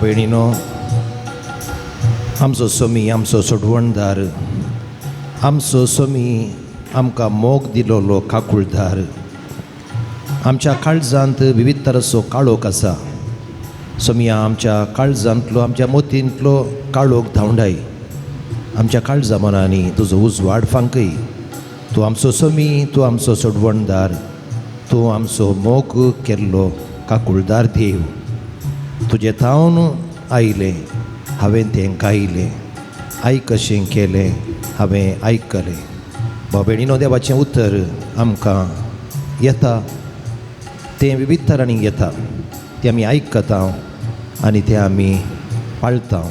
भयणीनो, आमचो सोमी आमचो सोडवणदार, आमचो सोमी आमकां मोग दिलोलो काकुळदार. आमच्या काळजांत विविध तराचो काळोख आसा. सोमिया आमच्या काळजांतलो आमच्या मोतींतलो काळोख धांवडाय, आमच्या काळजा मनांनी तुजो उजवाड फांकय. तूं आमचो सोमी, तूं आमचो सोडवणदार, तूं आमचो मोग केल्लो काकुळदार देव. तुजें थावन आयलें हांवें तें गायलें, आयकशें केलें हांवें आयकलें. भाव भयणीनो, देवाचें उतर आमकां येता, तें विविध तरांनी येता, तें आमी आयकता आनी तें आमी पाळता.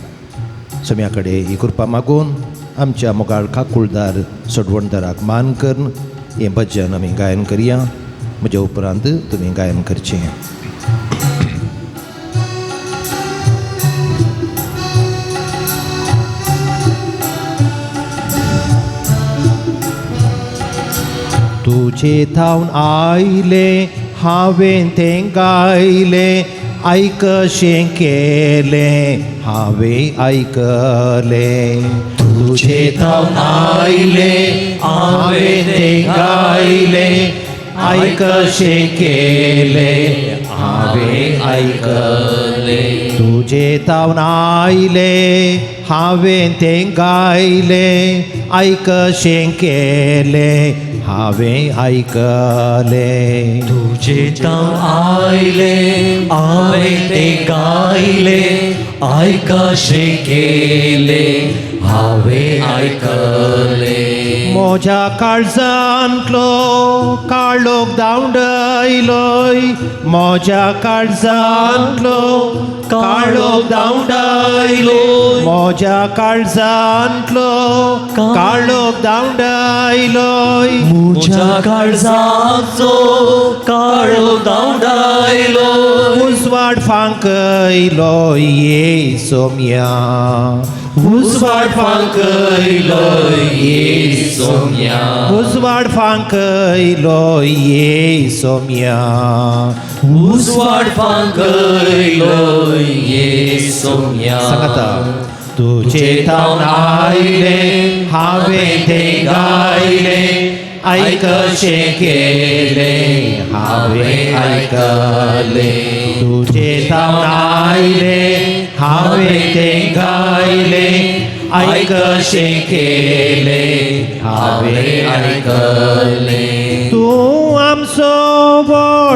सोम्या कडेन ही कृपा मागून आमच्या मोगाळ काकुळदार सोडवणदाराक मान करून हें भजन आमी गायन करया. म्हज्या उपरांत तुमी गायन करचें. तुजे थावन आयलें हांवें तें गायलें, आयकशें केलें हांवें आयकलें. तुजे थावन आयलें हांवें तें गायलें, आयकशें केलें हांवें आयकलें. तुजे थावन आयलें हांवें तें गायलें, आयकशें केलें हांवें आयकलें. तुजे थावन आयलें हांवें तें गायलें, आयकशें केलें हांवें आयकलें. म्हज्या काळजांतलो काळोख धांवडायलोय, म्हज्या काळजांतलो काळोख धांवडायलोय, म्हज्या काळजांतलो काळोख धांवडायलोय, म्हज्या काळजाचो काळोख धांवडायलोय, उजवाड फांकयलो ये सोम्या, उजवाड फांकयलो ये सोम्या, उजवाड फांकयलो ये सोम्या, उजवाड फांकयलो ये सोम्या. सांगता तुजे थावन आयलें हांवें तें गायलें, आयकशें केलें हांवें आयकलें. तुजे थावन आयलें हांवें तें गायलें, आयकशें केलें हांवें आयकलें. तूं आमचो व्हड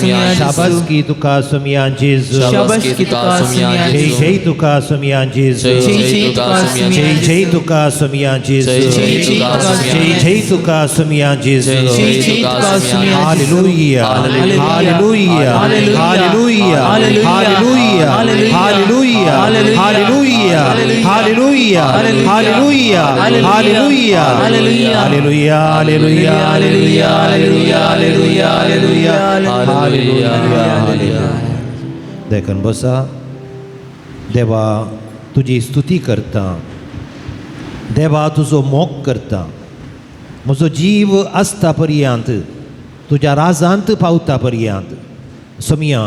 सोमया जेजू. शाबासकी तुका सोमया जेजू. शाबासकी तुका सोमया जय जेजू. जय तुका सोमया जेजू. जय जय तुका सोमया जय जय तुका सोमया जेजू. जय जय तुका सोमया जय जय तुका सोमया जेजू. जय जय तुका Somaiya hallelujah hallelujah hallelujah hallelujah hallelujah hallelujah hallelujah hallelujah hallelujah hallelujah hallelujah hallelujah hallelujah hallelujah hallelujah. देखून बसा. देवा तुजी स्तुती करता, देवा तुजो मोग करता. म्हजो जीव आसता पर्यंत तुज्या राजांत पावता पर्यंत सोमया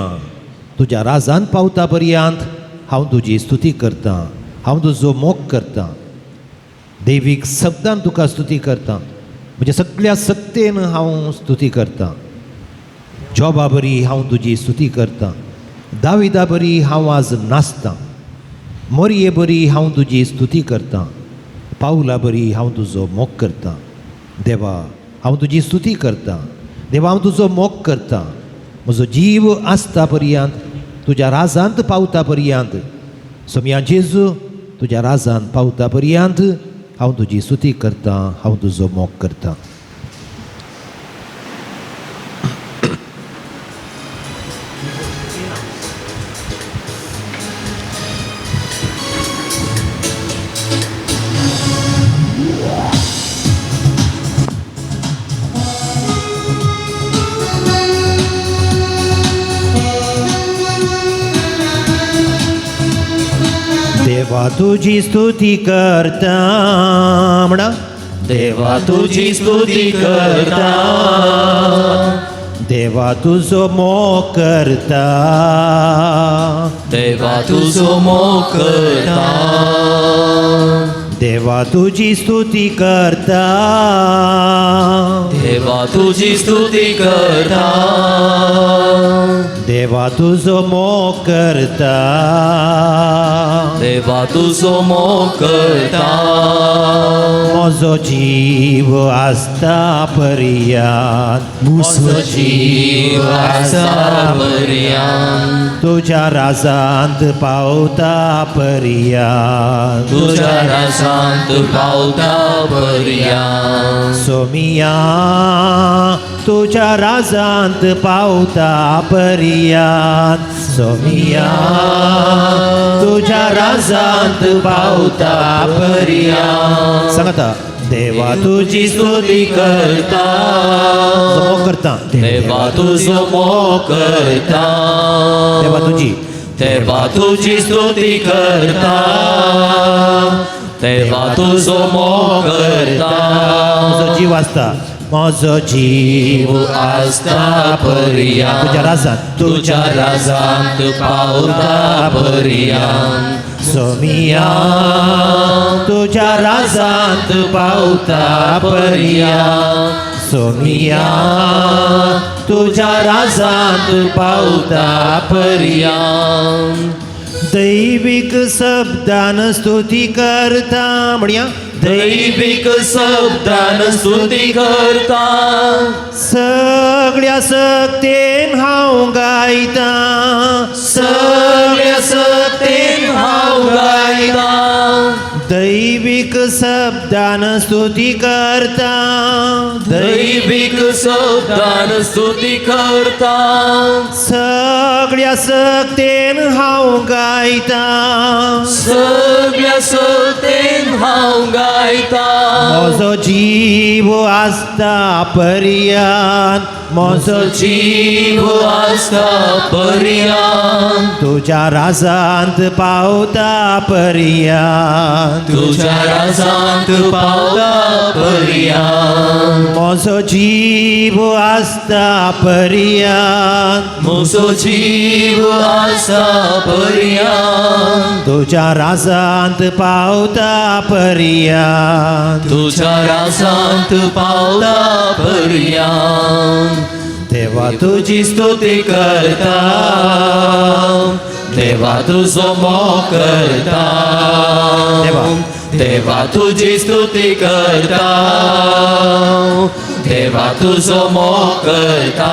तुज्या राजांत पावता पर्यंत हांव तुजी स्तुती करता, हांव तुजो मोग करता. दैवीक शब्दान तुका स्तुती करता, म्हज्या सगळ्या सक्तेन हांव स्तुती करता. जॉबा बरी हांव तुजी स्तुती करता, दाविदा बरी हांव आज नाचतां, मोरये बरी हांव तुजी स्तुती करता, पावला बरी हांव तुजो मोग करता. देवा हांव तुजी स्तुती करता, देवा हांव तुजो मोग करता. म्हजो जीव आसता पर्यंत तुज्या राजांत पावता पर्यंत सोमया जेजू तुज्या राजांत पावता पर्यंत हांव तुजी स्तुती करता, हांव तुजो मोग करता. देवा तुजी स्तुती करता म्हणा. देवा तुजी स्तुती करता, देवा तुजो मोग करता, देवा तुजो मोग करता, देवा तुजी स्तुती करता, देवा तुजी स्तुती करता, देवा तुजो मोग करता, देवा तुजो मोग करता. म्हजो जीव आसता पर्यंत, म्हजो जीव आसता पर्यंत, तुज्या राजांत पावता पर्यंत, तुज्या राजांत पावता पर्यंत. सोमिया तुज्या राजांत पावता पर्यंत, सोमिया तुज्या राजांत पावता पर्यंत. सांगता देवा तुजी स्तुती करता, मोग करता, देवा तुजो मोग करता, देवा तुजी, देवा तुजी स्तुती करता, देवा तुजो मोग करता. म्हजो जीव आसता, म्हजो जीव आसता पर्यंत, तुज्या राजांत, तुज्या राजांत पावता पर्यंत. सोमिया तुज्या राजांत पावता पर्यंत, सोमिया तुज्या राजांत पावता पर्यंत. दैवीक शब्दान स्तुती करता म्हणया. दैवीक शब्दान स्तुती करता, सगळ्या सक्तेन हांव गायता, सगळ्या सक्तेन हांव गायता. दैवीक शब्दान स्तुती करता, दैवीक शब्दान स्तुती करता, सगळ्या सक्तेन हांव गायता, सगळ्या सक्तेन हांव गायता. म्हजो जीव आसता पर्यंत, म्हजो जीव आसता पर्यंत, तुज्या राजांत पावता पर्यंत, तुज्या राजांत पावता पर्यंत. म्हजो जीव आसता पर्यंत, म्हजो जीव आसता पर्यंत, तुज्या राजांत पावता पर्यंत, तुज्या राजांत पावता पर्यंत. देवा तुजी स्तुती करता, देवा तुजो मोग करता, देवा देवा तुजी स्तुती करता, देवा तुजो मोग करता.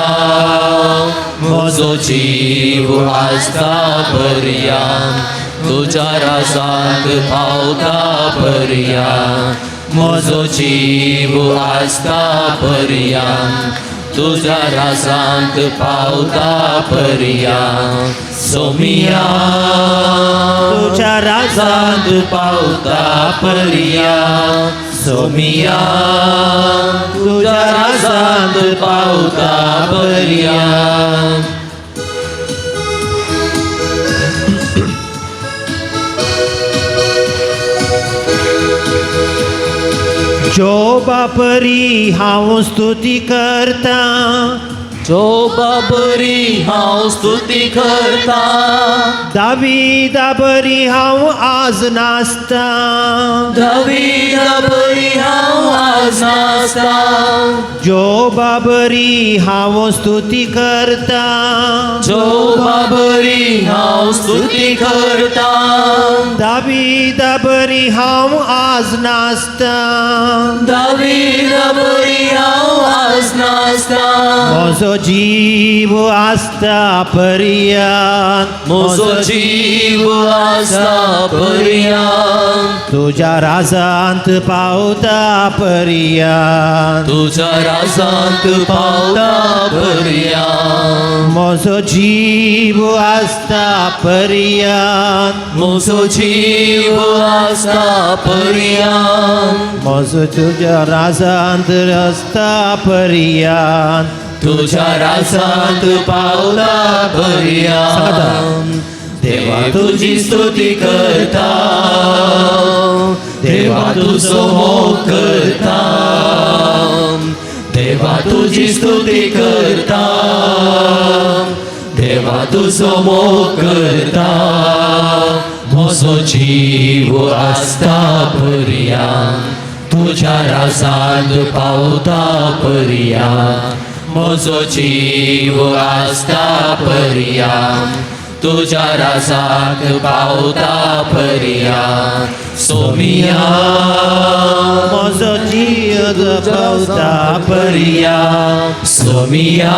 म्हजो जीव आसता पर्यान तुज्या राजांत पावता पर्यान म्हजो जीव आसता पर्यान तुज्या राजांत पावता पर्यान सोमिया तुज्या राजांत पावता पर्या सोमिया तुज्या राजांत पावता पर्या. जोबा परी हांव स्तुती करता, जोबा बरी हांव स्तुती करता, दावीदा बरी हांव आज नाचता, दावीदा बरी हांव आज नाचता, जोबा बरी हांव स्तुती करता, जोबा बरी हांव स्तुती करता, दावीदा बरी हांव आज नाचता, दावीदा बरी हांव आज नाचता, म्हजो जीव आसता पर्यान, म्हजो जीव आसता पर्यान तुज्या राजांत पावता पर्यान, तुज्या राजांत पावता पर्यान, म्हजो जीव आसता पर्यान, म्हजो जीव आसता पर्यान, म्हजो तुज्या राजांत आसता पर्यान, तुज्या राजांत पावता पर्यान. देवा तुजी स्तुती करता, देवा तुजो मोग करता, देवा तुजी स्तुती करता, देवा तुजो मोग करता, म्हजो जीव आसता पर्यान तुज्या राजांत पावता पर्यान, म्हजो जीव आसता पर्यान तुज्या राजांत पावता पर्यान. सोमिया म्हजो जीव पावता पर्यान, सोमिया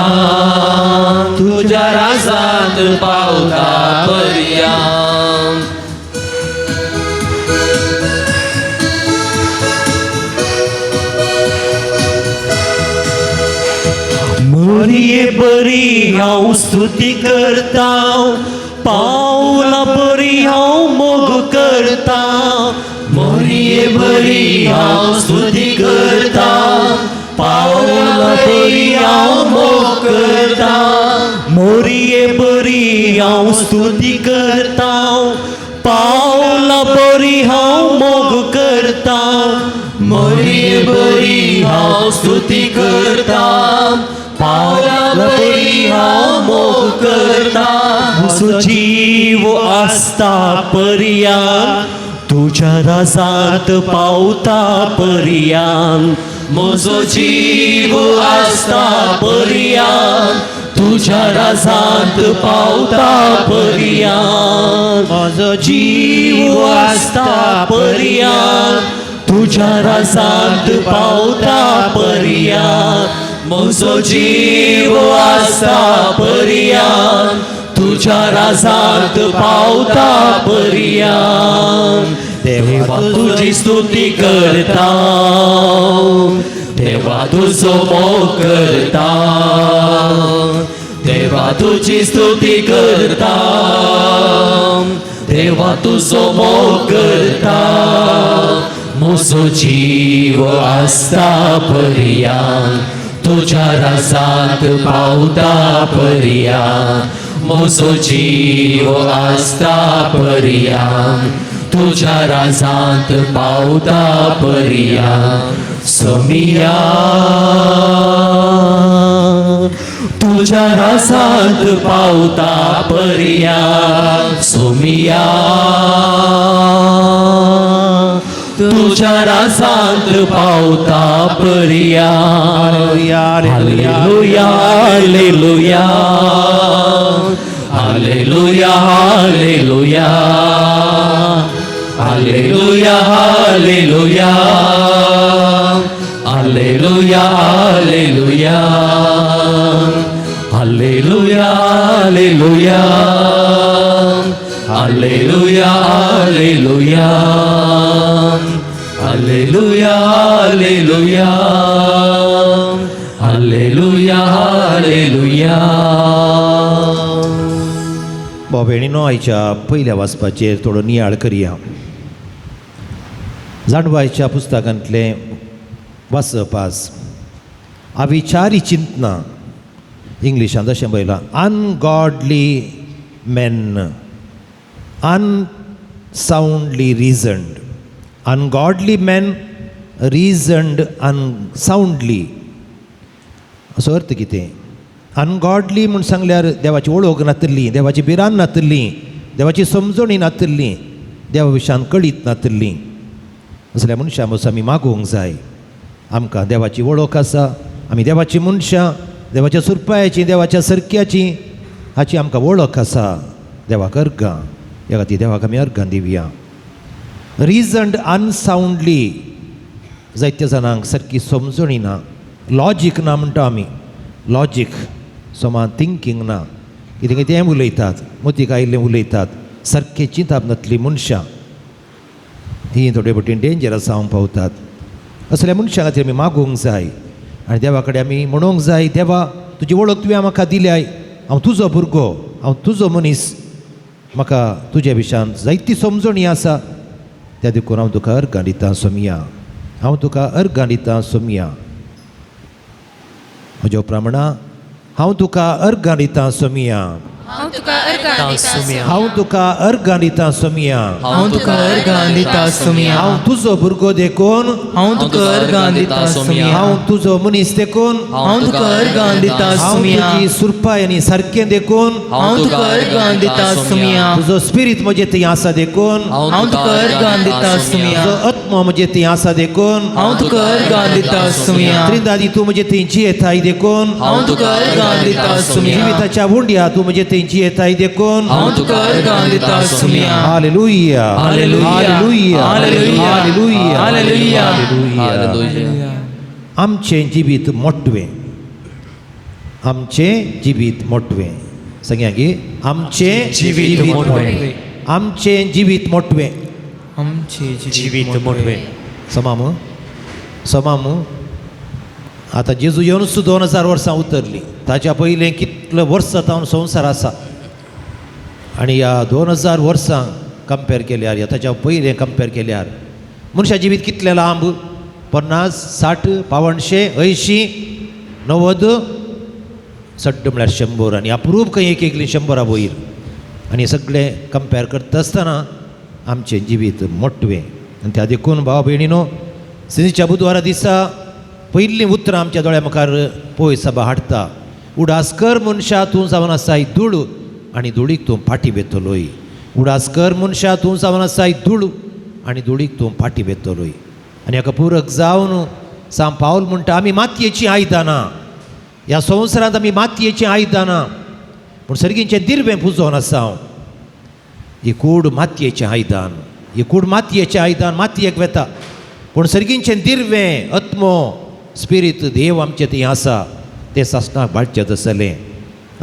तुज्या राजांत पावता पर्यान. मोरये बरी हांव स्तुती करता, पावला बरी हांव मोग करता, मोरये बरी हांव स्तुती करता, पावला बरी हांव मोग करता, मोरये बरी हांव स्तुती करता, पावला बरी हांव मोग करता, मोरये बरी हांव स्तुती करता, पावला बरी हांव मोग करता, म्हजो जीव आसता पर्यान तुज्या राजांत पावता पर्यान, म्हजो जीव आसता पर्यान तुज्या राजांत पावता पर्यान, म्हजो जीव आसता पर्यान तुज्या राजांत पावता पर्यान, म्हजो जीव आसता पर्यान तुज्या राजांत पावता पर्यान. देवा तुजी स्तुती करता, देवा तुजो मोग करता, देवा तुजी स्तुती करता, देवा तुजो मोग करता, म्हजो जीव आसता पर्यान तुज्या राजांत पावता पर्यान, म्हजो जीव आसता पर्यान तुज्या राजांत पावता पर्यान. सोमिया तुज्या राजांत पावता पर्यान, सोमिया तुज्या राजांत पावता पर्यान. Hallelujah, hallelujah, hallelujah, hallelujah, hallelujah, hallelujah, hallelujah, hallelujah, Hallelujah, hallelujah, hallelujah, hallelujah, hallelujah, hallelujah, hallelujah, hallelujah. भाव भयणीनो, आयच्या पयल्या वाचपाचेर थोडो नियाळ करया. जाणवायच्या पुस्तकांतलें वाचप आज अविचारी चिंतना. इंग्लिशांत अशें बरयलां, Ungodly men unsoundly reasoned, ungodly men reasoned unsoundly. असो अर्थ कितें? अनगॉडली म्हूण सांगल्यार देवाची वळख नातिल्ली, देवाची भिरांत नातिल्ली, देवाची समजणी नातिल्ली, देवा विशयान कळीत नातिल्ली, असल्या मनशां पसून आमी मागूंक जाय. आमकां देवाची वळख आसा, आमी देवाची मनशां, देवाच्या सुरपायाची, देवाच्या सरक्याची हाची आमकां वळख आसा. देवाक अर्गां, ह्या खातीर देवाक आमी अर्गां दिवया. रिजन्ड अनसावंडली, जायत्या जाणांक सारकी समजणी ना, लॉजीक ना म्हणटा आमी. लॉजीक समान थिंकींग ना, कितें कितें उलयतात, मतीक आयिल्लें उलयतात, सारकें चिंताप नातली मनशां ही थोडे फावटी डेंजरस जावंक पावतात. असल्या मनशां खातीर आमी मागूंक जाय आनी देवा कडेन आमी म्हणूंक जाय, देवा तुजी वळख तुवें म्हाका दिल्याय, हांव तुजो भुरगो, हांव तुजो मनीस, म्हाका तुज्या विशयान जायती समजणी आसा, त्या देखून हांव तुका अर्गां दितां सोमया, हांव तुका अर्गां दितां सोमया. म्हज्या प्रमाणा हांव तुका अर्गां दितां सोमया, हांव तुका अर्गां दितां. हांव तुका अर्गां दितां सोमया. हांव तुका अर्गां दिता सोमया. हांव तुजो भुरगो देखून, हांव तुका अर्गां दिता सोमया. हांव तुजो मनीस देखून, हांव तुका अर्गां दिता हांव सोमया. तुजी सुरपाय आनी सारकें देखून, हांव तुका अर्गां दिता सोमया. तुजो स्पिरीत म्हजे थंय आसा देखून, हांव तुका अर्गां दिता सोमया. तुजो आत्मो म्हजे थंय आसा देखून, हांव तुका अर्गां दिता सोमया. त्रिंदादी तूं म्हजे थंय जियेताय देखून, हांव तुका अर्गां दिता सोमया. जिविताच्या उंड्या तूं म्हजे थंय जियेताय देखून. हांव तुका अर्गां दिता Somaiya. Hallelujah, hallelujah. Hallelujah, hallelujah. Hallelujah, hallelujah. Hallelujah. आमचें जिवीत मोटवें, आमचें जिवीत मोटवें. सांगया की आमचें जिवीत मोटवें. आमचें जिवीत मोटवें. आमचें जिवीत मोटवें. समामू समामू आतां जेजू येवनूच 2000 वर्सां उतरलीं, ताच्या पयलें कितले वर्सां जावन संवसार आसा आनी ह्या 2000 वर्सां कंपेर केल्यार, ह्या ताच्या पयलें कंपेर केल्यार मनशा जिवीत कितलें लांब? 50, 60, 85, 80, 90, सड्ड म्हळ्यार 100 आनी अप्रूप खंय एक एकली 100 वयर. आनी सगळें कंपेर करता आसतना आमचें जिवीत मोटवें. आनी त्या देखून भाव भयणीनो, सिंजीच्या बुधवारा दिसा पयलीं उतरां आमच्या दोळ्या मुखार पळय सभा हाडटा. उडास कर मनशा तूं जावन आसाय धूळ आनी धुळीक तूं फाटी वेतलोय. उडास कर मनशा तूं जावन आसाय धूळ आनी धुळीक तूं फाटी वेतलोय. आनी हाका पूरक जावन सांत पावल म्हणटा, आमी मातयेचीं आयदनां, ह्या संवसारांत आमी मातयेचीं आयदनां, पूण सर्गींचें दिर्वें पुजोवन आसा हांव. ही कूड मातयेचें आयदन, ही कूड मातयेचें आयदन मातयेक वेता, पूण सर्गींचें दिर्वें आत्मो स्पिरीत देव आमचें थंय आसा, तें सासणाक बाळचें आसलें.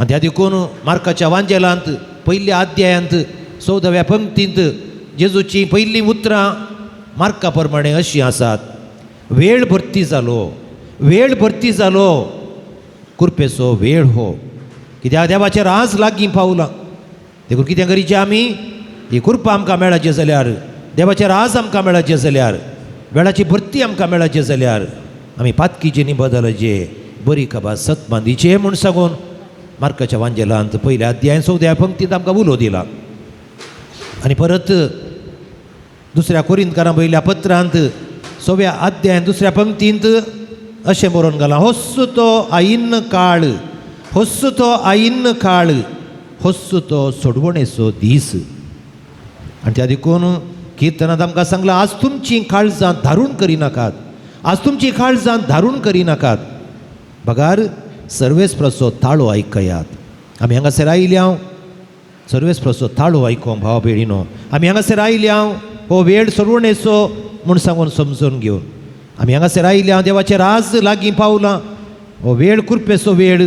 आनी त्या देखून मार्काच्या वांजेलांत पयल्या अध्यायांत 14व्या पंक्तींत जेजूचीं पयलीं उतरां मार्का प्रमाणे अशीं आसात, वेळ भरती जालो, वेळ भरती जालो, कुरपेचो वेळ हो, कित्याक देवाचें राज लागीं पावलां. देखून कितें करीचें आमी? ही कृपा आमकां मेळाचें जाल्यार, देवाचें राज आमकां मेळाचें जाल्यार, वेळाची भरती आमकां मेळाचें जाल्यार आमी पातकीचे न्ही बदलचे, बरी खबर सत बांदीचे म्हूण सांगून मार्काच्या वांजेलांत पयल्या अध्याय 14व्या पंक्तींत आमकां उलो दिला. आनी परत दुसऱ्या कोरिंतकारां पयल्या पत्रांत 6व्या अध्यायान 2ऱ्या पंक्तींत अशें बरोवन घालां, होस्सो तो आयिन्न काळ, होस्सो तो आयिन्न काळ, होस्सो तो सोडवणेचो दीस. आनी त्या देखून किर्तनांत आमकां सांगलां, आज तुमचीं काळजां धारून करिनाकात, आज तुमचीं काळजां धारून करिनाकात, बगार सर्वेस्पराचो ताळो आयकयात. आमी हांगासर आयल्या हांव सर्वेस्पराचो ताळो आयकोंक. भाव भयणीनो, आमी हांगासर आयल्या हांव हो वेळ सोडवणेचो म्हूण सांगून समजून घेवन आमी हांगासर आयल्या हांव देवाचें राज लागीं पावलां, हो वेळ कुरपेचो वेळ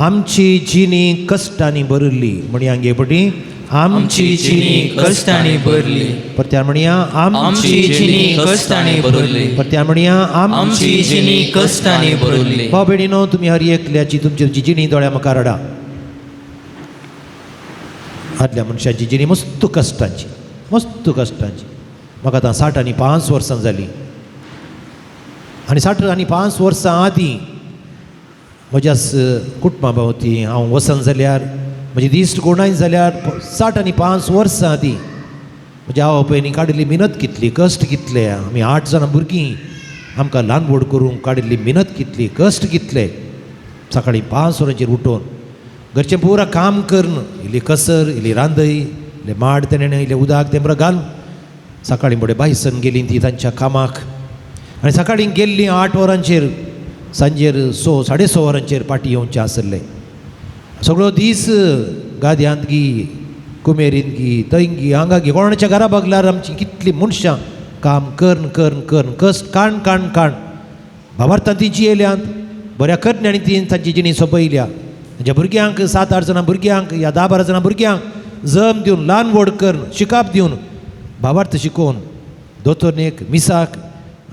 आमची जिणी कश्टांनी भरिल्ली म्हणया गे पटी आमची जिणी कश्टांनी भरली. परत्यान म्हणया आमची जिणी कश्टांनी भरली. परत्यान म्हणया आमची जिणी कश्टांनी भरली. भाव भयणीनो, तुमी हर एकल्याची तुमची तुमची जिणी दोळ्या मुखार हाडा. आदल्या मनशाची जिणी मस्त कश्टांची, मस्त कश्टांची. म्हाका आतां 60 आनी 5 वर्सां जालीं आनी 60 आनी 5 वर्सां आदीं म्हज्या कुटुंबा भोंवती हांव वचन जाल्यार म्हजी दिश्ट कोणाय जाल्यार 60 आनी 5 वर्सां आदीं म्हज्या आवय बापायनी काडिल्ली मिनत कितली, कश्ट कितले. आमी 8 जाणां भुरगीं, आमकां ल्हान व्हड करूंक काडिल्ली मिनत कितली, कश्ट कितले. सकाळीं 5 वरांचेर उठोवन घरचें पुरा काम करून, इल्ली कसर, इल्ली रांदय, इल्लें माड तेणें, इल्लें उदक तें बरें घालून सकाळीं बरें बायसन गेलीं ती तांच्या कामाक. आनी सकाळीं गेल्लीं 8 वरांचेर, सांजेर 6 साडे 6 वरांचेर पाटी येवचें आसलें. सगळो दीस गाद्यांत गी, कुमेरींत गी, थंय गी, हांगा गी, कोणाच्या घरा बगल्यार आमची कितलीं मनशां काम करून करून करून कश्ट काण काण काण भावार्थान ती जियेल्यांत. बऱ्या करण्यांनी ती तांची जिणी सोंपयल्या. तांच्या भुरग्यांक 7-8 जाणां भुरग्यांक या 10-12 जाणां भुरग्यांक जम दिवन, ल्हान व्हड करून, शिकाप दिवन, भावार्थ शिकोवन, दोतोरनेक, मिसाक,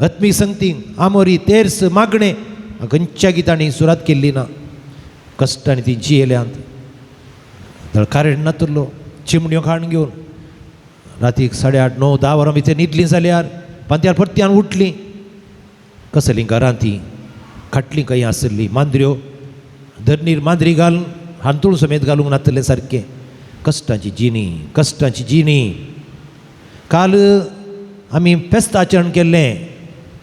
आत्मीक संगतींक, आमोरी, तेर्स, मागणें खंयच्या गितांनी सुरवात केल्ली ना. कश्टांनी ती जियेल्यांत. कारण नातुरलो चिमण्यो खाण घेवन रातीक 8:30 9 10 वरां भितर न्हिदलीं जाल्यार पांत्यार परत्यान उठलीं. कसलीं घरां तीं, खाटलीं खंय आसली, मांद्र्यो धरणीर मांद्री घालून हांतूळ समेत घालूंक नातलें सारकें. कश्टांची जिणी, कश्टांची जिणी. काल आमी फेस्त आचरण केल्लें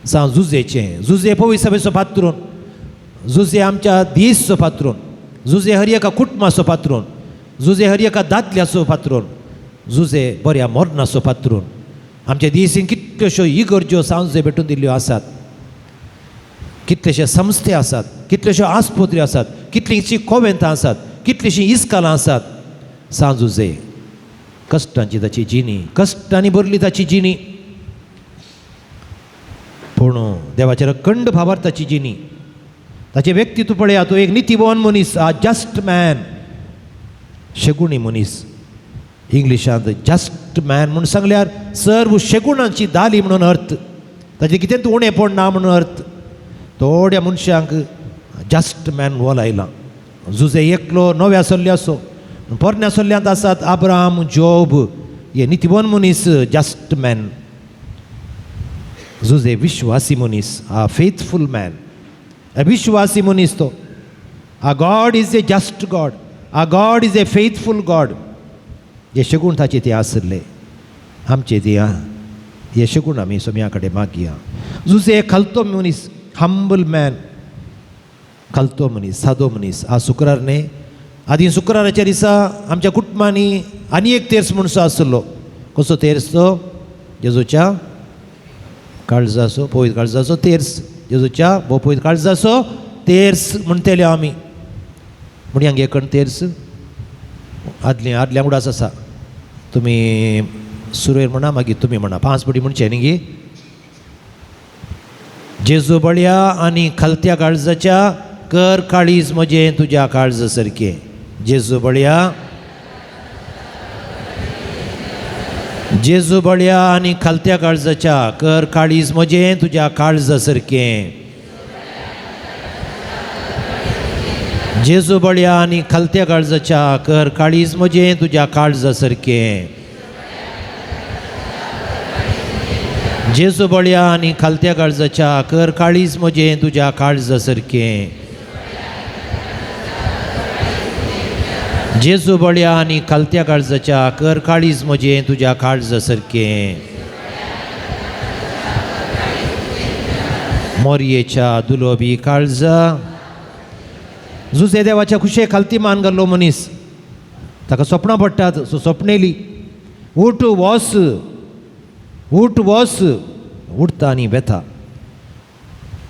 सांव जुजेचें. जुजे पवित्र पात्रून, जुजे आमच्या दीसचो पात्रून, जुजे हर एका कुटुंबाचो पात्रून, जुजे हर एका दादल्याचो पात्रून, जुजे बऱ्या मरणाचो पात्रून. आमच्या दीसीन कितल्योश्यो इगर्ज्यो सांव जुजे भेटून दिल्ल्यो आसात, कितलेशे संस्थे आसात, कितल्योश्यो आस्पत्र्यो आसात, कितलींशीं कोवेंतां आसात, कितलींशीं इस्कालां आसात. सांव जुजे कश्टांची ताची जिणी, कश्टांनी भरली ताची जिणी, पूण देवाचेर अखंड भावार्थ ताची जिणी. ताचें व्यक्तित्व पळया, तो एक नितीवान मनीस, आ जस्ट मॅन, शेगुणी मनीस. इंग्लिशांत जस्ट मॅन म्हूण सांगल्यार सर्व शेगुणांची दाली म्हणून अर्थ. ताचें कितेंच उणेपण ना म्हणून अर्थ. थोड्या मनशांक जस्ट मॅन वोल आयलां. जुजे एकलो नव्या सल्ल्याचो, पोरण्या सल्ल्यांत आसात आब्राम, जोब, हे नितीवान मनीस, जस्ट मॅन. जुजे विश्वासी मनीस, आ फेथफूल मॅन, विश्वासी मनीस तो. A God is a just God, a God is a faithful God. हे शगूण ताचे ते आसले, आमचे ते हे शगूण आमी सोम्या कडेन मागया. जुजे खालतो मनीस, हंबल मॅन, खालतो मनीस, सादो मनीस. आज शुक्रार न्ही, आदीं शुक्राराच्या दिसा आमच्या कुटुंबांनी आनी एक तेर्स म्हणसो आसलो. कसो तेर्स तो? जेजूच्या काळजाचो, पवित्र काळजाचो तेर्स. जेजूच्या भोव पवित्र काळजाचो तेर्स म्हणटले आमी. म्हणया गे कण तेर्स आदलें आदल्या उडास आसा. तुमी सुरवेर म्हणा, मागीर तुमी म्हणा. 5 पटी म्हणचें न्ही गे. जेजू बळया आनी खालत्या काळजाच्या कर काळीज म्हजें तुज्या काळजा सारकें. जेजू बळया, जेजू बळया आनी खालत्या काळजाच्या कर काळीज म्हजें तुज्या काळजा सारकें. जेजू बळया आनी खालत्या काळजाच्या कर काळीज म्हजें तुज्या काळजा सारकें. जेजू बळया आनी खालत्या काळजाच्या कर काळीज म्हजें तुज्या काळजा सारकें. जेजू बळया आनी खालत्या काळजाच्या कर काळीज म्हजें तुज्या काळजा सारकें. मोरयेच्या दुलोबी काळजा. जुजे देवाच्या खुशे खालती मान घाल्लो मनीस, ताका सपनां पडटात. सो सपनेली उठ वस, उठ वस, उठता आनी वेता.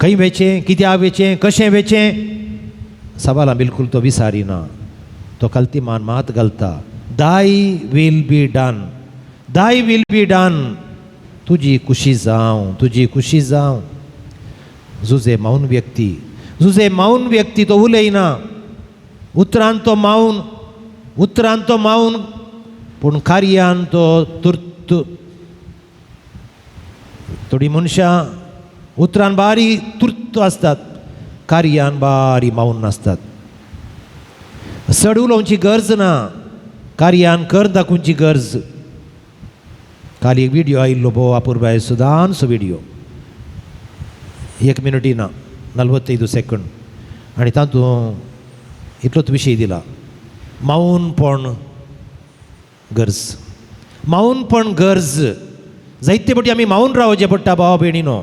खंय वेचें, कित्याक वेचें, कशें वेचें, सवालां बिलकूल तो विसारिना. तो खालती मान मात घालता. Thy will be done, thy will be done. तुजी खुशी जावं, तुजी खुशी जावं. जुजे मौन व्यक्ती, जुजे मौन व्यक्ती, तो उलयना. उतरान तो मावन, उतरान तो मावन, पूण कार्यान तो तुर्त. थोडीं मनशां उतरान बारी तुर्त आसतात, कार्यान बारी मावन आसतात. चड उलोवची गरज ना, कार्यान कर दाखोवची गरज. काल एक व्हिडियो आयिल्लो भोव अपुरबाय सुदानसो व्हिडियो, 1 मिनटी ना, 45 सेकंड, आनी तातूंत इतलोच विशय दिला, मावनपण गरज, मावनपण गरज. जायते फावटी आमी मावन रावचें पडटा भावा भयणीनो.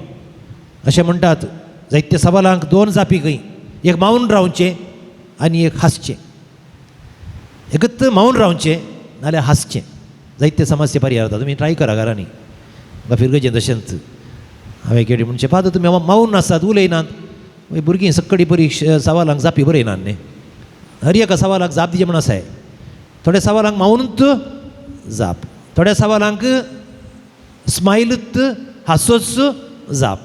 अशें म्हणटात जायते सवालांक 2 जापी खंय, एक मावन रावचें आनी एक हांसचें. एकच मावन रावचें नाल्यार हांसचें. जायते समस्या पर्याय जाता. तुमी ट्राय करा घरांनी, फिरगजें तशेंच. हांवें केली म्हणचें फादर तुमी मावन आसात, उलयनात, मागीर भुरगीं सक्कडी बरी सवालांक जापी बरयनात न्ही. हर एका सवालाक जाप दिवचें म्हण आसाय. थोड्या सवालांक मावनूच जाप, थोड्या सवालांक स्मायलूच, हांसोच जाप.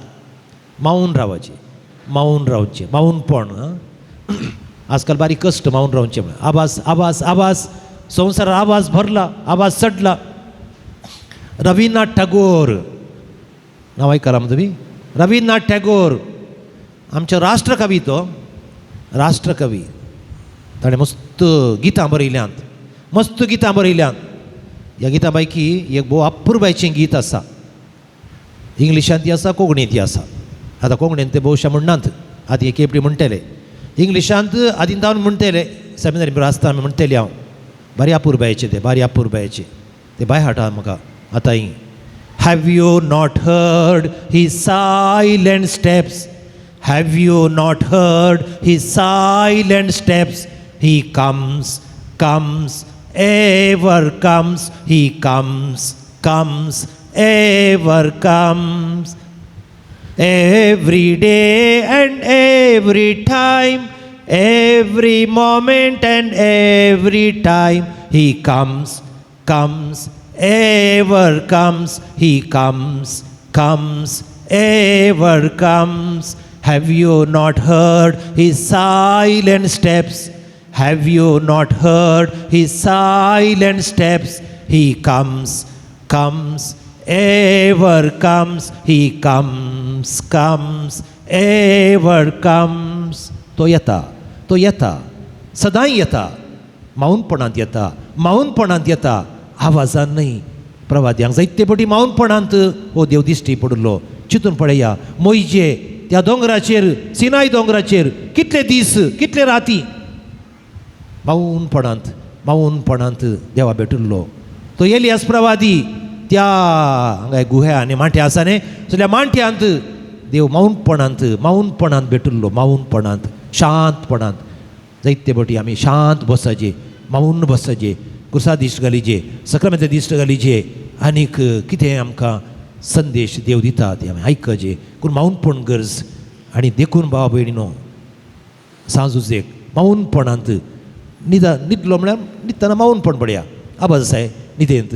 मावन रावचें, मावन रावचें, मावनपण. आजकाल बारीक कश्ट मावन रावचें म्हळ्यार. आवाज आवाज आवाज, संवसारार आवाज भरला, आवाज चडला. रवीन्द्रनाथ टागोर नांव आयकलां मू तुमी? रवीन्द्रनाथ टॅगोर आमचो राष्ट्रकवी, तो राष्ट्रकवी. ताणें मस्त गितां बरयल्यांत, मस्त गितां बरयल्यांत. ह्या गितां पैकी एक भोव अपुरबायचें गीत आसा. इंग्लिशांत ती आसा, कोंकणींत ती आसा. आतां कोंकणींत ते भोवशा म्हणनात, आतां एक एकटी म्हणटले. इंग्लिशांत आदीं जावन म्हणटले, सेमिनारी बरोबर आसतना आमी म्हणटली हांव. बारी अपुरबायचें तें, बारी अपुरबायचें तें, बाय हाडटा म्हाका आतांय. Have you not heard his silent steps? Have you not heard his silent steps? He comes, comes, ever comes. He comes, comes, ever comes. Every day and every time, every moment and every time, he comes, comes, ever comes. He comes, comes, ever comes. Have you not heard his silent steps? Have you not heard his silent steps? He comes, comes, ever comes. He comes, comes, ever comes. तो येता, तो येता, सदांय येता, मावनपणांत येता, मावनपणांत येता, आवाजान न्हय. प्रवाद्यांक जायते फावटी मावनपणांत हो देव दिश्टी पडिल्लो. चिंतून पळया, मोयजे त्या दोंगराचेर, सिनाय दोंगराचेर कितले दीस कितले राती मावनपणांत, मावनपणांत देवा भेटिल्लो. तो एलियास प्रवादी त्या हांगा गुह्या आनी मांठे आसा न्ही, जाल्यार मांठ्यांत देव मावनपणांत, मावनपणांत भेटिल्लो, मावनपणांत, शांतपणांत. जायते फावटी आमी शांत बसचे, मावन बसचे, कुर्सा दिश्ट घालीचे, सक्रामेंता दिश्ट घालीचे, आनीक कितें आमकां संदेश देव दिता ते आमी आयकचे. पूण मावनपण गरज. आनी देखून भावा भयणीनो, सांजुजेक मावनपणांत न्हिदा, न्हिदलो म्हळ्यार न्हिदतना मावनपण पडया, आवाज आसाय न्हिदेंत,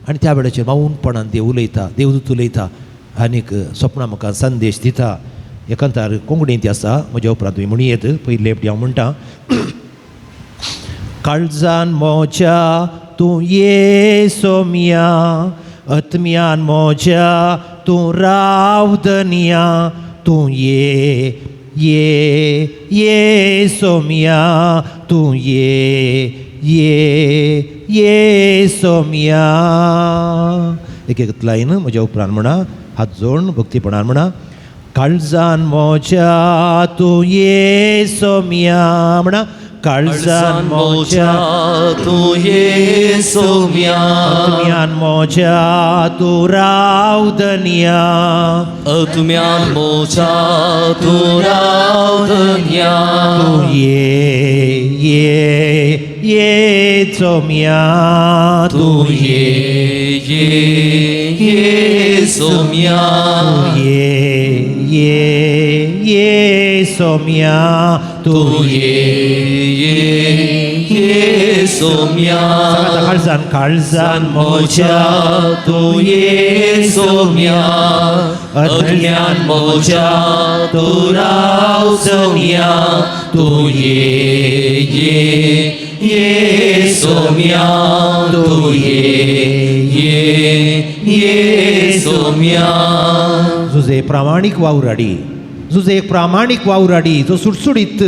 आनी त्या वेळाचेर मावनपणान देव उलयता, देवदूत उलयता आनीक सपनां म्हाका संदेश दिता. एकांतार कोंकणींत ती आसा, म्हज्या उपरांत तुमी म्हणयेत. पयले फावटी हांव म्हणटा. काळजान मोज्या तूं ये सोम्या, आत्म्यान मोज्या तूं राव दनया, तूं ये ये ये सोम्या, तूं ये ये ये सोम्या. एक एक लायन म्हज्या उपरांत म्हणा, हात जोडून भक्तीपणान म्हणा. काळजान मोज्या तूं ये सोम्या, म्हणा. काळजान मोज्या तूं ये सोम्या, आत्म्यान मोज्या तूं राव दनया, आत्म्यान मोज्या तूं राव दनया, तूं ये ये ये सोम्या, तूं ये ये ये सोम्या, तूं ये ये ये सोम्या, तूं ये ये ये सोम्या. सांगाता काळजान काळजान मोज्या तूं ये सोम्या, अज्ञान मोज्या तूं राव सोम्या, तूं ये ये ये सोम्या, तूं ये ये ये सोम्या. जुजे प्रामाणीक वावराडी, जुजे एक प्रामाणीक वावराडी जो सुटसुटीत,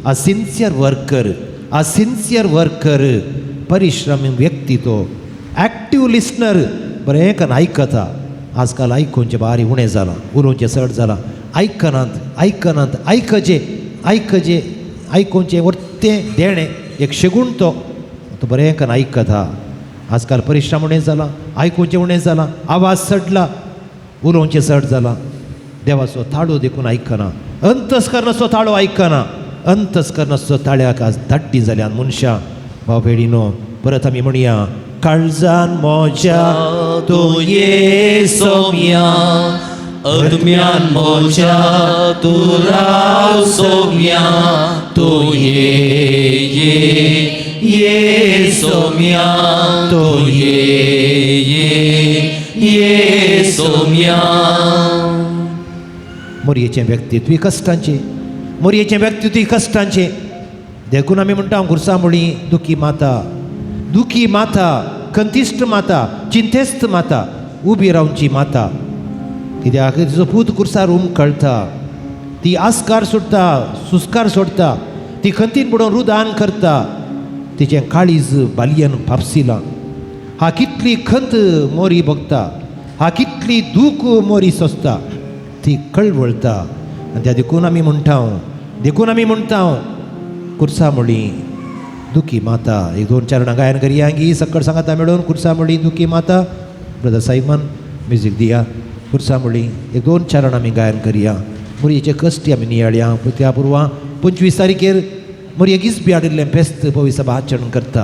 a sincere worker, a sincere worker, परिश्रमी व्यक्ती तो, एक्टीव लिसनर, बरें कन आयकता. आजकाल आयकुचें बारी उणें जालां, उलोवचें चड जालां. आयकनात आयकनात, आयकचें आयकचें आयकुचें वरतें देणें एक शेगूण तो तो बरें कन आयकता. आजकाल परिश्रम उणें जालां, आयकुचें उणें जालां, आवाज चडला, उलोवचें चड जालां. देवाचो ताळो देखून आयकना, अंतस्करणाचो ताळो आयकना. अंतस्करणाचो ताळ्याक आज धाड्डी जाल्यान मनशां. भाव भयणीनो, परत आमी म्हणया, काळजान मोज्या तूं ये सोम्या, अदम्यान मोज्या तूं राव सोम्या, तूं ये ये ये सोम्या, तूं ये ये ये सोम्या. मोरयेचें व्यक्तित्व कश्टांचें, मोरयेचें व्यक्तित्व कश्टांचें. देखून आमी म्हणटा खुर्सा मुळी दुखी माता, दुखी माता, खंतिश्ट माता, चिंतेस्त माता, उबी रावची माता. कित्याक तिचो पूत खुर्सार उमकळटा, ती आस्कार सोडटा, सुस्कार सोडटा, ती खंतीन बुडोवन रुदान करता. तिचें काळीज बालयन फापसिलां. हा कितली खंत मोरी भोगता, हा कितली दूख मोरी सोंसता, ती कळवळटा. आनी त्या देखून आमी म्हणटा, देखून आमी म्हणटा खुर्सा मुळी दुखी माता. एक दोन चार गायन करया गी सक्कड सांगाता मेळून. खुर्सा मुळी दुखी माता. ब्रदर सायमन म्युजीक दिया. खुर्सा मुळी एक दोन चारण आमी गायन करया. मोरयेचे कश्टी आमी नियाळया. त्या पुर्वा 25 तारखेर मोरये गिजबी हाडिल्लें फेस्त पविसभा आचरण करता.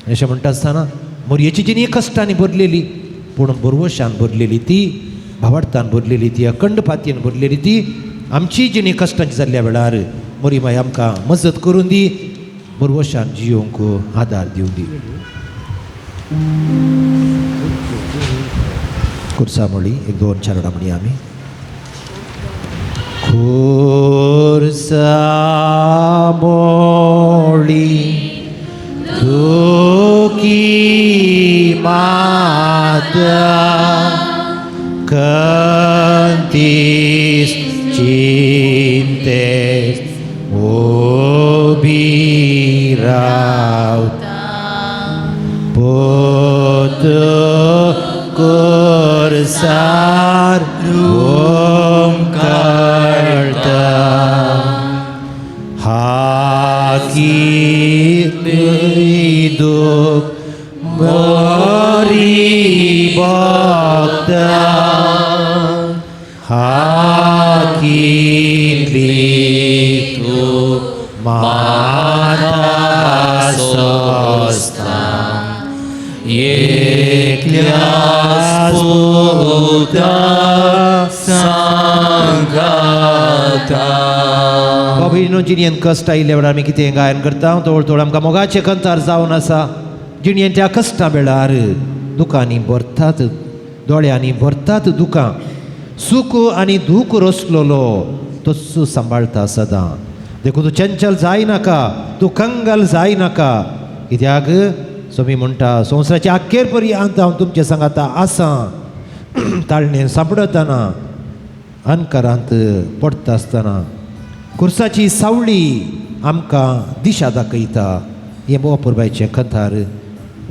अशें म्हणटा आसतना मोरयेची जिणी कश्टांनी भरलेली, पूण भरवशान भरलेली, ती भावार्थान भरलेली, ती अखंड पातयेन भरलेली, ती आमची जिणी कश्टांची जाल्ल्या वेळार मोरी माय आमकां मजत करून दी, भरवशान जियोंक आदार दिवं दी. खुर्सा मुळी एक दोन चारणां म्हणया आमी. खुर्सा मोळी दुखी माता, खंतीस चिंतेस उबी रावता, पूत खुर्सार उमकळटा, हा कितली दूख मोरी भोगता, हा कितली दूख माता सोंसता, एकल्याच पुता सांगाता. बाबा जिणयेन कश्ट आयिल्ल्या वेळार आमी कितें गायन करता, तोळ तोळ आमकां मोगाचें कंतार जावन आसा. जिणयेन त्या कश्टां वेळार दुकांनी भरतात, दोळ्यांनी भरतात दुकां, सूख आनी दूख रसलोलो तोच सांबाळटा सदां. देखून तूं चंचल जायनाका, तूं कंगल जायनाका. कित्याक स्वामी म्हणटा संवसाराच्या अखेर पर्यंत हांव तुमचे सांगाता आसा. ताळणेन सांपडतना, अनकारांत पडटा आसतना खुर्साची सावळी आमकां दिशा दाखयता. हें बोवा पुरबायचें कंतार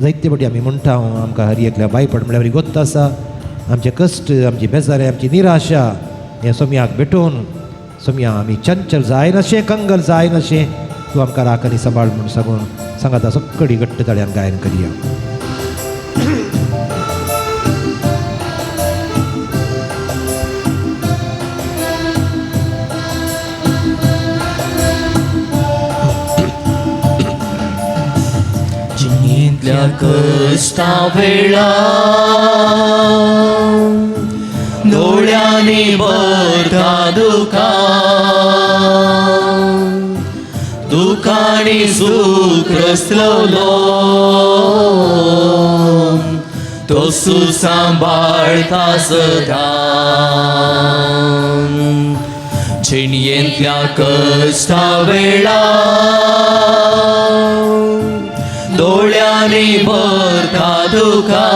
जायते फावटी आमी म्हणटा. आमकां हर एकल्या बायपड म्हळ्यार गोत्त आसा. आमचे कश्ट, आमची बेजारी, आमची निराशा हें सोमयाक भेटोवन सोमया आमी चंचल जायनाशें, कंगल जायनाशें तूं आमकां राख आनी सांबाळ म्हूण सांगून सांगाता सक्कडी घट्ट ताळ्यान गायन करया. जिणेंतल्या कश्टा वेळार दोळ्यांनी भरता दुकां, दुकां दुखांनी सूख रसलोलो तसू सांबाळता सदां जिणयेंतल्या कश्टा वेळा दोळ्यांनी भरता दुखां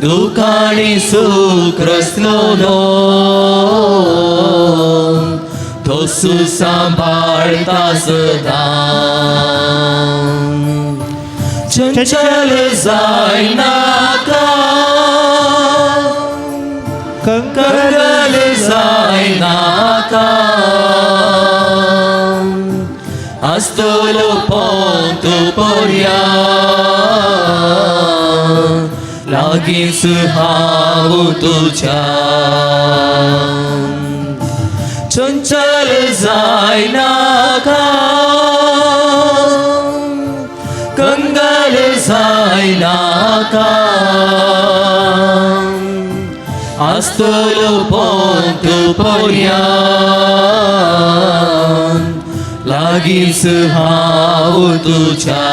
दुखांनी सूख रसलोलो तसू सांबाळता सदां चंचल जायनाका कंगल जायनाका आसतलो पोंत पोरया लागींच हांव तुज्या चंचल जायनाका कंगल जायनाका आसतलो पोंत पोरया लागींच हांव तुज्या.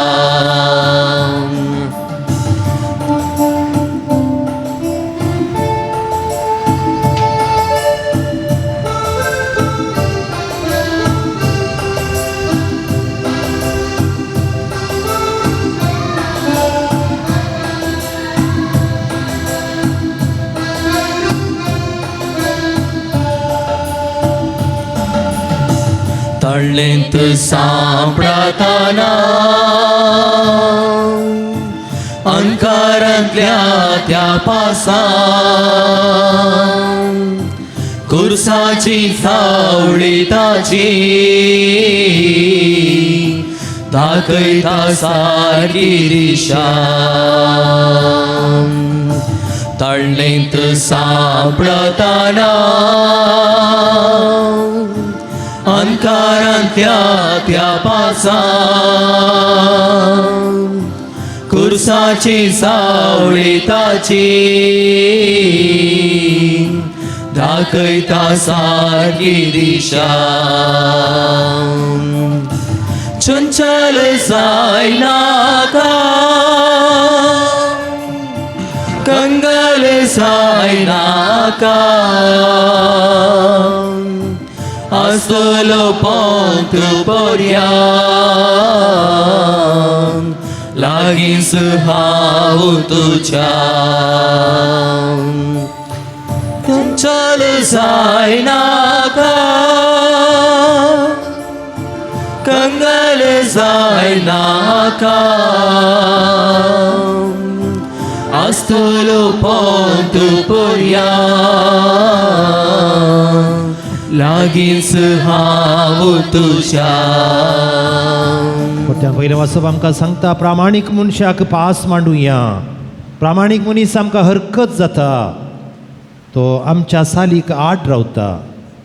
तळ्ळेंत सांपडताना अंकारांतल्या त्या पासान कुर्साची सावळी ताची दाखयता सारकी दिशा. तळ्ळेंत सांपडताना अंकारांतल्या त्या पासान कुर्साची सावळी ताची दाखयता सारकी दिशा. चंचल जायनाका कंगल जायनाका आसतलो पोंत पोरया लागींच हांव तुज्या. चंचल जायनाका कंगल जायनाका आसतलो पोंत पोरया लागींच हांव तुज्या. पयलें वाचप आमकां सांगता प्रामाणीक मनशाक पास मांडुया. प्रामाणीक मनीस आमकां हरकत जाता, तो आमच्या सालीक आड रावता,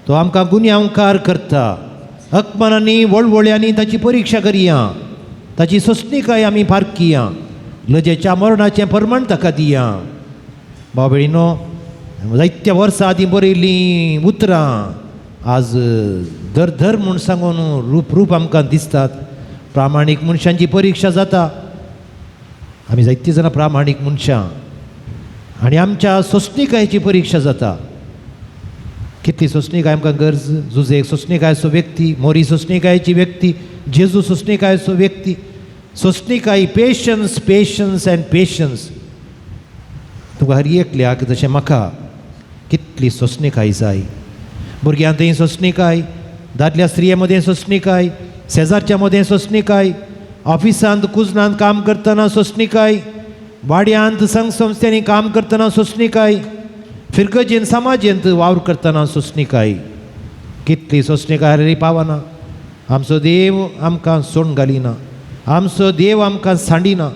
तो आमकां गुन्यांवकार करता. अकमनांनी वळवळ्यांनी ताची परिक्षा करया, ताची सोंसणीकाय आमी पारखिया, लजेच्या मरणाचें प्रमाण ताका दिया. भाव भयणीनो, जायत्या वर्सां आदीं बरयल्लीं उतरां आज दर धर म्हूण सांगून रूप रूप आमकां दिसतात. प्रामाणीक मनशांची परिक्षा जाता. आमी जायतीं जाणां प्रामाणीक मनशां आनी आमच्या सोंसणीकायेची परिक्षा जाता. कितली सोंसणीकाय आमकां गरज. जुजे सोंसणीकायेचो व्यक्ती, मोरी सोंसणीकायेची व्यक्ती, जेजू सोंसणीकायेचो व्यक्ती. सोंसणीकाय, पेशन्स, पेशन्स अँड पेशन्स. तुका हर एकल्याक जशें म्हाका कितली सोंसणीकाय जाय. भुरग्यां थंय सोंसणीकाय, दादल्या स्त्रिये मदें सोंसणीकाय, शेजारच्या मदें सोंसणीकाय, ऑफिसांत कुजनांत काम करतना सोंसणीकाय, वाड्यांत संघ संस्थांनी काम करतना सोंसणीकाय, फिरगजेन समाजेंत वावर करतना सोंसणीकाय. कितली सोंसणीकाय रे पावना. आमचो देव आमकां सोण घालिना, आमचो देव आमकां सांडिना.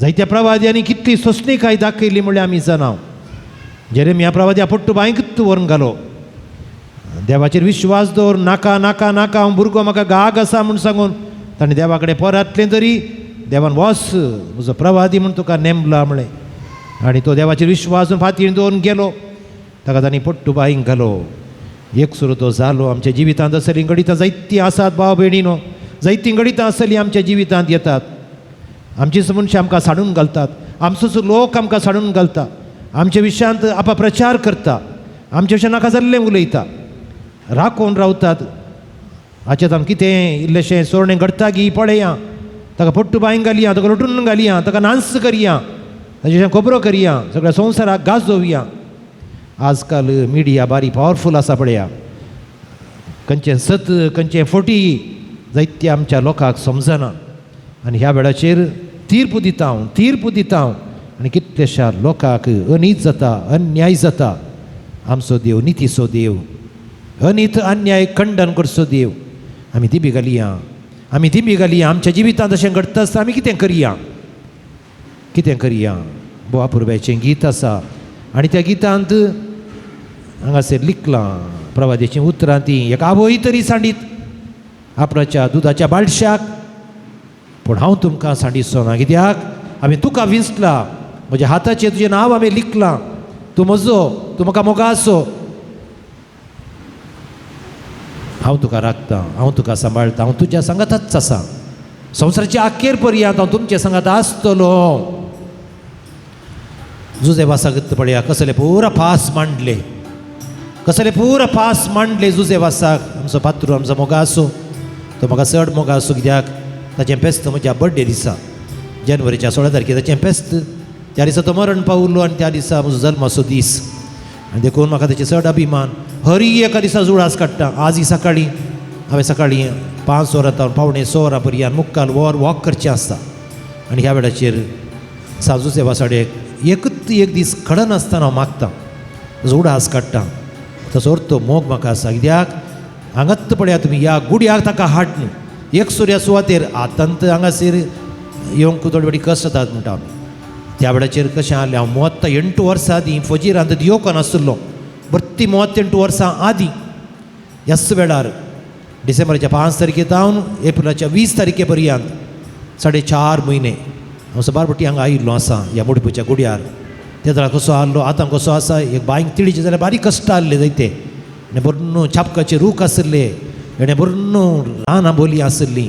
जायत्या प्रवाद्यांनी कितली सोंसणीकाय दाखयली म्हणल्यार आमी जाणां. जेरेमिया प्रवाद्या पट्टू बांयकूच व्हरून घालो. देवाचेर विश्वास दवर, नाका नाका नाका हांव भुरगो म्हाका गाग आसा म्हूण सांगून ताणें देवा कडेन परतलें तरी देवान वस म्हजो प्रवादी म्हूण तुका नेमला म्हळें. आनी तो देवाचेर विश्वास फातीन दवरून गेलो. ताका तांणी पट्टू बांयक घालो. एक सुरो तो जालो आमच्या जिवितांत असलीं घडितां जायतीं आसात भाव भयणीनो, जायतीं घडितां असलीं आमच्या जिवितांत येतात. आमचीच मनशां आमकां साडून घालतात, आमचोच लोक आमकां साडून घालता, आमच्या विशयांत अपप्रचार करता, आमच्या विशयान नाका जाल्लें उलयता, राखून रावतात. हाचें आम कितें इल्लेशें सोरणें घडटा गी पळया, ताका पट्टू बांय घालया, ताका लोटून घालया, ताका नांस करया, ताचे खबरो करया, सगळ्या संवसाराक गाजोवया. आजकाल मिडिया बारी पावरफूल आसा पळया, खंयचें सत खंयचें फोटी जायते आमच्या लोकांक समजना. आनी ह्या वेळाचेर तीर्प दिता हांव, तीर्प दिता हांव आनी कितल्याश्या लोकांक अनीत जाता, अन्याय जाता. आमचो देव नितीचो देव, अनीत अन्याय खंडन करचो देव. आमी दिबी घालया, आमी दिबी घालया. आमच्या जिवितांत अशें घडटा आसतना आमी कितें करया, कितें करया. बोवा पुरब्याचें गीत आसा आनी त्या गितांत हांगासर लिखलां प्रवादेचीं उतरां तीं, एक आवय तरी सांडीत आपणाच्या दुदाच्या बाळशाक, पूण हांव तुमकां सांडिचो ना. कित्याक हांवें तुका विंचला, म्हज्या हाताचेर तुजें नांव हांवें लिखलां, तूं म्हजो, तूं म्हाका मोगाचो, हांव तुका राखतां, हांव तुका सांबाळटा, हांव तुज्या सांगाताच आसा. संवसाराच्या अखेर पर्यंत हांव तुमच्या सांगात आसतलो. जुजेवासाक पळया कसले पुरा पास मांडले, कसले पुरा पास मांडले जुजेवासाक. आमचो पात्रू आमचो मोगासो, तो म्हाका चड मोगासो कित्याक ताचें फेस्त म्हज्या बड्डे दिसा, जानेवारीच्या 16 तारखेर ताचें फेस्त. त्या दिसा तो मरण पावलो आनी त्या दिसा म्हजो जल्माचो दीस, आनी देखून म्हाका ताचें चड अभिमान. हरी एका दिसा जुळास काडटा. आज ही सकाळीं हांवें सकाळीं 5 वरां तावन 5:45 वरां पर्यंत मुक्काल वर वॉक करचें आसता. आनी ह्या वेळाचेर साजू सेवा साडे एकूच एक दीस खडनासतना हांव मागतां, ताजो उडास काडटा, ताचो अर्थ मोग म्हाका आसा. कित्याक हांगाच पळया तुमी ह्या गुड्याक ताका हाड न्हू एक सुर्या सुवातेर आतांत हांगासर येवंक थोडी फावटी कश्ट जातात म्हणटा आमी. त्या वेळाचेर कशें आहलें, हांव 38 वर्सां आदीं फजीरांत दियोकन आशिल्लो, भरती 38 वर्सां आदीं ह्याच वेळार डिसेंबराच्या 5 तारखे जावन एप्रिलाच्या 20 तारखे पर्यंत 4.5 म्हयने हांव सबार पटी हांगा आयिल्लो आसा ह्या मुडपूच्या गुड्यार. त्या वेळार कसो आहलो आतां कसो आसा, एक बांयक तिळीचें जाल्यार बारीक कश्ट आहले जायते, आनी बरून छापकाचे रूख आशिल्ले, आनी बरून रानां बोली आशिल्ली,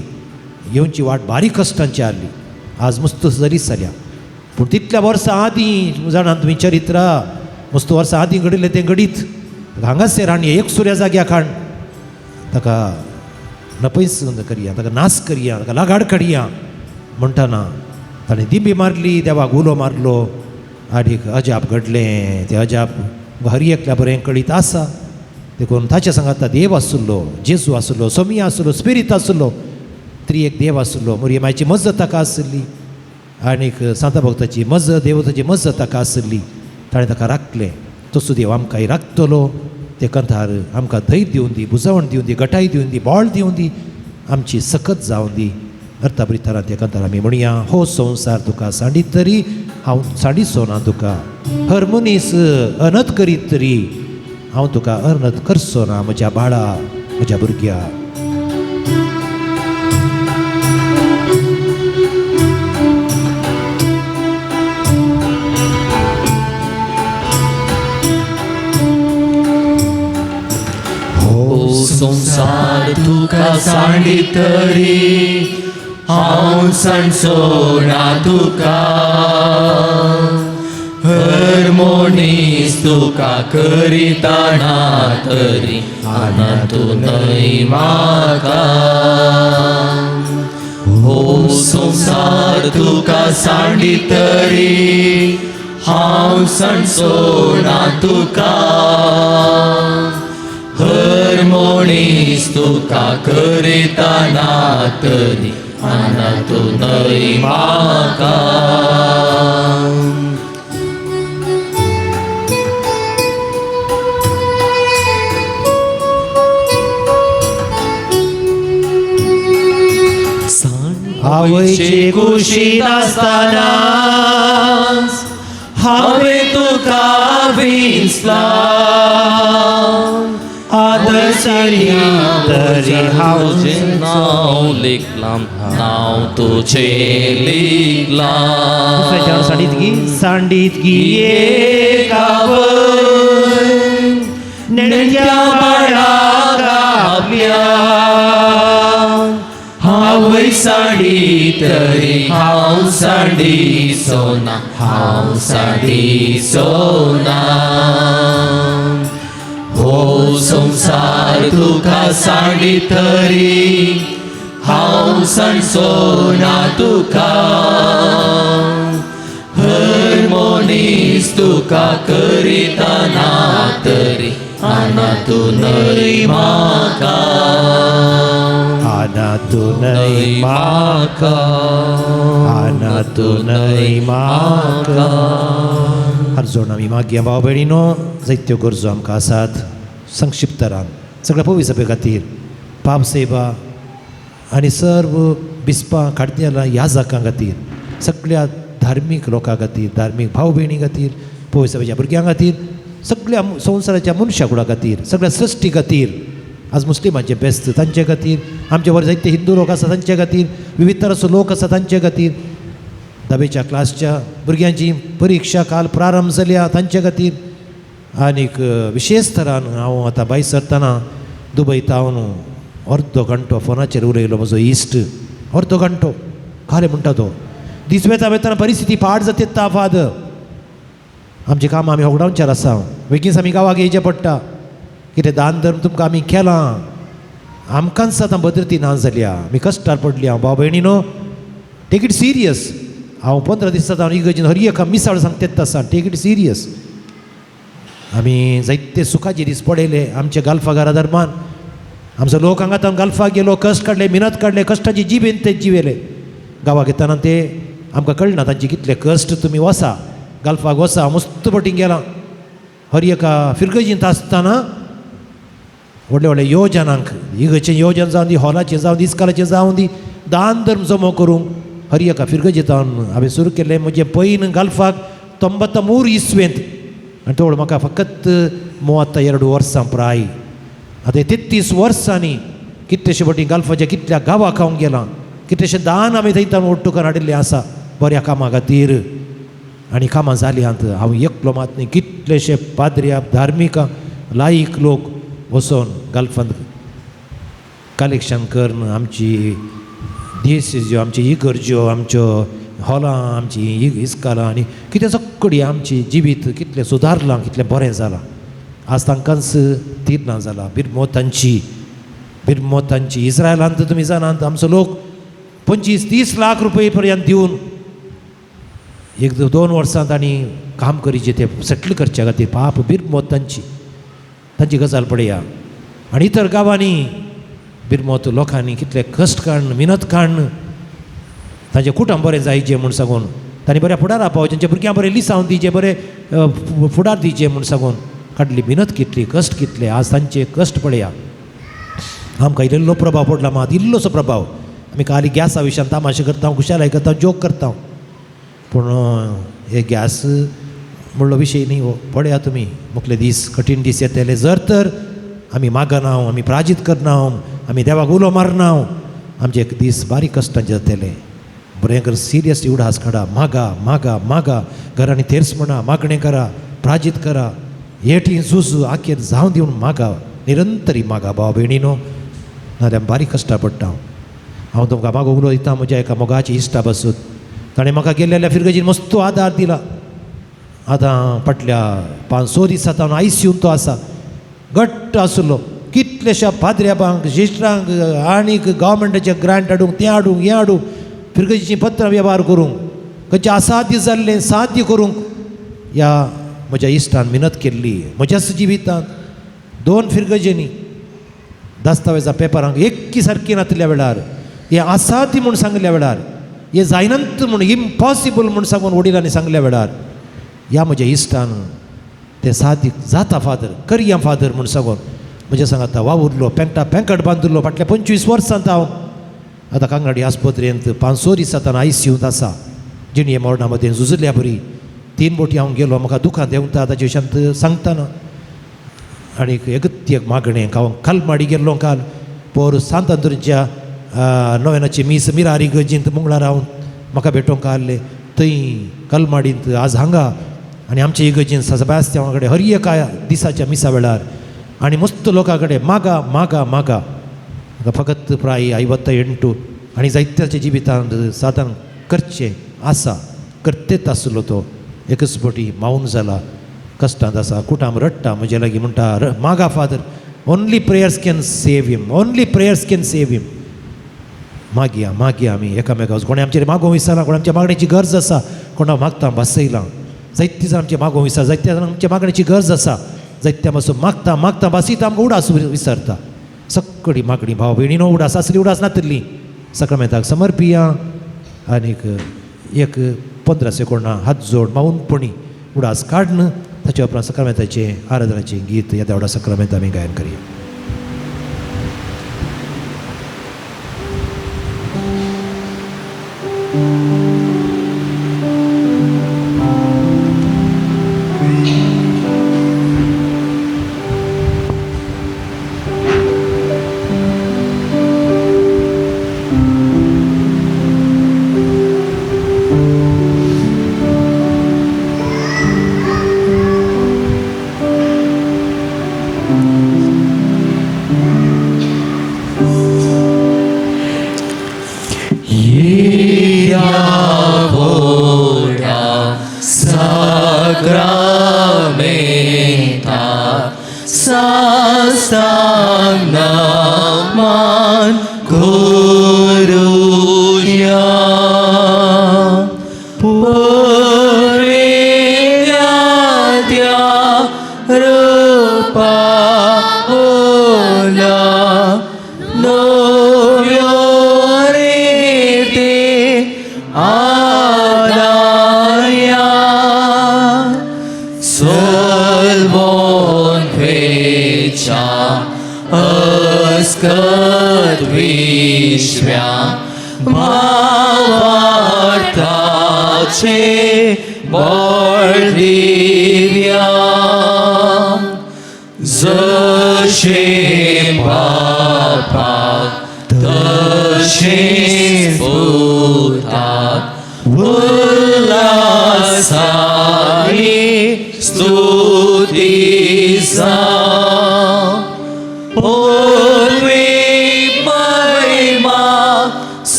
येवची वाट बारीक कश्टांची आहली. आज मस्त जरीच जाल्या, पूण तितल्या वर्सां आदीं जाणा तुमी चरित्रा, मस्त वर्सां आदीं घडिल्लें तें घडीत. हांगासर आनी एक सुर्या जाग्याक हाड ताका नपयस करया, ताका नाश करया, ताका लागाड काडया म्हणटना ताणें दिंबी मारली, देवाक उलो मारलो आनी एक अजाप घडलें. तें अजाप हर एकल्या बरें कळीत आसा. देखून ताच्या सांगाता देव आशिल्लो, जेजू आशिल्लो, सोमी आशिल्लो, स्पिरीत आशिल्लो, त्री एक देव आशिल्लो. मोरये मायची मजत ताका आशिल्ली आनीक सांता भक्ताची मजत, देवताची मजत ताका आशिल्ली. ताणें ताका राखलें. तसो देव आमकांय राखतलो. ते कंथार आमकां धैर्य दिवन दी, बुजावण दिवन दी, गटाय दिवन दी, बळ दिवन दी, आमची सकत जावन दी. अर्थाबरी त्या कंथार आमी म्हणया, हो संवसार तुका सांडीत तरी हांव सांडिचो ना तुका, हर मनीस अनत करीत तरी हांव तुका अनत करचो ना म्हज्या बाळा, म्हज्या भुरग्या. हो संवसार तुका सांडीत तरी हांव सांडचो ना तुका, हर मनीस तुका करिता ना तरी आना तूं न्हय म्हाका. हो संवसार तुका सांडीत तरी हांव सांडचो ना तुका, हर मनीस तुका करिता ना तरी आना तूं न्हय म्हाका. आवयचे कुशीन आसतनाच हांवें तुका विंचला, आदर्शरी तरी हांव तुजें नांव लिखलां, नांव तुजें लिखलां. दुसऱ्या सांडीत गी, सांडीत गी एक आवय नेण्ट्या बाळाक आपल्या हांवय सांडी तरी हांव सांडी सोना हांव सांडी सोना हो संसार तुका सांडी तरी हांव सांडचो ना तुका हर मनीस तुका करिता ना तरी आना तूं न्हय म्हाका आना तूं न्हय म्हाका आना तूं न्हय म्हाका. हरजोण आमी मागया भाव भयणीनो, जायत्यो गरजो आमकां आसात. संक्षिप्तरान सगळ्या पवी सभे खातीर पाप सेवा आनी सर्व बिस्पां खाडतेलां ह्या जाकां खातीर, सगळ्या धार्मीक लोकां खातीर, धार्मीक भाव भयणी खातीर, पवी सभेच्या भुरग्यां खातीर, सगळ्या संवसाराच्या मनशा कुळा खातीर, सगळ्या सृश्टी खातीर, आज मुस्लिमांचे बेस्त तांचे खातीर, आमचे वर जायते हिंदू लोक आसा तांचे खातीर, विविध तराचो लोक आसा तांचे खातीर, धावेच्या क्लासच्या भुरग्यांची परिक्षा काल प्रारंभ जाल्या तांचे खातीर, आनीक विशेष तरान हांव आतां भायर सरतना दुबय तावन अर्दो घंटो फोनाचेर उलयलो म्हजो इश्ट, अर्दो घंटो खरें म्हणटा तो दीस वेता वेतना परिस्थिती पाड जाता फादर, आमचें काम आमी होगडावचेर आसा, बेगीन आमी गांवाक येवचें पडटा, कितें दान धर्म तुमकां आमी केलां, आमकांच आतां भद्रती ना जाल्या, आमी कश्टार पडली. हांव भाव भयणीनो टेक it serious. हांव 15 दिसां हांव इगर्जेन हर एका मिसाळ सांगता आसा, टेक it serious. आमी जायते सुखाचे दीस पळयले आमच्या गाल्फा घरा धर्मान, आमचो लोक हांगा तावन गाल्फाक गेलो, कश्ट काडले, मिनत काडले, कश्टाची जिबेन ते जिवेले. गांवाक येतना ते आमकां कळना तांचे कितले कश्ट. तुमी वसा गाल्फाक वसा, मस्त पटींग गेला हर एका फिरगर्जींत आसतना व्हडले व्हडले योजनांक, इगर्जेचें योजन जावं दी, हॉलाचें जावं दी, इस्कालाचें जावं दी, दान धर्म जमो करूंक हर एका फिरगर्जेंत हांवें सुरू केल्लें म्हजें पयन गाल्फाक 93 इस्वेंत, आनी तो म्हाका फकत 32 वर्सां प्राय. आतां 33 वर्सांनी कितलेशे फावटी गाल्फाच्या कितल्या गांवाक हांव गेलां, कितलेशें दान आमी थंय तावन ओट्टू करून हाडिल्लें आसा बऱ्या कामां खातीर, आनी कामां जालीं. आतां हांव एकलो मात न्ही, कितलेशे पाद्र्या धार्मिकां लायक लोक वचोन गाल्फांत कलेक्शन करून आमची देश ज्यो, आमची इगर्ज्यो, आमच्यो हॉलां, आमची इस्कालां आनी कितें सगळी आमची जिवीत कितलें सुदारलां, कितलें बरें जालां. आज तांकांच तीर ना जाला बिरमोतांची, बिरमोतांची. इस्रायलांत तुमी जाणात आमचो लोक 25-30 लाख रुपये पर्यंत दिवन 1-2 वर्सां तांणी काम करीचे ते सेटल करच्या खातीर पाप बिरमोतांची तांची गजाल पळया. आनी इतर गांवांनी बिरमोत लोकांनी कितले कश्ट काडून मिनत काडून तांचें कुटुंब बरें जायचें म्हूण सांगून तांणी बऱ्या फुडारा पावचें, तांच्या भुरग्यांक बरें लिसांव दिवचें, बरें फुडार दिवचें म्हूण सांगून काडली मिनत कितली, कश्ट कितले. आज तांचे कश्ट पळया. आमकां इल्लो प्रभाव पडला मात इल्लोसो प्रभाव. आमी काली गॅसा विशयान तामाशे करता, खुशालाय करता, जोक करता, पूण हे गॅस म्हणलो विशय न्ही हो. पळया तुमी मुखले दीस कठीण दीस येतले. जर तर आमी मागना, आमी प्राजीत करना, आमी देवाक उलो मारना, आमचे एक दीस बारीक कश्टांचे जातले. बरें कर सिरियस उडास काडा, मागा मागा मागा, घरांनी थेर्स म्हणा, मागणें करा, प्राजीत करा, हेटी झुजू आखेर जावं दिवन मागा, निरंतरी मागा भाव भयणीनो, नाजाल्यार बारीक कश्टां पडटा. हांव तुमकां मागो उलो दिता म्हज्या एका मोगाची इश्टा बसून, ताणें म्हाका गेल्ल्या फिरगजीन मस्त आदार दिला. आतां फाटल्या 5-6 दिसां हांव आयसीयून तो आसा, घट्ट आसलो. कितलेश्या पाद्र्याबांक, जिश्टांक आनीक गव्हर्मेंटाचे ग्रांट हाडूंक, तें हाडूंक, हें हाडूंक, फिरगजीचीं पत्रां वेव्हार करूंक, खंयचें असाध्य जाल्लें साध्य करूंक ह्या म्हज्या इश्टान मिनत केल्ली. म्हज्याच जिवितांत 2 फिरगजेनी दस्तावेजा पेपरांक एक्की सारकी नातिल्ल्या वेळार, हें असाध्य म्हूण सांगल्या वेळार, हें जायनात म्हूण इम्पॉसिबल म्हूण सांगून वडिलांनी सांगल्या वेळार ह्या म्हज्या इश्टान तें साध्य जाता फादर, करया फादर म्हूण सांगून म्हज्या सांगाता वावुरलो, पेंटा पेंकट बांदिल्लो. फाटल्या 25 वर्सांत हांव आतां कांगडी आस्पत्रेंत 5-6 दिसां आयसीयूंत आसा. जिणये मरणा मदें झुजल्या बरी 3 बोटी हांव गेलो, म्हाका दुखां देंवता ताचे विशयांत सांगतना. आनी एक मागणें हांव कालमाडी गेल्लो काल पोर सांत अंत्रुजच्या नोवेनाची मीस मिरारी गजींत मंगळार हांव म्हाका भेटोवंक आसलें थंय कलमाडींत आज हांगा. आनी आमचे इगर्जीन सबास्त्यांवा कडेन हर एका दिसाच्या मिसा वेळार आनी मस्त लोकां कडेन मागा मागा मागा. आतां फकत प्राय 58 आनी जायत्याच्या जिवितांत साधन करचें आसा, करतेच आसलो तो. एकच फावटी मावन जाला, कश्टांत आसा, कुटाम रडटा म्हजे लागीं म्हणटा, मागा father, only prayers can save him, only prayers can save him. मागया मागया आमी एकामेकां. कोणें आमचेर मागोवंक विसरला, कोणें आमच्या मागणेची गरज आसा, कोणा मागता भासयलां. जायते जाण आमचें मागोवंक विसर, जायते जाण आमच्या मागणेची गरज आसा, जायत्या मातसो मागता मागता भासयता, आमकां उडास विसरता. सगळी मागणी भाव भयणीनो उडास आसली उडास नातली सक्रमेंताक समर्पिया. आनीक एक 15 सेकोंडां हात जोड मावनपणी उडास काडन ताच्या उपरांत सक्रमेंताचें आराधनाचें गीत ह्या देवडा सक्रमेंत आमी गायन करया.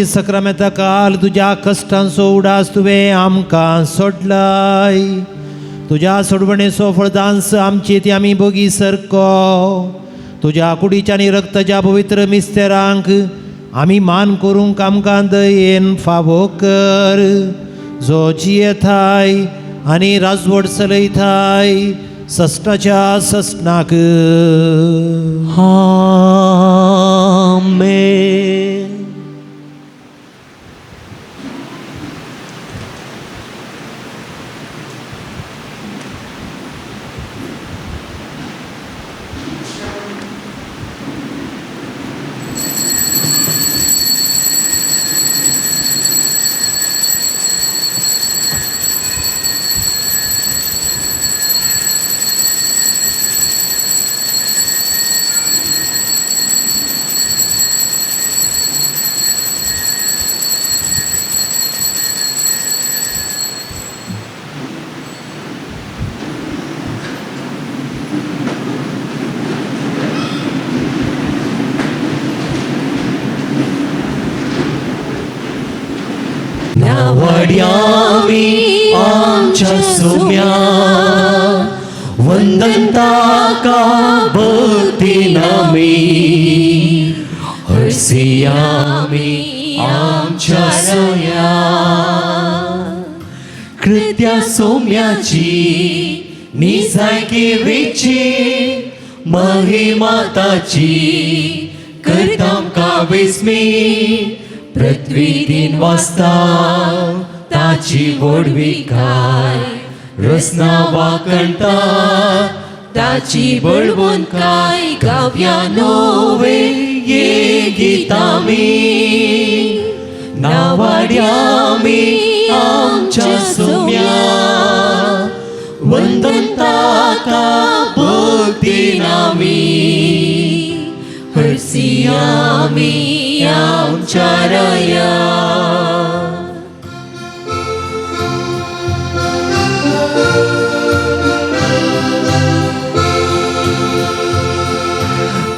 सक्रामेंता काल तुज्या कश्टांचो उडास तुवें आमकां सोडलाय. तुज्या सोडवणेचो फळदांस आमची ती आमी बोगी सरको. तुज्या कुडीच्या आनी रक्ताच्या पवित्र मिस्तेरांक आमी मान करूंक आमकां दयेन फावो कर, जो जियेताय आनी राजवट चलयताय सस्टाच्या सस्नाक. आमेन. नावड्यामी आमच्या सोम्या वंदन ताका भक्ती नामी हरसियामी आमच्या सोया कृत्या सोम्याची निजायकी वेची महिमा ताची करता आमकां विस्मी पृथ्वी दिन वाचता ताची व्हडविकाय रसना वाकणता ताची बळवंतकाय गावया नोवे ये गीतामी नावाड्यामी आमच्या सोम्या वंदन ताका भक्ती नामी हरसियामी आमच्या रया.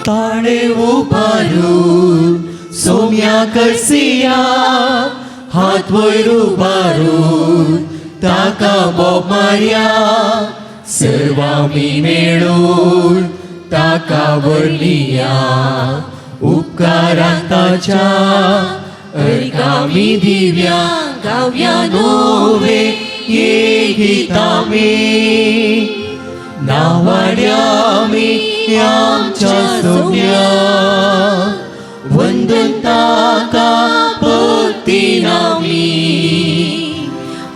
ताणे उबारून सोम्या करसिया हात वयर उबारून ताका बोब मारया सर्वामी मेळून ताका व्हरलिया उपकारांक ताच्या अर्गामी दिव्या गावया नोवे ये गीतामी नावाड्यामी आमच्या सोम्या वंदन ताका भक्ती नामी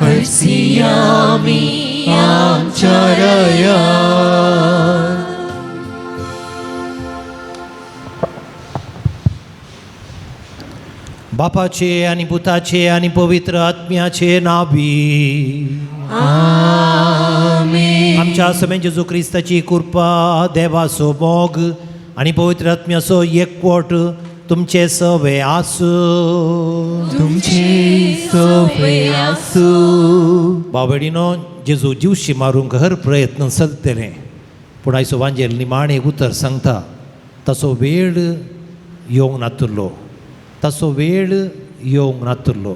हरसियामी आमच्या रया. बापाचे आनी पुताचे आनी पवित्र आत्म्याचे नावी आमेन. आमच्या समें जेजू क्रिस्ताची कृपा, देवाचो मोग आनी पवित्र आत्म्याचो एकवट तुमचे सवे आसूं. तुमचे सवे आसूं. भाव भयणीनो, जेजू जिवशी मारूंक हर प्रयत्न चलतले, पूण आयचो वांजेल निमाणें एक उतर सांगता, ताचो वेळ येवंक नातुल्लो, ताचो वेळ येवंक नातुल्लो.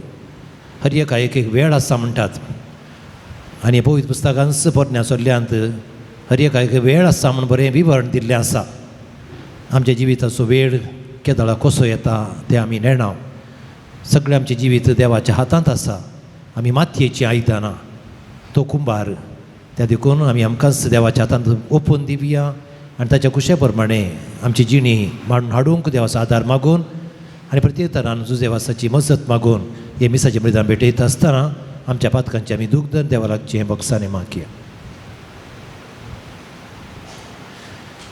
हर एका एक एक वेळ आसा म्हणटात आनी पवित्र पुस्तकांच पोरण्या सोल्ल्यांत हर एका एक वेळ आसा म्हूण बरें विवरण दिल्लें आसा. आमच्या जिविताचो वेळ केदळा कसो येता तें आमी नेणाव. सगळें आमचें जिवीत देवाच्या हातांत आसा. आमी मातयेचीं आयदनां, तो कुंबार. त्या देखून आमी आमकांच देवाच्या हातांत ओपून दिवया आनी ताच्या कुशे प्रमाणे आमची जिणी मांडून हाडूंक देवाचो आदार मागून आनी प्रत्येक तरान जुजेवासाची मजत मागून हे मिसाचें बलिदान भेटयता आसतना आमच्या पातकांचें आमी दुग्धन देवा लागचें भक्सांनी मागया.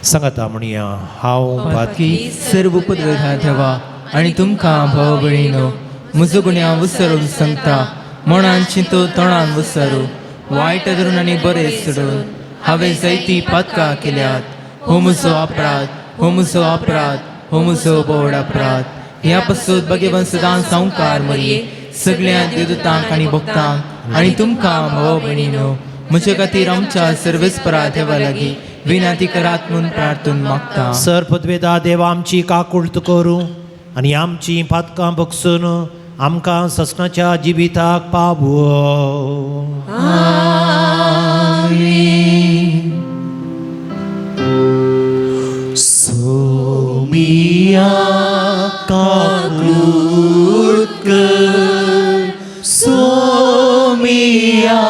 सांगाता म्हणया, हांव पातकी सर्व उपद्रव देवा आनी तुमकां भाव भयणीनो म्हजो गुन्यांव विसरून सांगता मनान चिंतो तोंडान विसरू वायट धरून आनी बरें सोडून हांवें जायतीं पातकां केल्यात. हो म्हजो अपराध, हो म्हजो अपराध, हो म्हजो बोड अपराध. ह्या पासून भगवान सदां संवकार मरये सगळ्या देवदूतांक आनी भक्तांक आनी तुमकां भाव भयणीनो म्हजे खातीर आमच्या सर्वेस्परा देवा लागीं विनंती करात म्हूण प्रार्थून मागता. सर पदवेदा देवा आमची काकुळट करूं आनी आमची पातकां बगसून आमकां ससनाच्या जिविताक पावो. आमेन. सोमिया काकुळट कर, सोमिया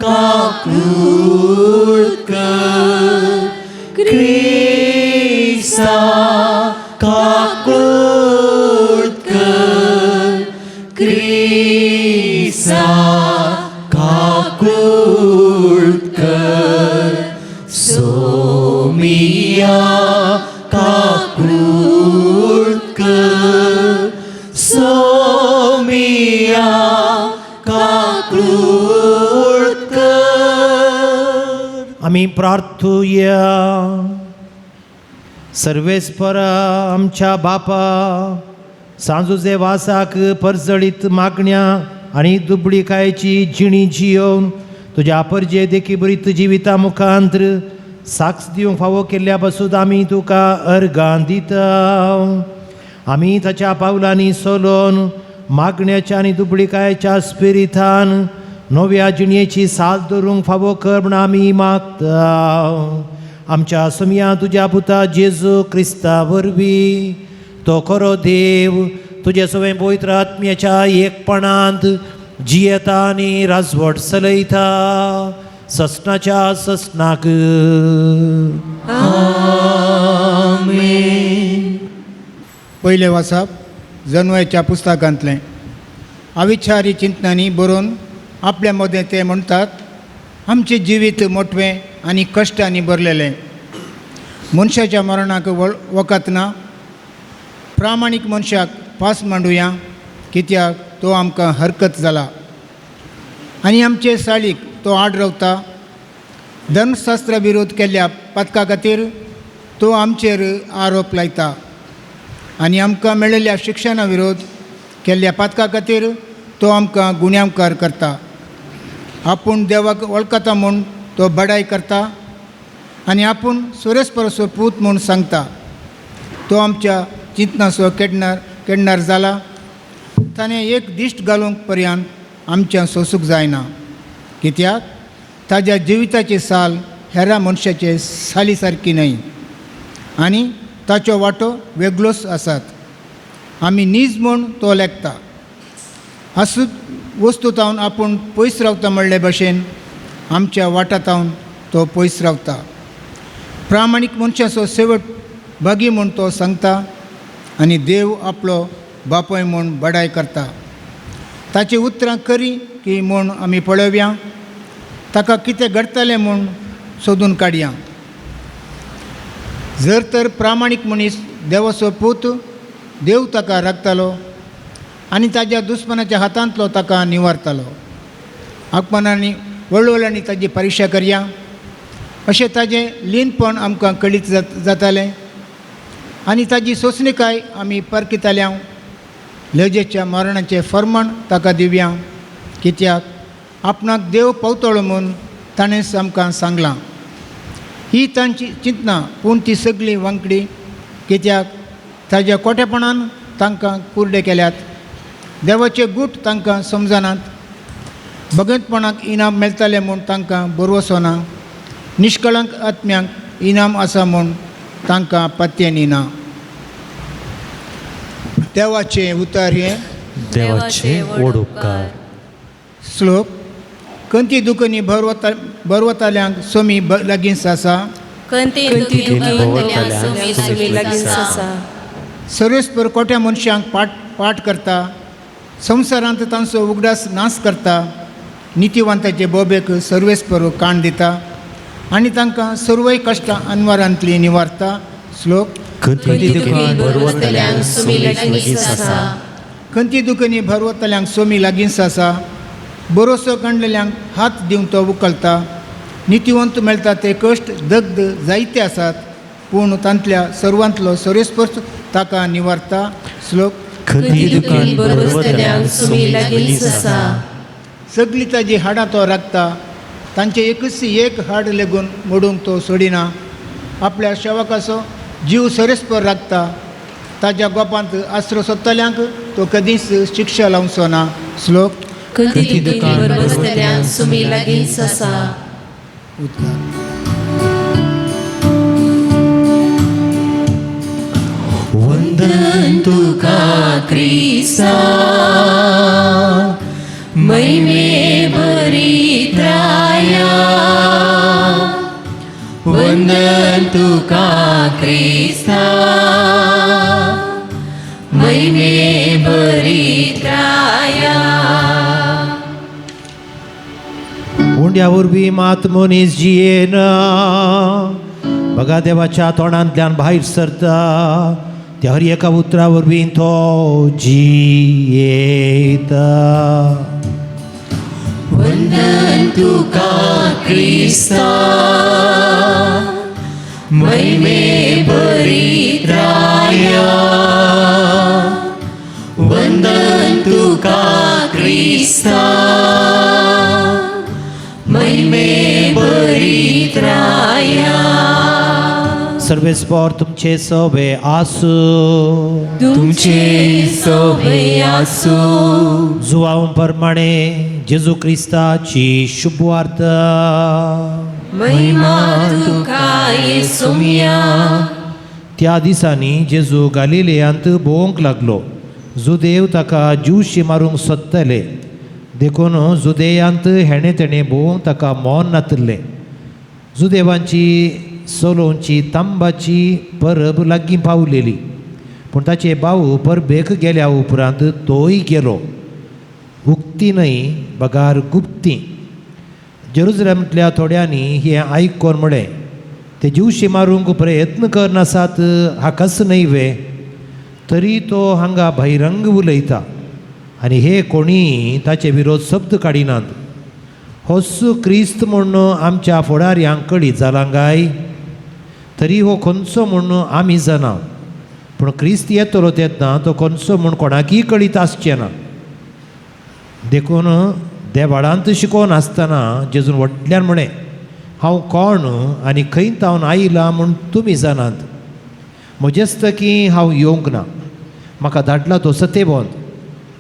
काकुळट कर, क्रिस्ता काकुळट कर, क्रिस्ता काकुळट कर, सोमिया काकुळट कर, सोमिया काकुळट कर. आमी प्रार्थुया. सर्वेस्परा आमच्या बापा, सांजुजे वासाक परजळीत मागण्या आनी दुबळीकायेची जिणी जियोवन तुज्या परजे देखी बरीत जिविता मुखांत्र साक्ष दिवंक फावो केल्ल्या पासून आमी तुका अर्गां दिता. आमी ताच्या पावलांनी सोलोन मागण्याच्या आनी दुबळीकायेच्या स्पिरितान नव्या जिणयेची साल धरूंक फावो कर म्हूण आमी मागता. आमच्या सोमया तुज्या पुता जेजू क्रिस्ता वरवीं तो खरो देव तुजे सवें पवित्र आत्म्याच्या एकपणांत जियेता आनी राजवट चलयता ससनाच्या ससनाक. आमेन. पयलें वाचप जनवयाच्या पुस्तकांतलें. अविचारी चिंतनांनी बरोवन आपल्या मदें ते म्हणटात, आमचें जिवीत मोटवें आनी कश्टांनी भरलेलें. मनशाच्या मरणाक वखत ना. प्रामाणीक मनशाक पास मांडुया, कित्याक तो आमकां हरकत जाला आनी आमचे साळीक तो आड रावता. धर्मशास्त्रा विरोध केल्ल्या पातका खातीर तो आमचेर आरोप लायता आनी आमकां मेळिल्ल्या शिक्षणा विरोध केल्ल्या पातका खातीर तो आमकां गुन्यांवकार करता. आपूण देवाक वळखता म्हूण तो बडाय करता आनी आपूण सुरेस्परसो पूत म्हूण सांगता. तो आमच्या चिंतनाचो केडणार जाला. ताणें एक दिश्ट घालूंक पर्यंत आमच्या सोसूंक जायना, कित्याक ताज्या जिविताची साल हेरा मनशाचे साली सारकी न्हय आनी ताचो वांटो वेगळोच आसात. आमी नीज म्हूण तो लेखता. आसूत वस्तू तावन आपूण पयस रावता म्हणले भशेन आमच्या वाटा तावन तो पयस रावता. प्रामाणीक मनशाचो शेवट भागी म्हूण तो सांगता आनी देव आपलो बापूय म्हूण बडाय करता. ताची उतरां खरी की म्हूण आमी पळोवया, ताका कितें घडटलें म्हूण सोदून काडया. जर तर प्रामाणीक मनीस देवाचो पूत, देव ताका राखतालो आनी ताज्या दुस्मानाच्या हातांतलो ताका निवारतालो. अपमानांनी वळवळांनी ताजी परिक्षा करया अशें ताजें लीनपण आमकां कळीत जातालें आनी ताजी सोंसणीकाय आमी परकिताल्या. लजेच्या मरणाचें फर्माण ताका दिवया, कित्याक आपणाक देव पावतलो म्हूण ताणेंच आमकां सांगलां. ही तांची चिंतना पूण ती सगळी वांकडी, कित्याक ताज्या कोटेपणान तांकां कुर्डे केल्यात. देवाचे गूट तांकां समजनात. भगवंतपणाक इनाम मेळटलें म्हूण तांकां भरवसो ना. निश्कळंक आत्म्यांक इनाम आसा म्हूण तांकां पत्तें ना. देवाचें उतर हें देवाचे व्हड उपकार. श्लोक. कंती दुखनी भरवताल्यांक सोमी लागींच आसा. कंती दुखनी सोमी लागींच आसा. सर्वेस्पर कोट्या मनशांक पाठ करता. संवसारांत तांचो उगडास नाश करता. नितीवंताचे बोबेक सर्वेस्पर काण दिता आनी तांकां सर्वय कश्टां अनवारांतली निवारता. श्लोक. कंती दुखनी भरवतल्यांक सोमी लागींच आसा. कंती दुखनी भरवतल्यांक सोमी लागींच आसा. बरोसो कांडलेल्यांक हात दिवन तो उखलता. नितीवंत मेळटा ते कश्ट दग्ध जायते आसात, पूण तांतल्या सर्वांतलो सर्वेस्पर्श ताका निवारता. श्लोक. कंती दुखनी भरवतल्यांक सोमी लागींच आसा. सगळीं ताजी हाडां तो राखता. तांचे एकूच एक हाड लेगून मोडूंक तो सोडिना. आपल्या शेवकाचो जीव सर्वेस्पर राखता. ताज्या गोपांत आसरो सोदतल्यांक तो कदीच शिक्षा लावचो ना. श्लोक. कंती दुखनी भरवतल्यांक सोमी लागींच आसा. वंदन तुका क्रिस्ता महिमे भरित्राया. वंदन तुका क्रिस्ता महिमे भरित्राया. उंड्या वरवीं मात मनीस जियेना, बगा देवाच्या तोंडांतल्यान भायर सरता त्या हर एका उतरा वरवीं तो जियेता. वंदन तुका क्रिस्ता महिमे भरित्राया. वंदन तुका क्रिस्ता महिमे भरित्राया. सर्वेस्पर तुमचे सवे आसू. तुमचे सवे आसू. जुवांव प्रमाणे जेजू क्रिस्ताची शुभवार्ता. महिमा तुका येसुम्या. त्या दिसांनी जेजू गालिलेयांत भोंवंक लागलो. जुदेव ताका ज्यूशी मारूंक सोदताले, देखून जुदेयांत हेणें तेणें भोंवंक ताका मौन नातिल्लें. जुदेवांची सोलोवची तांबाची परब लागीं पावलेली. पूण ताचे भाव परबेक गेल्या उपरांत तोय गेलो, उक्ती न्हय बगार गुप्ती. जेरुजलेमांतल्या थोड्यांनी हें आयकोन म्हळें, ते जिवशी मारूंक प्रयत्न करनासात हाकाच न्हय वे? तरी तो हांगा बहिरंग उलयता आनी हे कोणी ताचे विरोध शब्द काडिनात. होच क्रिस्त म्हूण आमच्या फुडाऱ्यांक कळीत जाला काय? तरी हो खंयचो म्हूण आमी जाणा, पूण क्रिस्त येतलो तेन्ना तो खंयचो म्हूण कोणाकय कळीत आसचें ना. देखून देवाळांत शिकोवन आसतना जेजून व्हडल्यान म्हळें, हांव कोण आनी खंय तावन आयलां म्हूण तुमी जाणात. म्हजेच की हांव येवंक ना, म्हाका धाडला तो सतेबोंत.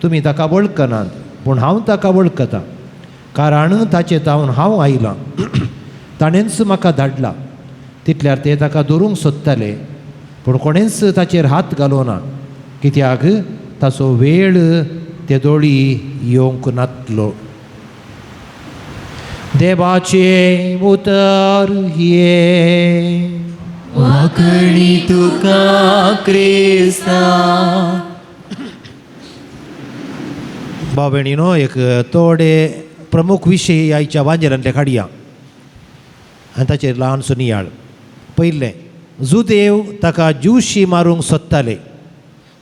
तुमी ताका वळखनात, पूण हांव ताका वळखतां, कारण ताचे तावन हांव आयलां. ताणेंच म्हाका धाडला. तितल्यार ते ताका धरूंक सोदताले, पूण कोणेंच ताचेर हात घालो ना, कित्याक ताचो वेळ ते दोळी येवंक नातलो. देवाचें उतर हें. वाकणी तुका क्रिस्ता. भाव भयणीनो, एक थोडे प्रमुख विशय आयच्या वांजेरांतले काडया आनी ताचेर ल्हानसो नियाळ. पयलें, जुदेव ताका ज्यूशी मारूंक सोदताले.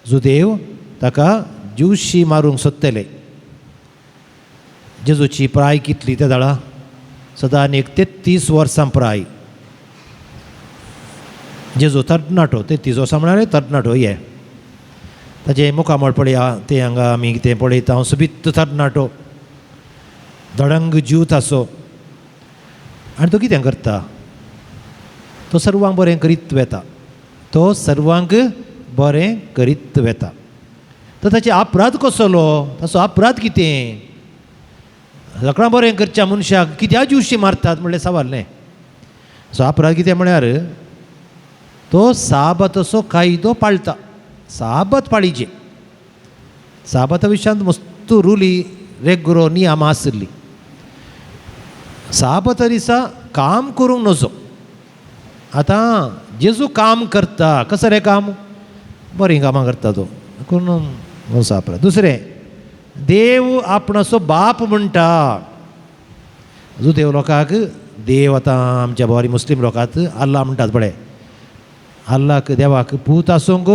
जुदेव ताका ज्यूशी मारूंक सोदताले. जेजूची प्राय कितली ते दाळा सदां एक 33 वर्सां प्राय. जेजू तरणाटो, 33 वर्सां म्हळ्यार तरणाटो. ये ताचें मुखामळ पळया, तें हांगा आमी कितें पळयता, हांव सोबीत तरणाटो, धडंग जीव ताचो. आनी तो कितें करता? तो सर्वांक बरें करीत वेता. तो सर्वांक बरें करीत वेता. तर ताचे अपराध कसलो? ताचो अपराध कितें? सगळ्यां बरें करच्या मनशाक कित्या जिवशी मारतात म्हणलें सवाल न्हय. सो अपराध कितें म्हळ्यार तो साबाताचो कायदो पाळटा. साबात पाळीचे. साबाता विशयांत मस्त रुली रेगुरो नियम आशिल्ली. साबाता दिसा काम करूंक नजो. आतां जेजू काम करता, कसं रे काम? बरीं कामां करता तो, देखून अपराध. दुसरें, देव आपणाचो बाप म्हणटा. जुदेव लोकांक देव, आतां आमच्या बोरी मुस्लीम लोकांक अल्ला म्हणटात पळय. अल्लाक देवाक पूत आसूंक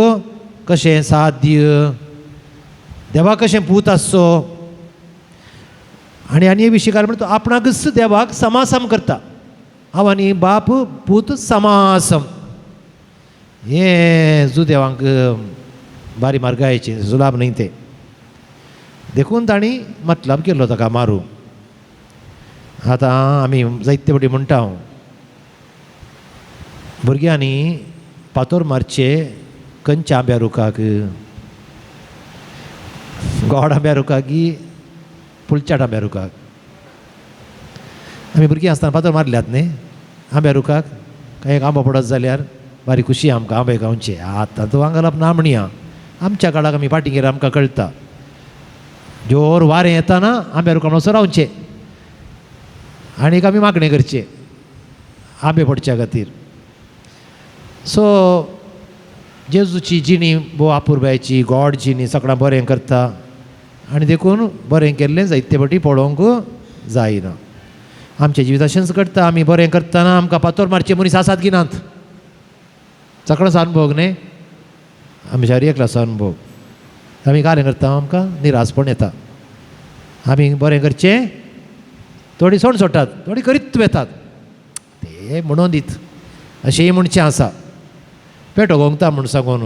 कशें साध्य? देवाक कशें पूत आसचो? आनी आनी विशय कारण म्हणटा तो आपणाकच देवाक समासम करता. हांव आनी बाप पूत समासम. हें जुदेवांक बारी मार्गायचें जुलाब न्हय तें. देखून तांणी मतलब केल्लो ताका मारूं. आतां आमी जायते फावटी म्हणटा, हांव भुरग्यांनी फातोर मारचे खंयच्या आंब्या रुखाक? गोड आंब्या रुखाक की पुलचाट आंब्या रुखाक? आमी भुरगीं आसतना फातर मारल्यात न्ही आंब्या रुखाक. कांय एक आंबो पडत जाल्यार बारी खुशी आमकां आंबे खावचे. आतां तो हांगा ना म्हणया, आमच्या काळाक आमी फाटीं गेल्यार आमकां कळटा. जोर वारें येताना आंब्या रुखा म्हणसर रावचें आनीक आमी मागणें करचें आंबे पडच्या खातीर. सो जेजूची जिणी भोव आपुरबायची, गोड जिणी, सगळ्यां बरें करता आनी देखून बरें केल्लें जायते फावटी पळोवंक जायना. आमच्या जिवीत अशेंच करता. आमी बरें करतना आमकां फातोर मारचे मनीस आसात की नात? सगळोच अनुभोग न्ही, आमच्या हर एकल्याचो अनुभव. आमी कार्य करता आमकां निराशपण येता. आमी बरें करचें थोडी सोड सोडटात, थोडी करीत वेतात, ते म्हणून दीत अशेंय म्हणचें आसा. पेटो गोंगता म्हूण सांगून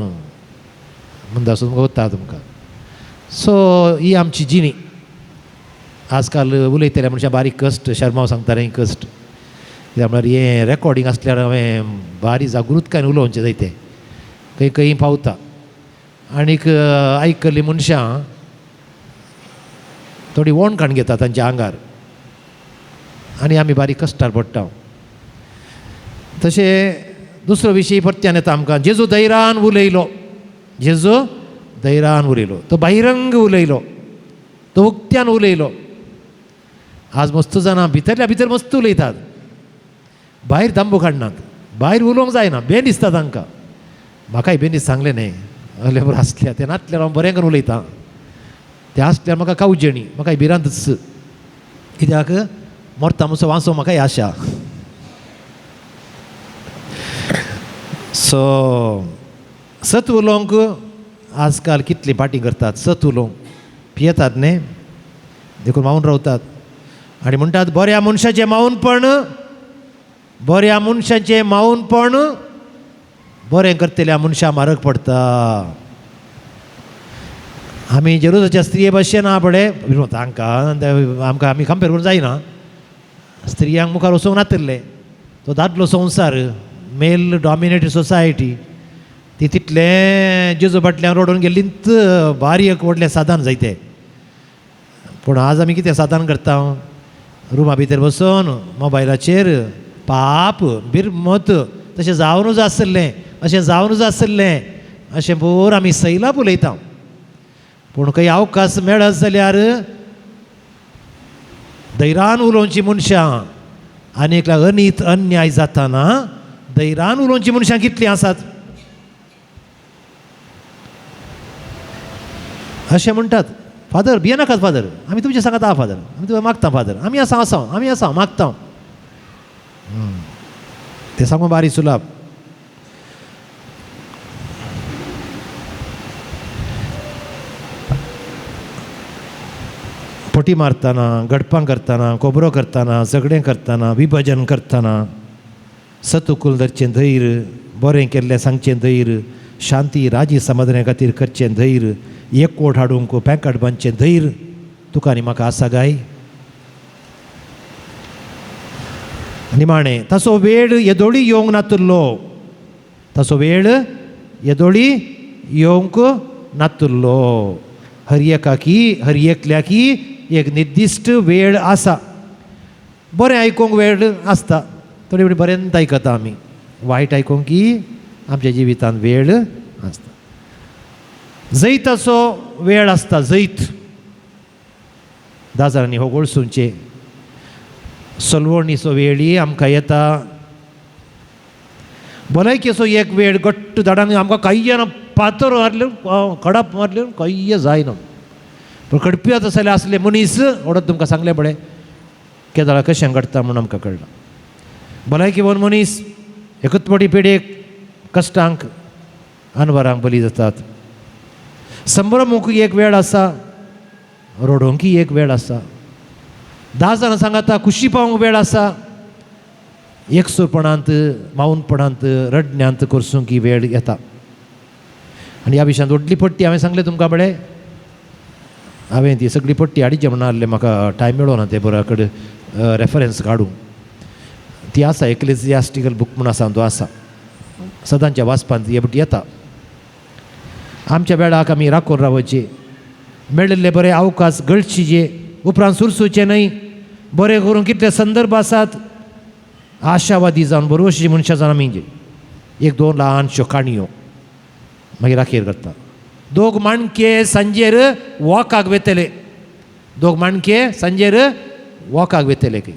मुंदासून वता तुमकां. सो ही आमची जिणी. आजकाल उलयतले मनशां बारीक कश्ट, शर्माव सांगता रे कश्ट. कित्याक म्हळ्यार हें रेकॉर्डिंग आसल्यार हांवें बारीक जागृतकायेन उलोवचें जायतें, खंय खंय पावता. आनीक आयकल्लीं मनशां थोडी वोण काडून घेता तांच्या आंगार आनी आमी बारीक कश्टार पडटा. तशें दुसरो विशय परत्यान येता आमकां. जेजू धैरान उलयलो. जेजू धैरान उलयलो, तो बहिरंग उलयलो, तो उक्त्यान उलयलो. आज मस्त जाणां भितरल्या भितर मस्त उलयतात, भायर दांबो काडनात, भायर उलोवंक जायना, बेन दिसता तांकां. म्हाकाय बेन दीस सांगलें न्ही, असले बरें आसल्या ते नातल्यार हांव बरें करून उलयतां, ते आसल्यार म्हाका कावजेणी, म्हाका भिरांतच, कित्याक मरता मुसो वांसो म्हाका आशा. सो सत उलोवंक आजकाल कितली पाटी करतात, सत उलोवंक पियेतात न्ही, देखून मावन रावतात आनी म्हणटात बऱ्या मनशाचें मावनपण, बऱ्या मनशाचें मावनपण बरें करतल्या मनशां म्हारग पडटा. आमी जेरुजाच्या स्त्रिये भाशेन आहा पळय, तांकां आमकां आमी कंपेर करूंक जायना, स्त्रियांक मुखार वचूंक नातिल्लें, तो दादलो संवसार, मेल डॉमिनेटेड सोसायटी, ती तितलें जेजू फाटल्यान रडून गेल्लींत भारी एक व्हडलें साधन जायते. पूण आज आमी कितें साधन करता, रुमा भितर बसून मोबायलाचेर पाप बिरमत तशें जावनूच आसलें, अशें जावनूच आसलें, अशें बोर आमी सैलाप उलयता. पूण खंय अवकाश मेळत जाल्यार धैर्यान उलोवची मनशां आनी एकल्या अनीत अन्याय जाताना धैर्यान उलोवची मनशां कितलीं आसात अशें म्हणटात. फादर भियेनाकात फादर, आमी तुमचें सांगता आहा फादर, आमी तुका मागता फादर, आमी आसा आसा आमी आसा मागता. तें सांगू बारी सुलाप. फटी मारतना, गडपां करतना, कोबरो करतना, झगडें करतना, विभजन करतना सतुकूल धरचें धैर्य, बरें केल्लें सांगचें धैर्य, शांती राजी समाधाना खातीर करचें धैर्य, एकवट हाडूंक पॅकट बांदचें धैर्य तुका आनी म्हाका आसा काय? निमाणें ताचो वेळ येदोळी येवंक नातुल्लो, ताचो वेळ येदोळी येवंक नातुल्लो. हर एकाकी हर एकल्याकी एक निर्दिश्ट वेळ आसा. बरें आयकूंक वेळ आसता, थोडे फावटी बरेंच आयकता आमी, वायट आयकूंक की आमच्या जिवितांत वेळ आसता. जैताचो वेळ आसता, जैत दाजारांनी हो गोळसुंचे सलवणीचो वेळी आमकां येता. भलायकेचो एक वेळ घट्ट झाडांनी आमकां कांय ना, फातर मारले कडप मारले कांय जायना, पूण कडपी आतां जाल्यार आसले मनीस ओडत तुमकां सांगलें पळय केदळा कशें घडटा म्हूण आमकां कळना. भलायकी भोवन मनीस एकच फावटी पिडेक कश्टांक अनवरांक बली जातात. संभ्रमूंक एक वेळ आसा, रडोवंक एक वेळ आसा, 10 जाणां सांगाता खुशी पावूंक वेळ आसा, एकसूरपणांत मावनपणांत रडण्यांत करसूंक वेळ येता. आनी ह्या विशयांत व्हडली पट्टी हांवें सांगलें तुमकां पळय, हांवें ती सगळी पट्टी हाडीची म्हणून आहलें, म्हाका टायम मेळो ना ते बरो कडेन रेफरन्स काडूंक. ती आसा एक्लेजियास्टिकल बूक म्हूण आसा, तो आसा सदांच्या वाचपांत ती पट्टी येता. आमच्या वेळाक आमी राखून रावचे, मेळिल्ले बरे अवकाश गळचे जे उपरांत सुरसुचे न्हय, बरें करून कितले संदर्भ आसात. आशावादी जावन बरोवशी मनशां जावन आमी एक दोन ल्हानश्यो काणयो मागीर अखेर करता. दोग माणके सांजेर वॉकाक वेतले, दोग माणके सांजेर वॉकाक वेतले खंय,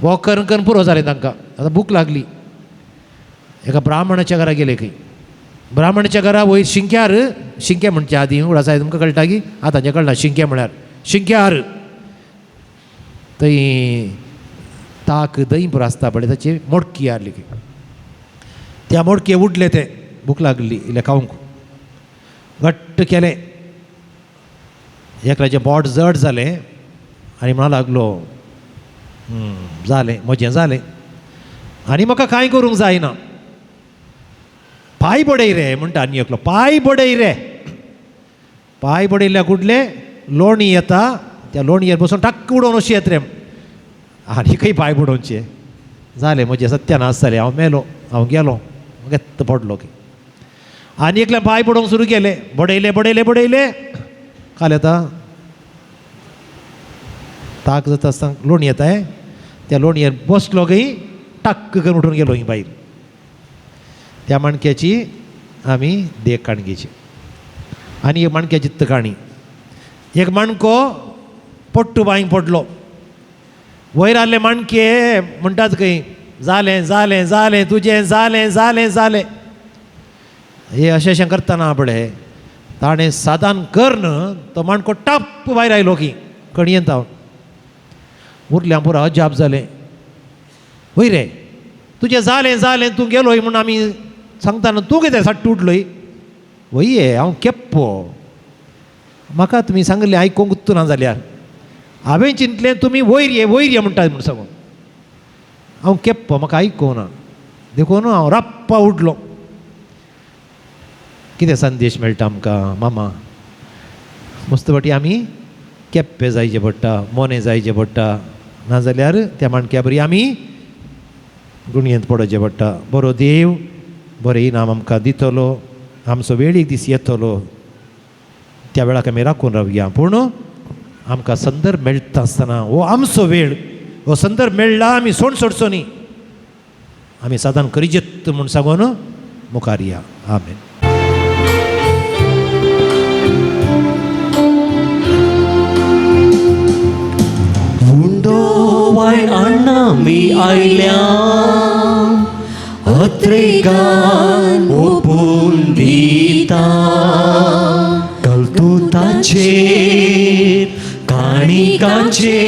वॉक करून करून पुरो जालें तांकां, आतां भूक लागली. एका ब्राह्मणाच्या घरा गेले खंय, ब्राह्मणाच्या घरा वयर शिंक्यार, शिंके म्हणचे आदीं उडास तुमकां कळटा की आतांचें कळटा शिंके म्हळ्यार शिंक्यार थंय ताक दही पुरो आसता पळय ताची मोडकी हाडली खंय, त्या मोडके उडले ते, भूक लागली इल्लें खावंक, घट्ट केलें, एकल्याचें बोट जड जालें आनी म्हणा लागलो जालें म्हजें जालें आनी म्हाका कांय करूंक जायना. पांय बडय रे म्हणटा आनी एकलो, पांय बडय रे, पांय बडयल्ल्या कुडले लोणी येता, त्या लोणयेर बसून टाक्क उडोवन अशी येत रे, आनी खंय पांय बडोवचे, जालें म्हजें सत्यानाश जालें, हांव मेलो, हांव गेलो, घेत पडलो की. आनी एकल्यान पांय बडोवंक सुरू केले, बडयले बडयले बडयले, काल येता ताक जाता आसतना लोणी येता त्या लोणयेर बसलो खंय टाक्क करून उठून गेलो ही बायल. त्या माणक्याची आमी देख काणगेची. आनी एक माणक्याची काणी, एक माणको पट्टू बांयक पडलो, वयर आसले माणके म्हणटात खंय जालें जालें जालें तुजें जालें जालें जालें. हे अशें अशें करतना पळय ताणें सादान कर्न तो माणको टप भायर आयलो की कणयेंत हांव उरल्या पुरो अजाप जालें. वय रे तुजें जालें जालें तूं गेलोय म्हूण आमी सांगता न्हू, तूं कितें साट्ट उठलोय? वय हांव केप्पो, म्हाका तुमी सांगिल्लें आयकूंक ना जाल्यार हांवें चिंतलें तुमी वयर ये वयर ये म्हणटा म्हूण सांगून. हांव केप्पो, म्हाका आयकूंक ना, देखून हांव राप्पा उठलो. कितें संदेश मेळटा आमकां मामा? मस्त फाटी आमी केप्पे जायचे पडटा, मोने जायचे पडटा, नाजाल्यार त्या माणक्या बरी आमी गुणयेंत पडोवचें पडटा. बरो देव बरें इनाम आमकां दितलो, आमचो वेळ एक दीस येतलो, त्या वेळाक आमी राखून रावया. पूण आमकां संदर्भ मेळटा आसतना हो आमचो वेळ, हो संदर्भ मेळ्ळा आमी सोड सोडचो न्ही, आमी सादारण करीजेत म्हूण सांगून मुखार या. आमेन. उंडो वाय अण्णा मी आयल्या अत्रेगान ओपून दिता कलतुताचेर काणिकाचेर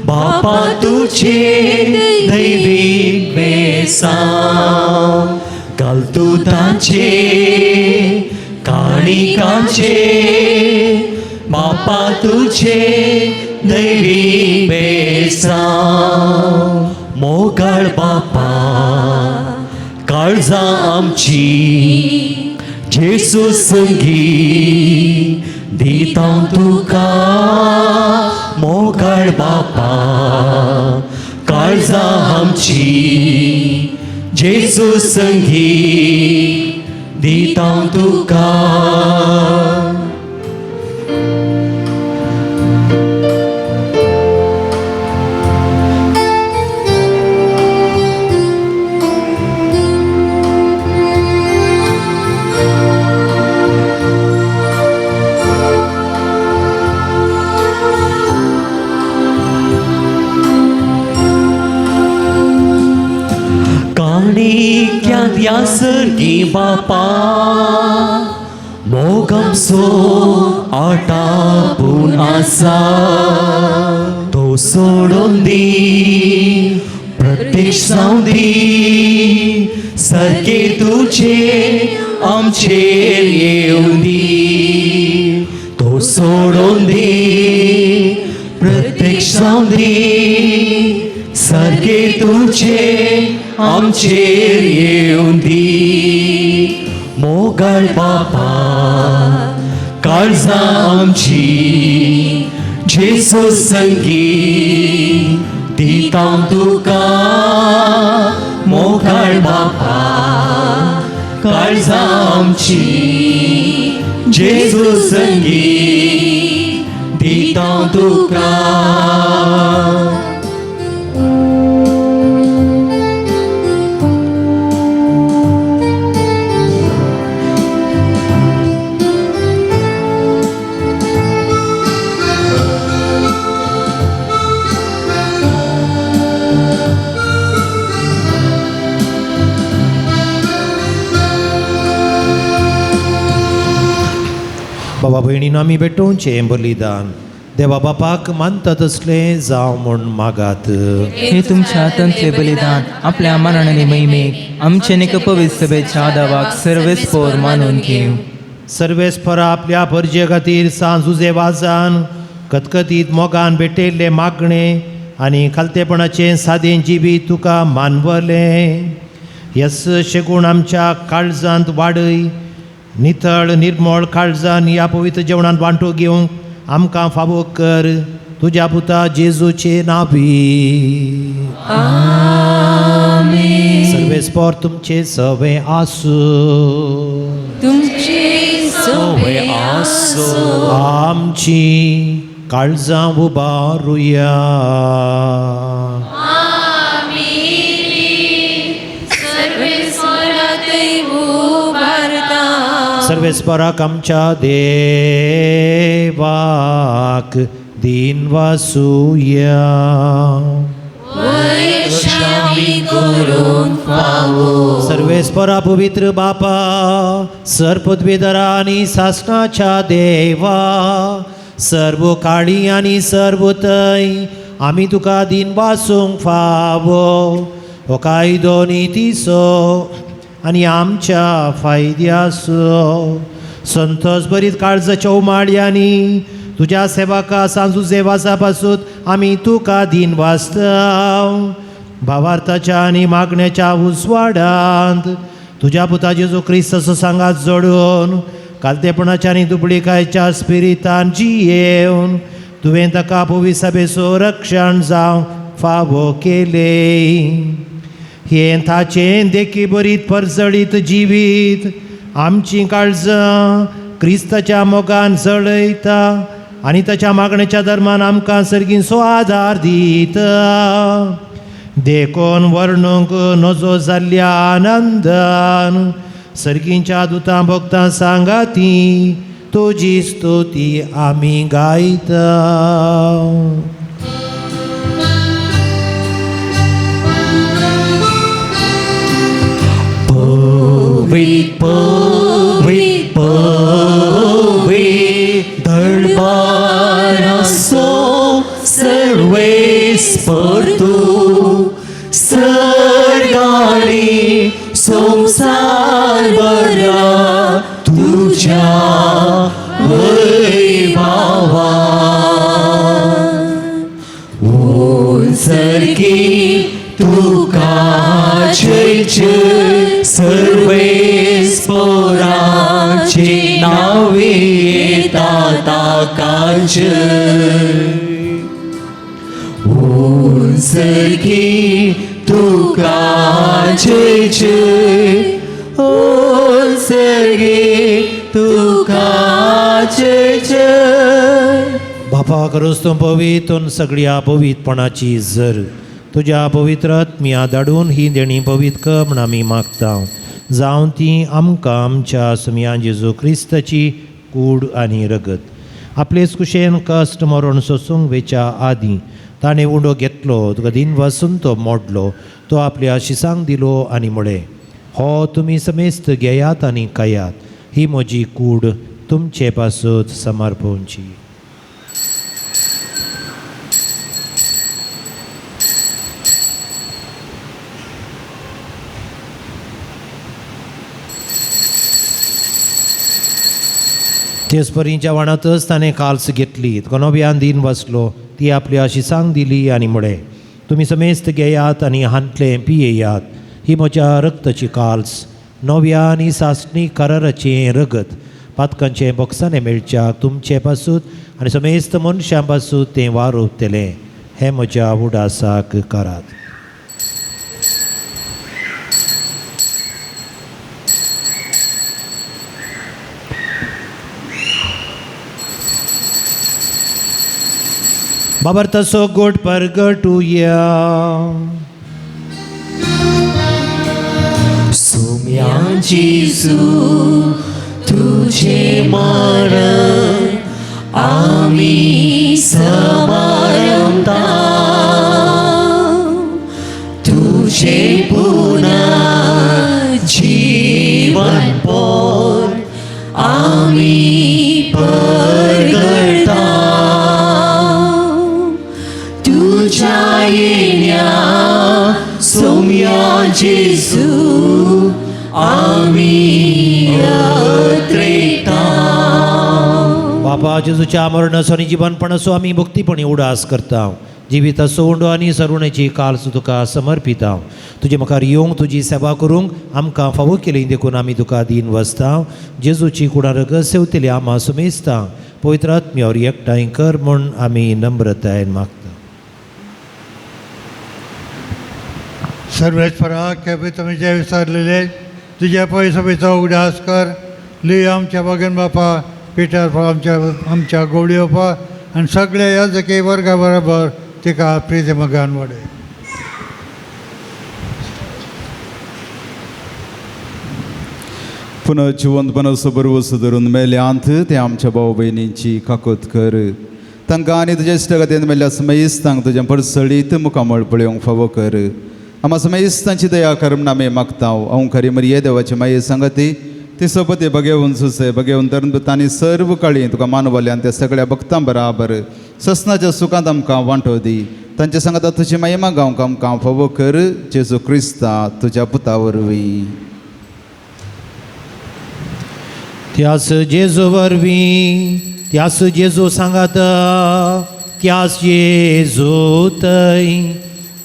बापा तुझे दैवीक बेसांव कलतुताचेर काणिकाचेर बापा तुझे दैवीक बेसांव मोगाळ बापा काळजां आमची जेजू संगी दिता तुका मोगाळ बापा काळजां आमची जेजू संगी दिता तुका. काणिक्यांत सर्गी बापा मोगमसो आटापून आसा तो सोडून दी प्रत्यक्ष जावं दी सारके तुझे आमचेर येवं दी तो सोडून दी प्रत्यक्ष जावं दी सारके तुझे आमचेर येवं दी मोगाळ बापा काळजां आमची जेजू संगी दिता तुका मोगाळ बापा काळजां आमची जेजू संगी दिता तुका. बाबा भयणीन आमी भेटोवचें बलिदान देवा बापाक मानता तसलें जावं म्हूण मागात. हे तुमच्या हातांतले बलिदान आपल्या मरण आनी महिमेक आमचे निक पवित्र सभेच्या आदावाक सर्वेस्पोर मानून घेवं. सर्वेस्परा आपल्या परजे खातीर सांजुजे वाजान कतकतीत मोगान भेटयल्ले मागणे आनी खालतेपणाचें सादें जिवीत तुका मानवलें. यस शेगूण आमच्या काळजांत वाडय, नितळ निर्मळ काळजान ह्या पवित्र जेवणांत वांटो घेवंक आमकां फावो कर तुज्या पुता जेजूचे नावी. सर्वेस्पोर तुमचे सवे आसूं. तुमचे सवे आसूं. आमची काळजां उबारुया. सर्वेस्पराक आमच्या देवाक दीन वासुया. अशें करूंक फावो. सर्वेस्परा पवित्र बापा, सर पदवीधरा आनी सासणाच्या देवा, सर्व काळी आनी सर्व थंय आमी तुका दिन वासूंक फावो हो कायदो नितीचो आनी आमच्या फायद्याचो. संतोस बरीत काळजाच्या उमाळ्यांनी तुज्या सेवका सांजू वासा पासून आमी तुका दिन वाचता. भावार्थाच्या आनी मागण्याच्या उजवाडांत तुज्या पुता जेजू क्रिस्ताचो सांगात जोडून कालतेपणाच्या आनी दुबळीकायच्या स्पिरितान जियेवन तुवें ताका पविसाबेचो रक्षण जावं फावो केलें. हें ताचें देखी बरीत परजळीत जिवीत आमचीं काळजां क्रिस्ताच्या मोगान जळयता आनी ताच्या मागण्याच्या धर्मान आमकां सर्गींचो आदार दिता. देखून वर्णूंक नजो जाल्ल्या आनंदान सर्गींच्या दुतां भक्तां सांगाती तुजी स्तुती आमी गायता. पवी पवी पवी दरबारासो सर्वेस्पर तूं सर्गानी संवसार भरला तुज्या वैभावान. उंचरकी तुका जय जय सर्वेस्पराचे नावे येता ताका जय. उंचरकी तुका जय जय, उंचरकी तुका जय जय. बापा करूस तूं पवित्र सगळ्या पवित्रपणाची जर तुज्या पवित्र आत्म्या धाडून ही देणी पवित्र कर म्हण आमी मागता. जावं ती आमकां आमच्या सुमया जेजू क्रिस्ताची कूड आनी रगत. आपलेच कुशेन कश्ट मरण सोसूंक वेच्या आदीं ताणें उंडो घेतलो, तुका दिन वासून तो मोडलो, तो आपल्या शिसांक दिलो आनी म्हळें, हो तुमी समेस्त घेयात आनी खायात, ही म्हजी कूड तुमचे पासत समर्पणची. तेच परी जेवणांतच ताणें काल्स घेतली, तुका नव्यान दिन वाचलो, ती आपल्या शिसांक दिली आनी म्हळें, तुमी समेस्त घेयात आनी हांतलें पियेयात, ही म्हज्या रक्ताची काल्स, नव्या आनी सासणी कराराचें रगत, पातकांचें बोक्साणें मेळच्याक तुमचे पासून आनी समेस्त मनशां पासून तें वारोवतलें. हें म्हज्या उडासाक करात. बाबर तसो गोड परगटुया. सुम्या जेजू तुझे मरण आमी समारंभता, तुझे पुनः जीवन पोर आमी परगटा. तुझ्या येण्या सोम्या जेजू आमी अत्रेता. बापा जेजूच्या मरणाचो आनी जिवनपणाचो आमी भक्तीपणी उडास करता. जिविताचो उंडो आनी सरुणेची काल्स तुका समर्पिता. तुजे मुखार येवंक तुजी सेवा करूंक आमकां फावो केली देखून आमी तुका दीन वसता. जेजूची कुडा रगत सेवतली आमा सुमेस्ता पवित्र आत्म्यावर एकठांय कर म्हूण आमी नम्रतायेन मागता. सर्वेस्परा केपें तुमी जे विसरलेले तुज्या पयसो उडास कर. लियो आमच्या बगन बापा, पिटर आमच्या आमच्या गोवळी बापा आनी सगळे याजकी वर्गा बरोबर तिका प्रिती मगान वाडय. पुनः जिवंतपणाचो भरवंसो धरून मेल्यांत ते आमच्या भाव भयणींची काकूत कर. तांकां आनी तुज्या इश्टागतीन मेल्ल्या समेस्तांक तुजें परसळीत मुखामळ पळोवंक फावो कर. आमा समेस्तांची दया कर म्हूण आमी मागता. हांव खरी मरिये देवाची माये सांगती ती सोबती बगेवन सुसे बगेवन धरून आनी सर्व काळी तुका मानवल्यान त्या सगळ्या भक्तां बराबर ससनाच्या सुखांत आमकां वांटो दी. तांचे सांगता तुजी महिमा गावंक आमकां फावो कर जेजू क्रिस्ता तुज्या पुता वरवीं. त्यास जेजू वरवीं, त्यास जेजू सांगाता, त्यास जेजू थंय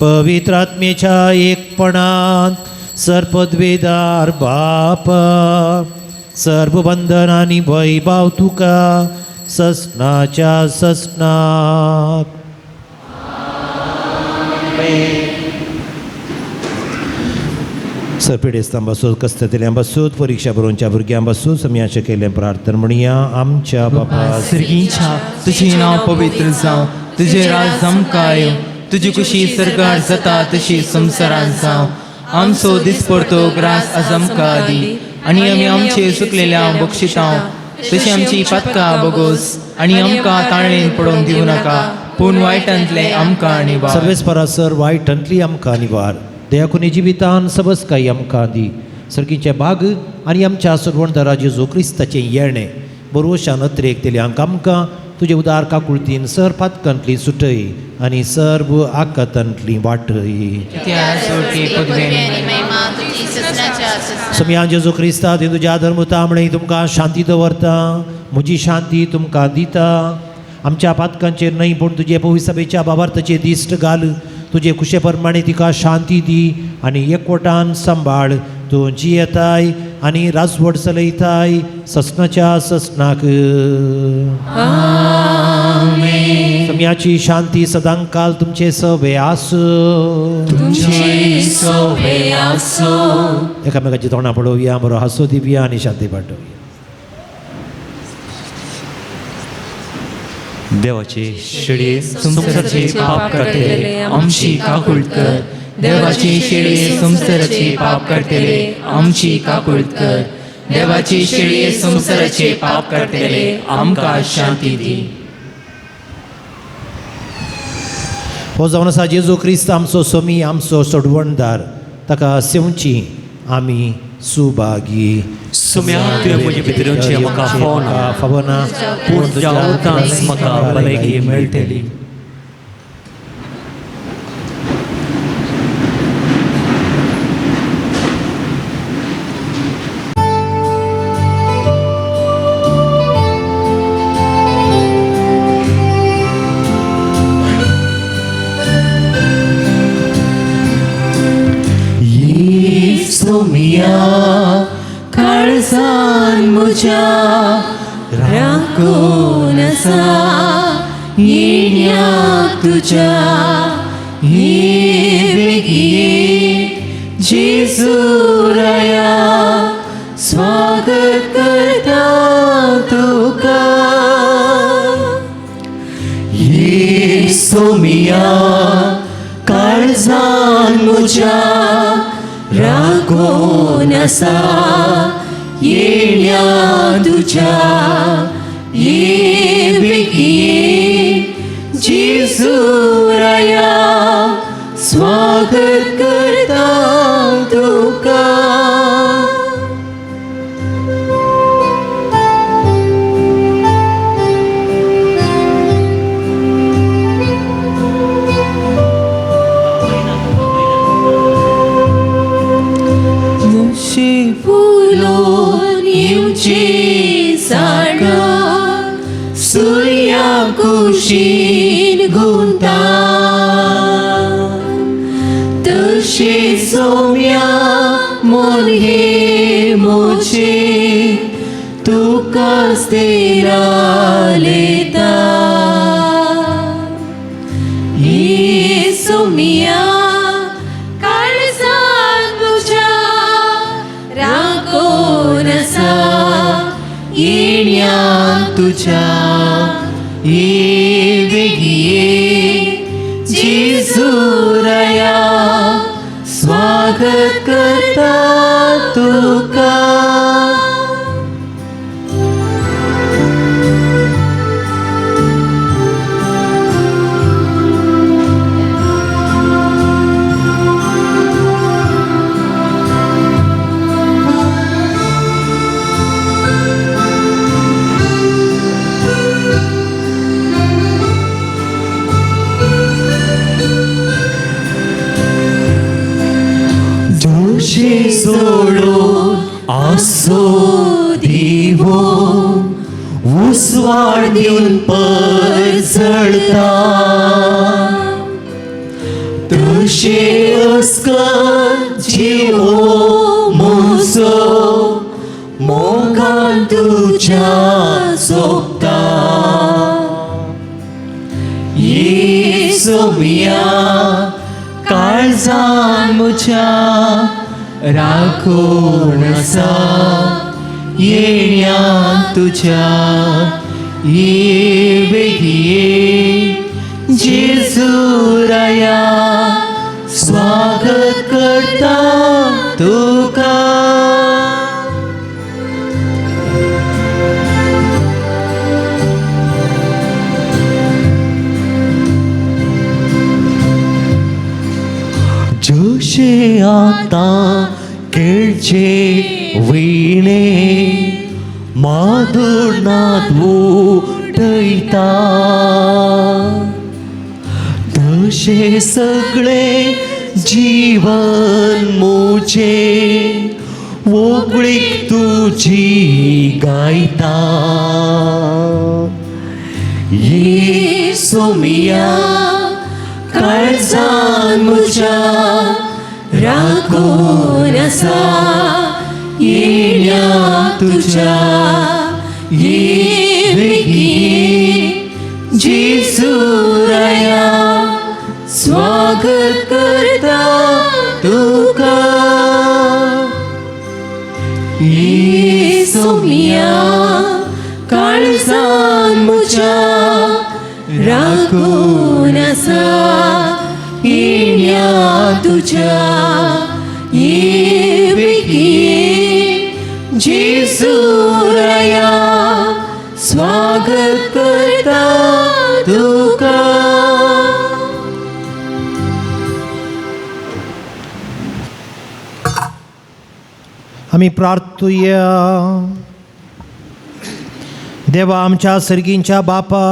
पवित्र आत्मेच्या एकपणांत सर्पद्वेदार बाप सर्व बंधन आनी वैभाव तुका ससनाच्या ससनाक. सरपिडेस्तां बसून कस्ततल्यां बसून परिक्षा बरोवच्या भुरग्यां बसून सम्याचें केल्लें प्रार्थना म्हणया. आमच्या बापा सर्गीच्या तुजें नांव पवित्र जावं, तुजें राज आमकां येवं, तुजी खुशी सर्गार जाता तशी संवसारांत जावं. आमचो दिसपडतो ग्रास आज आमकां दी आनी आमी आमचे चुकलेल्या बक्षितां तशी आमची पातकां बगोस आनी आमकां ताळणेन पडोवन दिवं नाका पूण वायटांतलें आमकां निवार. सर्वेस परासर वायटांतली आमकां निवार. दयाकुनी जिवितान सबसकाय आमकां दी. सर्गीचें भाग आनी आमच्या सर्वणदारा जेजू क्रिस्ताचें येणें बरोवशान अत्रेक दिल्यांक आमकां तुजे उदार काकुळतीन सर पातकांतली सुटय आनी सर्व आकातांतली वाटय. सम्या जेजू क्रिस्ता तुज्या धर्मता म्हणे तुमकां शांती दवरता, म्हजी शांती तुमकां दिता. आमच्या पातकांचेर न्हय पूण तुजे पविसभेच्या बाबार्थाचेर दिश्ट घाल. तुजे खुशे प्रमाणे तिका शांती दी आनी एकवटान सांबाळ. तूं जियेताय आनी राजवट चलयताय ससनाच्या ससनाक. सम्याची शांती सदांकाल तुमचे सवे आसूं. एकामेकाची तोंडां पळोवया, बरो हांसो दिवया आनी शांती पाठोवया. देवाची शेळये संवसाराचे पाप करतले आमची काकूळट कर. देवाची शेळये संवसाराचे पाप करतले आमची काकूळट कर. देवाची शेळये संवसाराचे पाप करतले आमकां शांती दी. हो जावन आसा जेजू क्रिस्त आमचो सोमी, आमचो सोडवणदार, ताका सेवची आमी सुभागी. सुम्या तुवें म्हजे भितर येवचें म्हाका फावना, फावना, पूण तुज्या उतरान म्हाका भलायकी मेळटली. सोमिया काळजान म्हज्या राखून आसा येण्याक तुज्या हे बेगीन जेजू राया स्वागत करता तुका. ये सोमिया काळजान म्हज्या राखून आसा येण्या तुज्या ये बेगीन जेजू राया स्वागत करता तुका. फुलोन येवचें साळां सुर्या कुशीन गुंता तशें सोम्या मन हे म्हजें तुका स्थिरालेता. हे सोम्या काळजान म्हज्या राखून आसा येण्या तुज्या हे बेगीन जेजू राया स्वागत करता तुका. परजळून आसो दिवो उजवाड दिवन परजळता तुशें अस्कर जिवो म्हजो मोगान तुज्या सोबता येसोमिया काळजान म्हज्या राखून आसा येण्या तुज्या ये बेगिये जेजू राया स्वागत करता तुका. जशें आतां खेळचे विणे माधुरनाथ उठयता तशें सगळें जीवन म्हजें वोगळीक तुजी गायता येसोमिया काळजान म्हज्या राखून आसा येण्या तुज्या ये बेगीन जेजू राया स्वागत करता तुका. येसोमिया काळजान म्हज्या राखून आसा येण्या तुज्या ये बेगीन जेजू राया स्वागत करता तुका. आमी प्रार्थुया. देवा आमच्या सर्गींच्या बापा,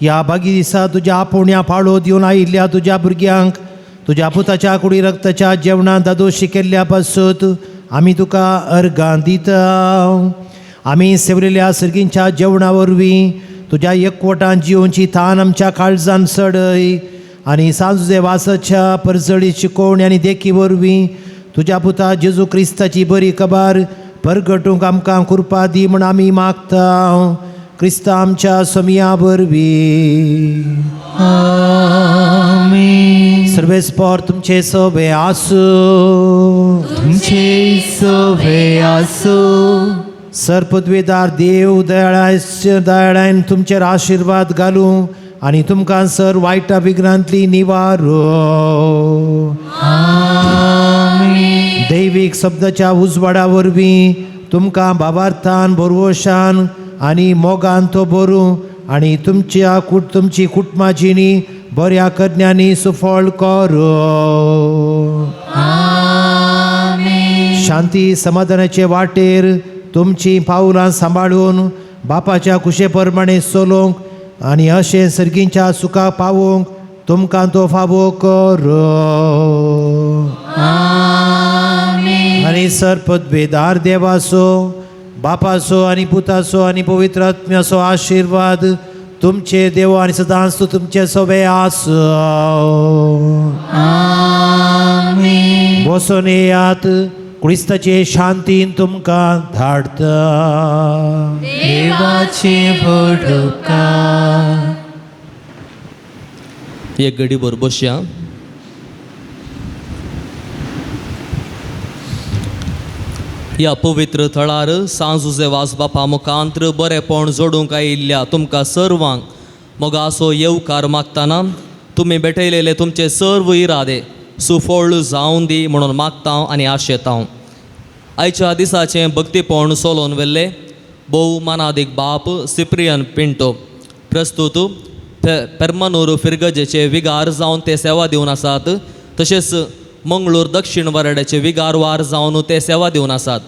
ह्या बागी दिसा तुज्या आपोवण्या पाळो दिवन आयिल्ल्या तुज्या भुरग्यांक तुज्या पुताच्या कुडी रक्ताच्या जेवणां दादोशी केल्ल्या पासत आमी तुका अर्गां दिता. आमी सेवलेल्या सर्गींच्या जेवणा वरवीं तुज्या एकवटान जिवनची थान आमच्या काळजान चडय आनी सांजुजे वासाच्या परजळी शिकोवणी आनी देखी वरवीं तुज्या पुता जेजू क्रिस्ताची बरी खबर परगटूंक आमकां कृपा दी म्हूण आमी मागता. क्रिस्ता आमच्या सोमया वरवीं. आमेन. सर्वेस्पोर तुमचे सवे आसूं. तुमचे सवे आसूं. सर पदवेदार देव दयाळायन तुमचेर आशिर्वाद घालूं आनी तुमकां सर वायटा विघ्नांतली निवारो. दैवीक शब्दाच्या उजवाडा वरवीं तुमकां भावार्थान भरवशान आनी मोगान तो बरूं आनी तुमच्या तुमची कुटुंबा जिणी बऱ्या करण्यांनी सुफळ करूं. शांती समाधानाचे वाटेर तुमची पावलां सांबाळून बापाच्या कुशे प्रमाणे चलोवंक आनी अशें सर्गींच्या सुखा पावोवंक तुमकां तो फावो करूं. आनी सर पदवेदार देवाचो बापाचो आनी पुताचो आनी पवित्र आत्म्याचो आशिर्वाद तुमचे देव आनी सदांच तुमचे सवे आसूं. बसून येयात. क्रिस्ताचे शांतीन तुमकां धाडटा. देवाचे व्हड उपकार. एक घडी भर बसया. ह्या पवित्र थळार सांजुजे वास बापा मुखांत्र बरेपण जोडूंक आयिल्ल्या तुमकां सर्वांक मोगासो येवकार मागतना तुमी भेटयलेले तुमचे सर्व इरादे सुफळ जावन दी म्हणून मागता आनी आशेता. आयच्या दिसाचें भक्तीपण सोलोवन व्हेल्ले भोव मानादीक बाप सिप्रियन पिंटो प्रस्तूत पेर्मनूर फिरगजेचे विगार जावन ते सेवा दिवन आसात. तशेंच मंगळूर दक्षिण वराड्याचे विगार वार जावन ते सेवा दिवन आसात.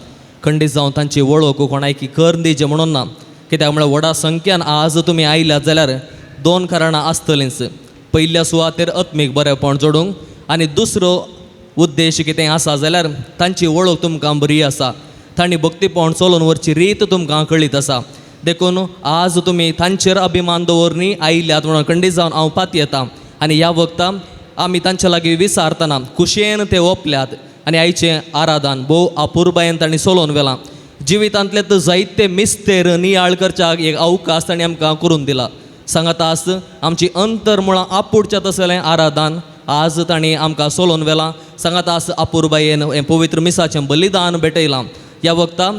खंडीत जावन तांची वळख कोणायकी कर दिजे म्हणून ना, कित्याक म्हळ्यार व्हडा संख्यान आज तुमी आयल्यात जाल्यार दोन कारणां आसतलींच. पयल्या सुवातेर आत्मीक बरेपण जोडूंक आनी दुसरो उद्देश कितें आसा जाल्यार तांची वळख तुमकां बरी आसा, तांणी भक्तीपण चलोवन व्हरची रीत तुमकां कळीत आसा. देखून आज तुमी तांचेर अभिमान दवरनी आयल्यात म्हणून खंडीत जावन हांव पातयेता आनी ह्या वखदां आमी तांचे लागीं विसारतना खुशयेन ते ओपल्यात आनी आयचें आराधन भोव अपुरबायेन तांणी चलोवन व्हेलां. जिवितांतले तर जायते मिस्तेर नियाळ करच्याक एक अवकाश तांणी आमकां करून दिला. सांगात आस आमची अंतरमुळां आपुडच्या तसलें आराधन आज तांणी आमकां चलोवन व्हेलां. सांगात आस अपुरबायेन हें पवित्र मिसाचें बलिदान भेटयलां. ह्या वखदां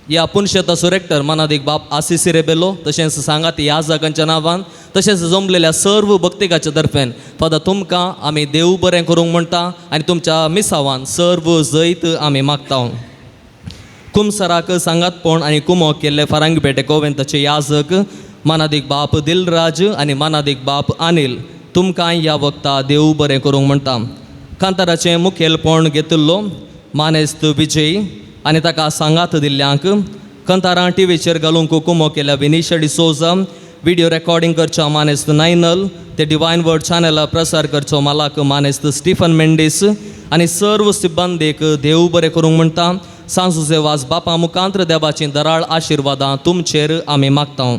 ह्या पुनशेताचो रेक्टर मानादीक बाप आसिसी रेबेलो तशेंच सांगात याजकांच्या नांवान तशेंच जमलेल्या सर्व भक्तिकाच्या तर्फेन फादर तुमकां आमी देव बरें करूंक म्हणटा आनी तुमच्या मिसावान सर्व जैत आमी मागता. कुमसराक सांगातपण आनी कुमोक केल्ले फारांगपेटे कोवेंताचे याजक मानादीक बाप दिलराज आनी मानादीक बाप अनिल तुमकां ह्या वखदा देव बरें करूंक म्हणटा. कांताराचें मुखेलपण घेतिल्लो मानेस्त विजय आनी ताका सांगात दिल्ल्यांक कंतारां टिवीचेर घालूंक कुमो केल्या विनिशा डिसोजा, व्हिडियो रेकॉर्डिंग करचो मानेस्त नायनल, ते डिवायन वर्ड चॅनल प्रसार करचो मालाक मानेस्त स्टिफन मेंडीस आनी सर्व सिब्बंदीक देव बरें करूंक म्हणटा. सांजुजे वाज बापा मुखांत्र देवाचीं दराळ आशिर्वादां तुमचेर आमी मागता.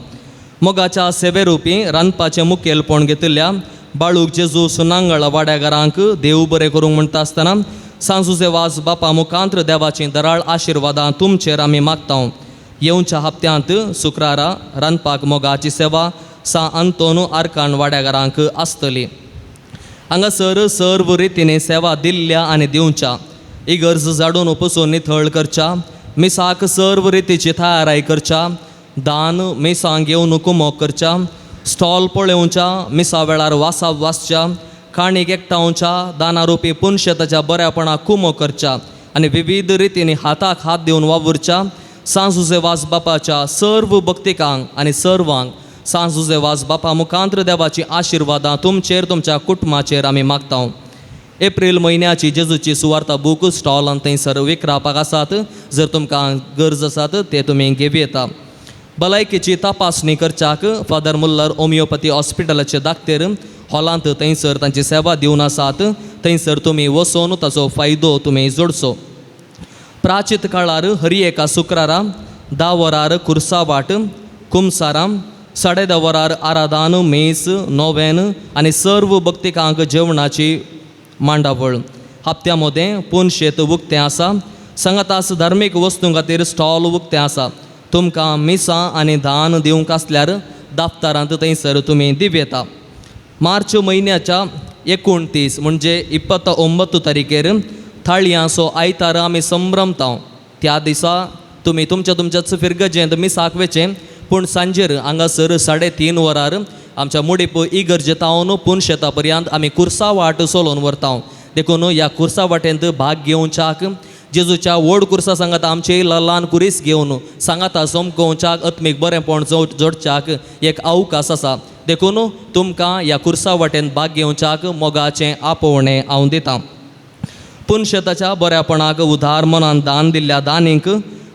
मोगाच्या सेवेरुपी रांदपाचें मुखेलपण घेतिल्ल्या बाळूक जेजू सुनांगळ वाड्याघरांक देव बरें करूंक म्हणटा आसतना सांजुजे वाज बापा मुखांत्र देवाचीं दराळ आशिर्वादां तुमचेर आमी मागता. येवच्या हप्त्यांत शुक्रारा रांदपाक मोगाची सेवा सा अंतोन आरकान वाड्याघरांक आसतली. हांगासर सर्व रितीने सेवा दिल्ल्या आनी दिवच्या इगर्ज जाडून उपसून निथळ करच्या, मिसाक सर्व रितीची तयाराय करच्या, दान मिसांक येवन कुमोक करच्या, स्टॉल पळोवच्या, मिसा वेळार वासा वाचच्या, काणीक एकठांवच्या, दानारुपी पुनशेताच्या बऱ्यापणाक कुमो करच्या आनी विविध रितींनी हाताक हात दिवन वावुरच्या. सांजुजे वाज बापाच्या सर्व भक्तिकांक आनी सर्वांक सांजुजे वाज बापा मुखांत्र देवाची आशिर्वादां तुमचेर तुमच्या कुटुंबाचेर आमी मागता. एप्रील म्हयन्याची जेजूची सुवार्ता बूक स्टॉलान थंयसर विकरापाक आसात, जर तुमकां गरज आसात ते तुमी घेवं येता. भलायकेची तपासणी करच्याक फादर मुल्लर होमियोपथी हॉस्पिटलाचे दाक्तेर हॉलांत थंयसर तांची सेवा दिवन आसात, थंयसर तुमी वचून ताचो फायदो तुमी जोडचो. प्राचीत काळार हरी एका शुक्रारा 10 वरार कुर्सावाट कुमसाराम, 10:30 वरार आराधान मेस नोवेन आनी सर्व भक्तिकांक जेवणाची मांडावळ. हप्त्या मदें पुनशेत उक्तें आसा. सांगातास धार्मीक वस्तूं खातीर स्टॉल उक्तें आसा. तुमकां मिसां आनी दान दिवंक आसल्यार दाफ्तारांत थंयसर तुमी दिवं येता. मार्च म्हयन्याच्या 29 म्हणजे 29 तारखेर थाळयांचो आयतार आमी संभ्रमता. त्या दिसा तुमी तुमच्या तुमच्याच फिरगजेंत मिसाक वेचें, पूण सांजेर हांगासर 3:30 वरार आमच्या मुडीप इगर्जे तावन पुनशेता पर्यंत आमी कुर्सा वाट चलोवन व्हरता. देखून ह्या कुर्सा वाटेंत भाग घेवच्याक जेजूच्या व्हड कुर्सा सांगाता आमचे ल्हान कुरीस घेवन सांगाता समकोवच्याक आत्मीक बरेंपण जोडच्याक एक अवकाश आसा. देखून तुमकां ह्या कुर्सा वाटेन भाग घेवच्याक मोगाचें आपोवणें हांव दितां. पुनशेताच्या बऱ्यापणाक उदार मनान दान दिल्ल्या दानींक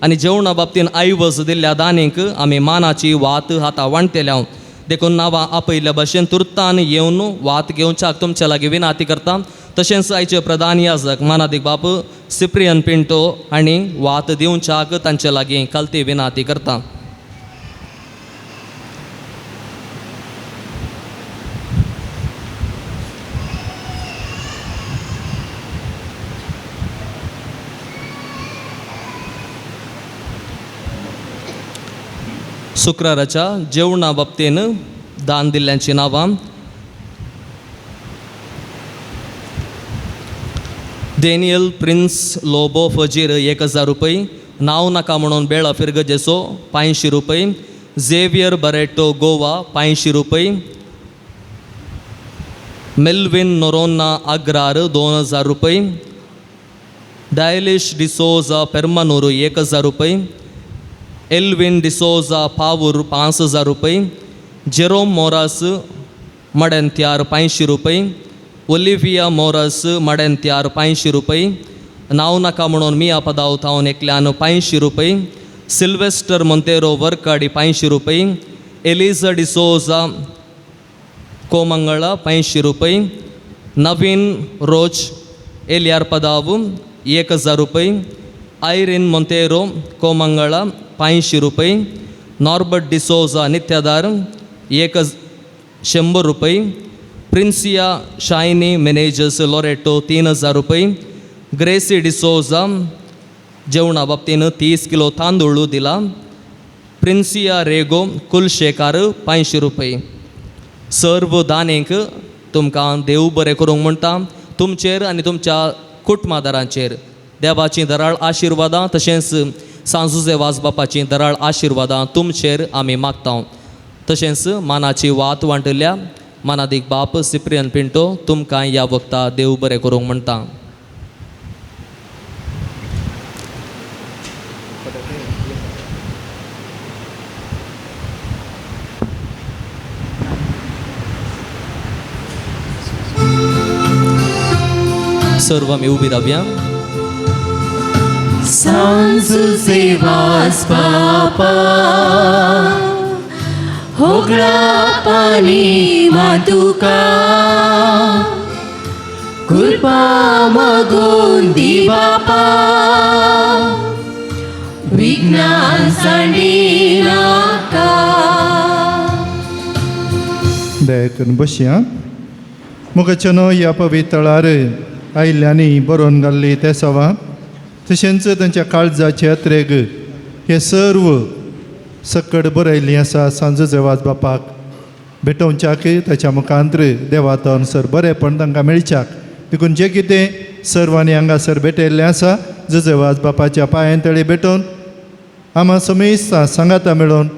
आनी जेवणा बाबतीन आयवज दिल्ल्या दानींक आमी मानाची वात हाता वांटतल्या. देखून नांवां आपयल्ल्या भशेन तुर्तान येवन वात घेवच्याक तुमच्या लागीं विनाती करता. तशेंच आयचे प्रधान याजक मानादीक बाप सिप्रियन पिंटो हांणी वात दिवच्याक तांचे लागीं खालती विनाती करता. शुक्राराच्या जेवणा बाबतीन दान दिल्ल्यांची नांवां डेनियल प्रिन्स लोबो फजीर 1000 रुपये, नांव नाका म्हणून बेळा फिरगजेचो 500 रुपये, झेवियर बरेटो गोवा 500 रुपये, मेल्विन नोरोन्ना आग्रार 2000 रुपये, डायलिश डिसोजा पेर्मानूर 1000 रुपये, एल्विन डिसोजा पावूर 5000 रुपये, जेरोम मोरास मडेंत्यार 500 रुपये, ओलिविया मोरस मडेंत्यार 500 रुपये, नांव नाका म्हणून मिया पदाव थावन एकल्यान 500 रुपये, सिल्वेस्टर मोंतेरो वर्काडी 500 रुपये, एलिजा डिसोजा कोमंगळा 500 रुपये, नवीन रोज एलियार पदाव 1000 रुपये, आयरीन मोंतेरो कोमंगळा 500 रुपये, नॉर्बर्ट डिसोजा नित्यादार 100 रुपये, प्रिन्सिया शायनी मॅनेजर्स लोरेटो 3000 रुपये, ग्रेसी डिसोजा जेवणा बाबतीन 30 किलो तांदूळ दिला, प्रिन्सिया रेगो कुलशेकार 500 रुपये. सर्व दानेक तुमकां देव बरें करूंक म्हणटा. तुमचेर आनी तुमच्या कुटुंबादारांचेर देवाचीं दराळ आशिर्वादां तशेंच सांजुजे वाज बापाचीं दराळ आशिर्वादां तुमचेर आमी मागता. तशेंच मानाची वात वांटल्या मानादीक बाप सिप्रियन पिंटो तुमकां ह्या वखता देव बरें करूंक म्हणटा. सर्व आमी उबी रावया. सांजुजे वास बापा होगळा पाणी मातुका कृपा मागून दी बापा विज्ञान सांडी नाका. दया करून बसया. मुखाच्यानो ह्या पवित्रळार आयिल्ल्यांनी बरोवन घाल्ली ते सवा तशेंच तांच्या काळजाचे अत्रेग हे सर्व सकट बरयल्ली आसा. सांजुजे वाज बापाक भेटोवच्याक ताच्या मुखांत्र देवातन सर बरेंपण तांकां मेळच्याक देखून जें कितें सर्वांनी हांगासर भेटयल्लें आसा जुजे वाज बापाच्या पांयां तळी भेटोवन आमा समेस्तां सांगाता मेळोवन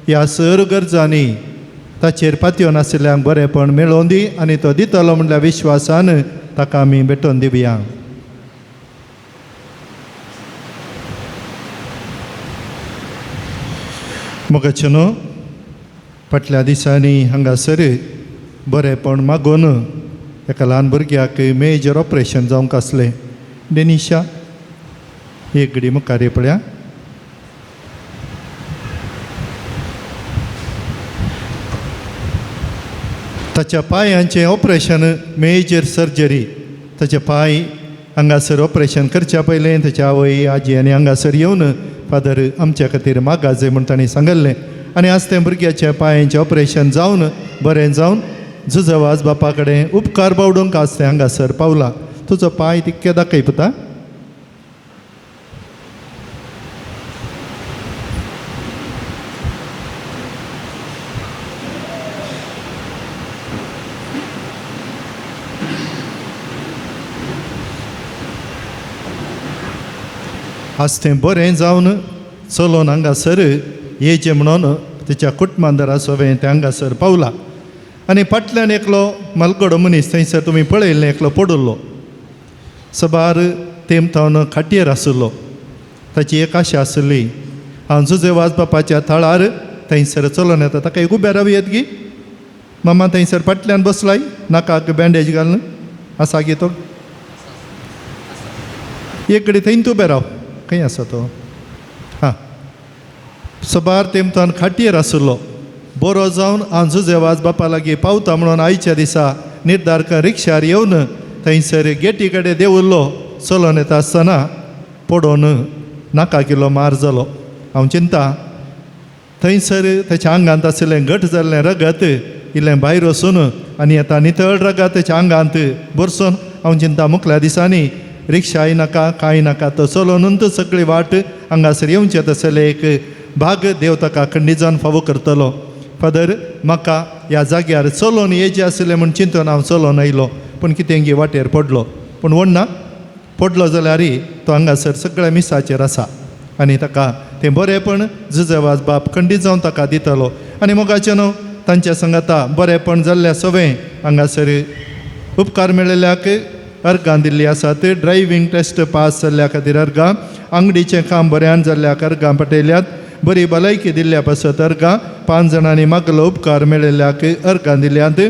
ह्या सर गरजांनी ताचेर पातयो नाशिल्ल्यांक बरेंपण मेळोवन दी आनी तो दितलो म्हणल्यार विश्वासान ताका आमी भेटोवन दिवया. मोगाचेनो फाटल्या दिसांनी हांगासर बरेंपण मागून एका ल्हान भुरग्याक मेजर ऑपरेशन जावंक आसलें. डेनिशा एक घडी मुखार पळया. ताच्या पांयांचें ऑपरेशन मेजर सर्जरी ताचे पांय हांगासर ऑपरेशन करच्या पयलें ताच्या आवय आजी आनी हांगासर येवन फादर आमच्या खातीर मागाजे म्हूण तांणी सांगल्लें आनी आज तें भुरग्याच्या पांयांचें ऑपरेशन जावन बरें जावन जुजवाज बापा कडेन उपकार बावडूंक आज तें हांगासर पावला. तुजो पांय तितके दाखय पुता. आज तें बरें जावन चलोवन हांगासर येचें म्हणून तेच्या कुटुंबांदरा सोवें तें हांगासर पावला. आनी फाटल्यान एकलो मलगडो मनीस थंयसर तुमी पळयल्लें एकलो पडिल्लो सबार तेम थावन खाटयेर आशिल्लो. ताची एक आशा आशिल्ली हांव जुजे वाज बापाच्या थळार थंयसर चलोवन येता ताका एक उबें रावयत गी मामा थंयसर फाटल्यान बसलाय नाकाक बँडेज घालून आसा गी तो एक कडेन थंय उबें राव खंय आसा तो हां सबार तेमतान खाटयेर आशिल्लो बरो जावन हांव जुजे वाज बापा लागीं पावता म्हणून आयच्या दिसा निर्धार रिक्षार येवन थंयसर गेटी कडेन देंवल्लो चलोवन येता आसतना पडोवन नाका किलो मार जालो. हांव चिंता थंयसर ताच्या आंगांत आशिल्लें घट जाल्लें रगत इल्लें भायर वचून आनी आतां नितळ रगत ताच्या आंगांत भरसून हांव चिंता मुखल्या दिसांनी रिक्षाय नाका कांय नाका तो चलोवन सगळी वाट हांगासर येवचें तसलें एक भाग देव ताका खंडीत जावन फावो करतलो. फादर म्हाका ह्या जाग्यार चलोवन येचें आशिल्लें म्हूण चिंतून हांव चलोवन आयलो पूण कितें गी वाटेर पडलो पूण व्हडना पडलो जाल्यार तो हांगासर सगळ्या मिसाचेर आसा आनी ताका तें बरेंपण जुजेवाज बाप खंडीत जावन ताका दितलो. आनी मोगाचें न्हू तांच्या सांगाता बरेंपण जाल्ल्या सवें हांगासर उपकार मेळिल्ल्याक अर्गां दिल्ली आसात. ड्रायव्हींग टेस्ट पास जाल्ल्या खातीर अर्गां, आंगडीचें काम बऱ्यान जाल्ल्याक अर्गां पटयल्यात, बरी भलायकी दिल्ल्या पासत अर्गां, 5 जाणांनी मागलो उपकार मेळिल्ल्याक अर्गां दिल्यात.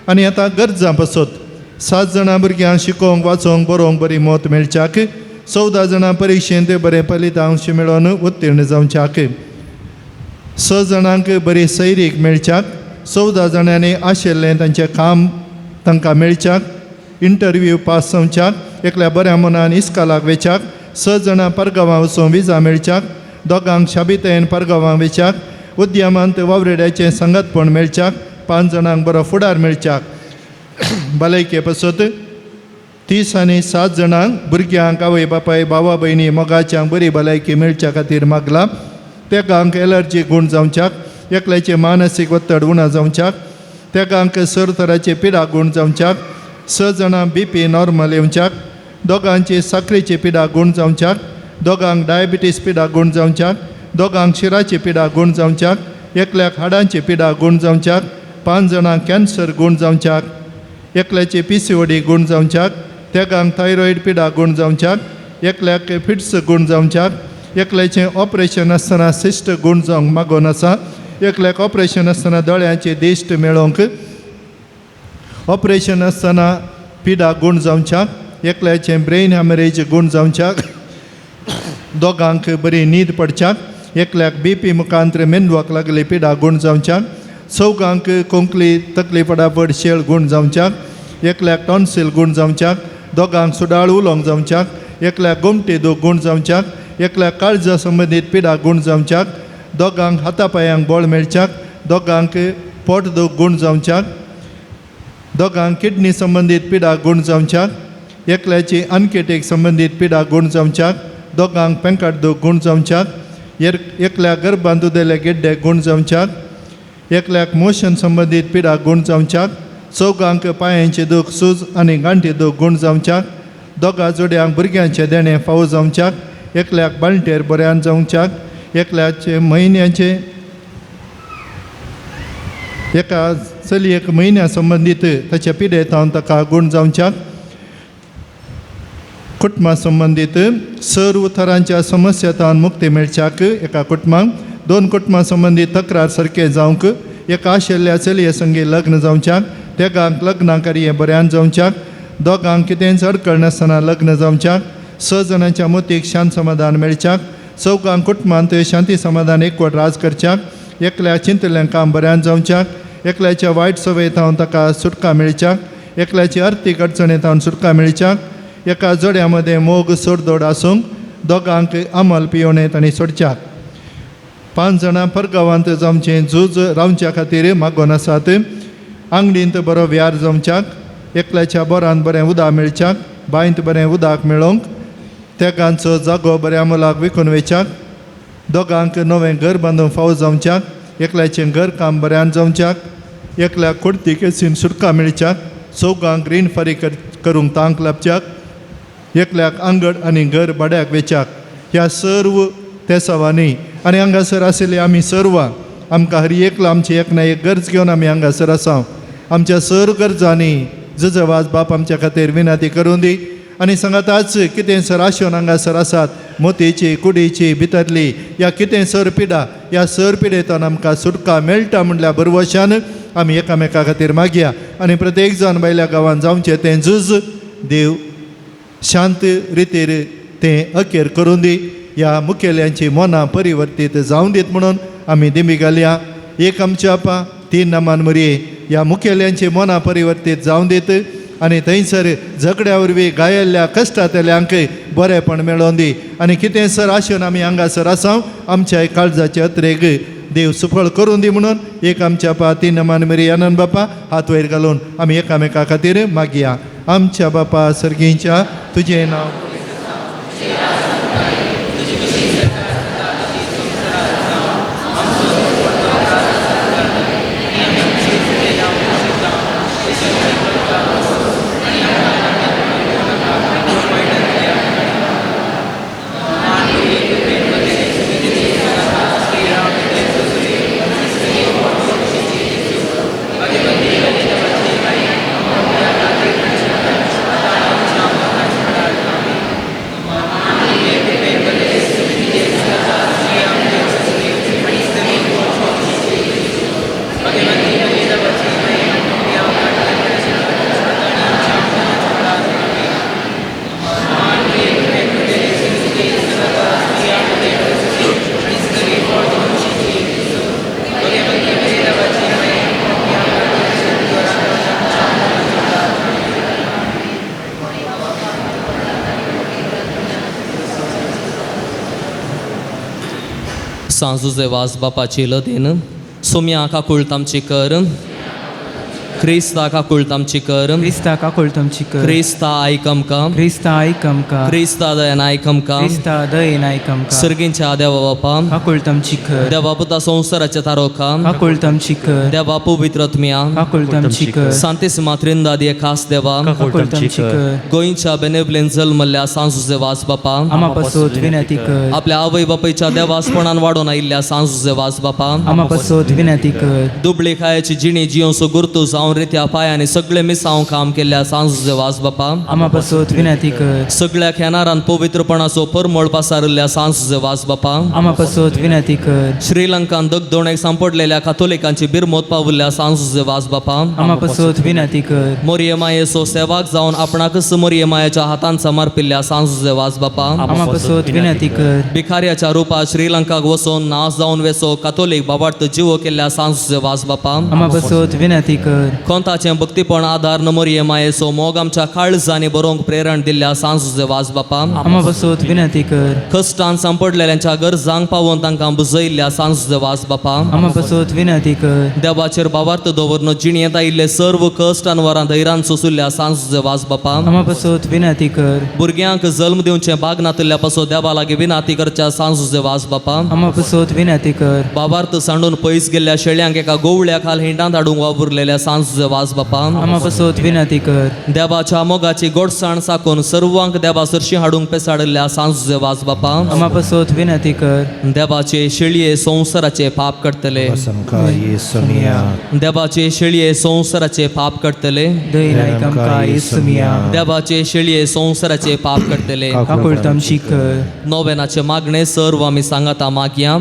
आनी आतां गरजां पासत 7 जाणां भुरग्यांक शिकोवंक वाचोवंक बरोवंक बरी मत मेळच्याक, 14 जाणां परिक्षेंत बरें फलितांश मेळोवन उत्तीर्ण जावच्याक, 6 जाणांक बरी सैरीक मेळच्याक, 14 जाणांनी आशिल्लें तांचें काम तांकां मेळच्याक, इंटरव्यू पास जावच्याक एकल्या बऱ्या मनान इस्कालाक वेच्याक 6 जाणां परगांवां वचून विजा मेळच्याक दोगांक शाबितायेन परगांवां वेच्याक उद्यमांत वावरेड्याचें संगतपण मेळच्याक 5 जाणांक बरो फुडार मेळच्याक भलायके पासत 30 आनी 7 जाणांक भुरग्यांक आवय बापाय भावा भयणी मोगाच्यांक बरी भलायकी मेळच्या खातीर मागला तेगांक एलर्जी गूण जावच्याक एकल्याचें मानसीक वत्तड उणा जावच्याक तेगांक सर तराचे पिडा गूण जावच्याक 6 जाणां बीपी नॉर्मल येवच्याक दोगांची साकरेची पिडा गूण जावच्याक दोगांक डायबिटीस पिडा गूण जावच्याक दोगांक शिराची पिडा गूण जावच्याक एकल्याक हाडांची पिडा गूण जावच्याक 5 जाणांक कॅन्सर गूण जावच्याक एकल्याची PCOD गूण जावच्याक तेगांक थायरॉयड पिडा गूण जावच्याक एकल्याक फिट्स गूण जावच्याक एकल्याचें ऑपरेशन आसतना सिस्ट गूण जावंक मागोन आसा एकल्याक ऑपरेशन आसतना दोळ्यांची दिश्ट मेळोवंक ऑपरेशन आसतना पिडा गूण जावच्याक एकल्याचें ब्रेन हॅमरेज गूण जावच्याक दोगांक बरी न्हीद पडच्याक एकल्याक बीपी मुखांत्र मेंदवाक लागली पिडा गूण जावच्याक चौगांक कोंकली तकली पडापड शेळ गूण जावच्याक एकल्याक टॉन्सील गूण जावच्याक दोगांक सुडाळ उलोवंक जावच्याक एकल्याक गोमटी दूख गूण जावच्याक एकल्याक काळजा संबंदीत पिडा गूण जावच्याक दोगांक हाता पांयांक बळ मेळच्याक दोगांक पोट दूख गूण जावच्याक दोगांक किडनी संबंदीत पिडा गूण जावच्याक एकल्याची अनकेटेक संबंदीत पिडा गूण जावच्याक दोगांक पेंकाट दूख गूण जावच्याक एकल्याक गर्भांत दुदेले गेड्डे गूण जावच्याक एकल्याक मोशन संबंदीत पिडा गूण जावच्याक चौगांक पांयांचे दूख सूज आनी गांठी दूख गूण जावच्याक दोगा जोड्यांक भुरग्यांचें देणें फावो जावच्याक एकल्याक बाळंटेर बऱ्यान जावच्याक एकल्याचे म्हयन्याचे एका चलयेक म्हयन्या संबंदीत ताच्या पिडेतावन ताका गूण जावच्याक कुटुंबा संबंदीत सर्व थरांच्या समस्यातावन मुक्ती मेळच्याक एका कुटुंबाक 2 कुटुंबा संबंदीत तक्रार सारकें जावंक एका आशिल्ल्या चलये संगी लग्न जावच्याक तेगांक लग्ना कार्य बऱ्यान जावच्याक दोगांक कितेंच अडकळ नासतना लग्न जावच्याक 6 जाणांच्या मोतीक शांत समाधान मेळच्याक चौगांक कुटुंबांत शांती समाधान एकवट राज करच्याक एकल्या चिंतलें काम बऱ्यान जावच्याक एकल्याच्या वायट संवयेतावन ताका सुटका मेळच्याक एकल्याची अर्थीक अडचणेतावन सुटका मेळच्याक एका जोड्या मदें मोग सोडदोड आसूंक दोगांक अमल पियोणे तांणी सोडच्याक 5 जाणां परगांवांत जावचें झूज रावच्या खातीर मागोन आसात आंगडींत बरो व्यार जावच्याक एकल्याच्या बोरान बरें उदक मेळच्याक बांयंत बरें उदक मेळोवंक तेगांचो जागो बऱ्या मोलाक विकून वेच्याक दोगांक नवें घर बांदूंक फावो जावच्याक एकल्याचें घर काम बऱ्यान जावच्याक एकल्याक कुर्ती केसीन सुटका मेळच्याक चौगांक रीण फारीक करूंक तांक लाबच्याक एकल्याक आंगड आनी घर भाड्याक वेच्याक ह्या सर्व तेसावांनी आनी हांगासर आशिल्ले आमी सर्वां आमकां हर एकलो आमची एक ना एक गरज घेवन आमी हांगासर आसा आमच्या सर्व गरजांनी जजवाज बाप आमच्या खातीर विनंती करूं दी आनी सांगाताच कितें सर आशेवन हांगासर आसात मोतीची कुडीची भितरली या कितें सर पिडा ह्या सर पिडेंतल्यान आमकां सुटका मेळटा म्हणल्यार बरवशान आमी एकामेका खातीर मागया आनी प्रत्येक जाण भायल्या गांवांत जावचें तें झूज देव शांत रितीर तें अखेर करूं दी ह्या मुखेल्यांची मनां परिवर्तीत जावं दीत म्हणून आमी दिमी घालया. एक आमच्या आपा 3 नामान मरये ह्या मुखेल्यांची मनां परिवर्तीत जावं दीत आनी थंयसर झगड्या वरवीं गायल्ल्या कश्टांतल्यांक बरेंपण मेळोवन दी आनी कितें सर आशेन आमी हांगासर आसा आमच्या काळजाचे अत्रेक देव सुफळ करून दी म्हणून एक आमच्या बापा 3 नामान मरी आनंद बापा हात वयर घालून आमी एकामेका खातीर मागया. आमच्या बापा सर्गींच्या तुजें नांव सांत जुजे वाज बापाची लदीन सोम्या काकुळट आमची कर. क्रिस्ता काकुळट आमची कर. क्रिस्ता काकुळट आमची कर. क्रिस्ता आयक आमकां. क्रिस्ता आयक आमकां. क्रिस्ता दयेन आयक आमकां. क्रिस्ता दयेन आयक आमकां. सर्गींच्या देवा बापा काकुळट आमची कर. देवा पुता संवसाराच्या तारोखा काकुळट आमची कर. देवा पवित्र आत्म्या काकुळट आमची कर. सांतेसिमा त्रिंदाद खास देवा काकुळट आमची कर. गोंयच्या बेनेबलेन जल्मल्ल्या सांत जुजे वाज बापा आमा पासत विनंती कर. आपल्या आवय बापायच्या देवासपणान वाडोवन आयिल्ल्या सांत जुजे वाज बापा आमा पासत विनंती कर. दुबळी खायाची जिणी जियोसो गुर्तू जावन रित्या पायांनी सगळे मिसांव काम केल्ल्या सांत जुजे वाज बापा आमा पासत विनंती कर. सगळ्या खेनारान पवित्रपणाचो परमळ पासारिल्ल्या सांत जुजे वाज बापा आमा पासत विनंती कर. श्रीलंकान दगदोणेक सांपडलेल्या कातोलिकांची बिरमोत पाविल्ल्या सांत जुजे वाज बापा आमा पासत विनंती कर. मोरये मायेचो सेवाक जावन आपणाकच मोरये मायेच्या हातान समर्पिल्ल्या सांत जुजे वाज बापा आमा पासत विनंती कर. भिखार्याच्या रुपात श्रीलंकाक वचून नाश जावन वेसो कातोलीक बाबार्थ जिवो केल्ल्या सांत जुजे वाज बापा आमा पासत विनंती कर. कोंताचें भक्तीपण आदार मोरये मायेचो मोग आमच्या काळजांनी बरोवंक प्रेरण दिल्ल्या सांत जुजे वाज बापा आमा पासत विनंती कर. कश्टान सांपडलेल्यांच्या गरजांक पावोवन तांकां बुजयल्ल्या सांत जुजे वाज बापा आमा पासत विनंती कर. देवाचेर बाबार्थ दवरून जिणेंत आयिल्ले सर्व कश्ट आनी वरां धैर्यान सोंशिल्ल्या सांत जुजे वाज बापा आमा पासत विनंती कर. भुरग्यांक जल्म दिवचें भाग नातिल्ल्या पासो देवा लागीं विनंती करच्या सांत जुजे वाज बापा आमा पासत विनंती कर. बाबार्थ सांडून पयस गेल्ल्या शेळ्यांक एका गोवळ्या खाल हिंडांत हाडूंक वावुरलेल्या सांत जुजे वाज बापा आमा पासत विनंती कर. देवाच्या मोगाची गोडसाण साकून सर्वांक देवा सरशी हाडूंक पेसाडिल्ल्या सांत जुजे वाज बापा आमा पासत विनंती कर. देवाचे शेळये संवसाराचे पाप काडटले. देवाचे शेळये संवसाराचे पाप काडटले. दयेन आयक आमकां येसुमिया. देवाचे शेळये संवसाराचे पाप काडटले. काकुळट आमची कर. नोवेनाचे मागणे सर्व आमी सांगाता मागया.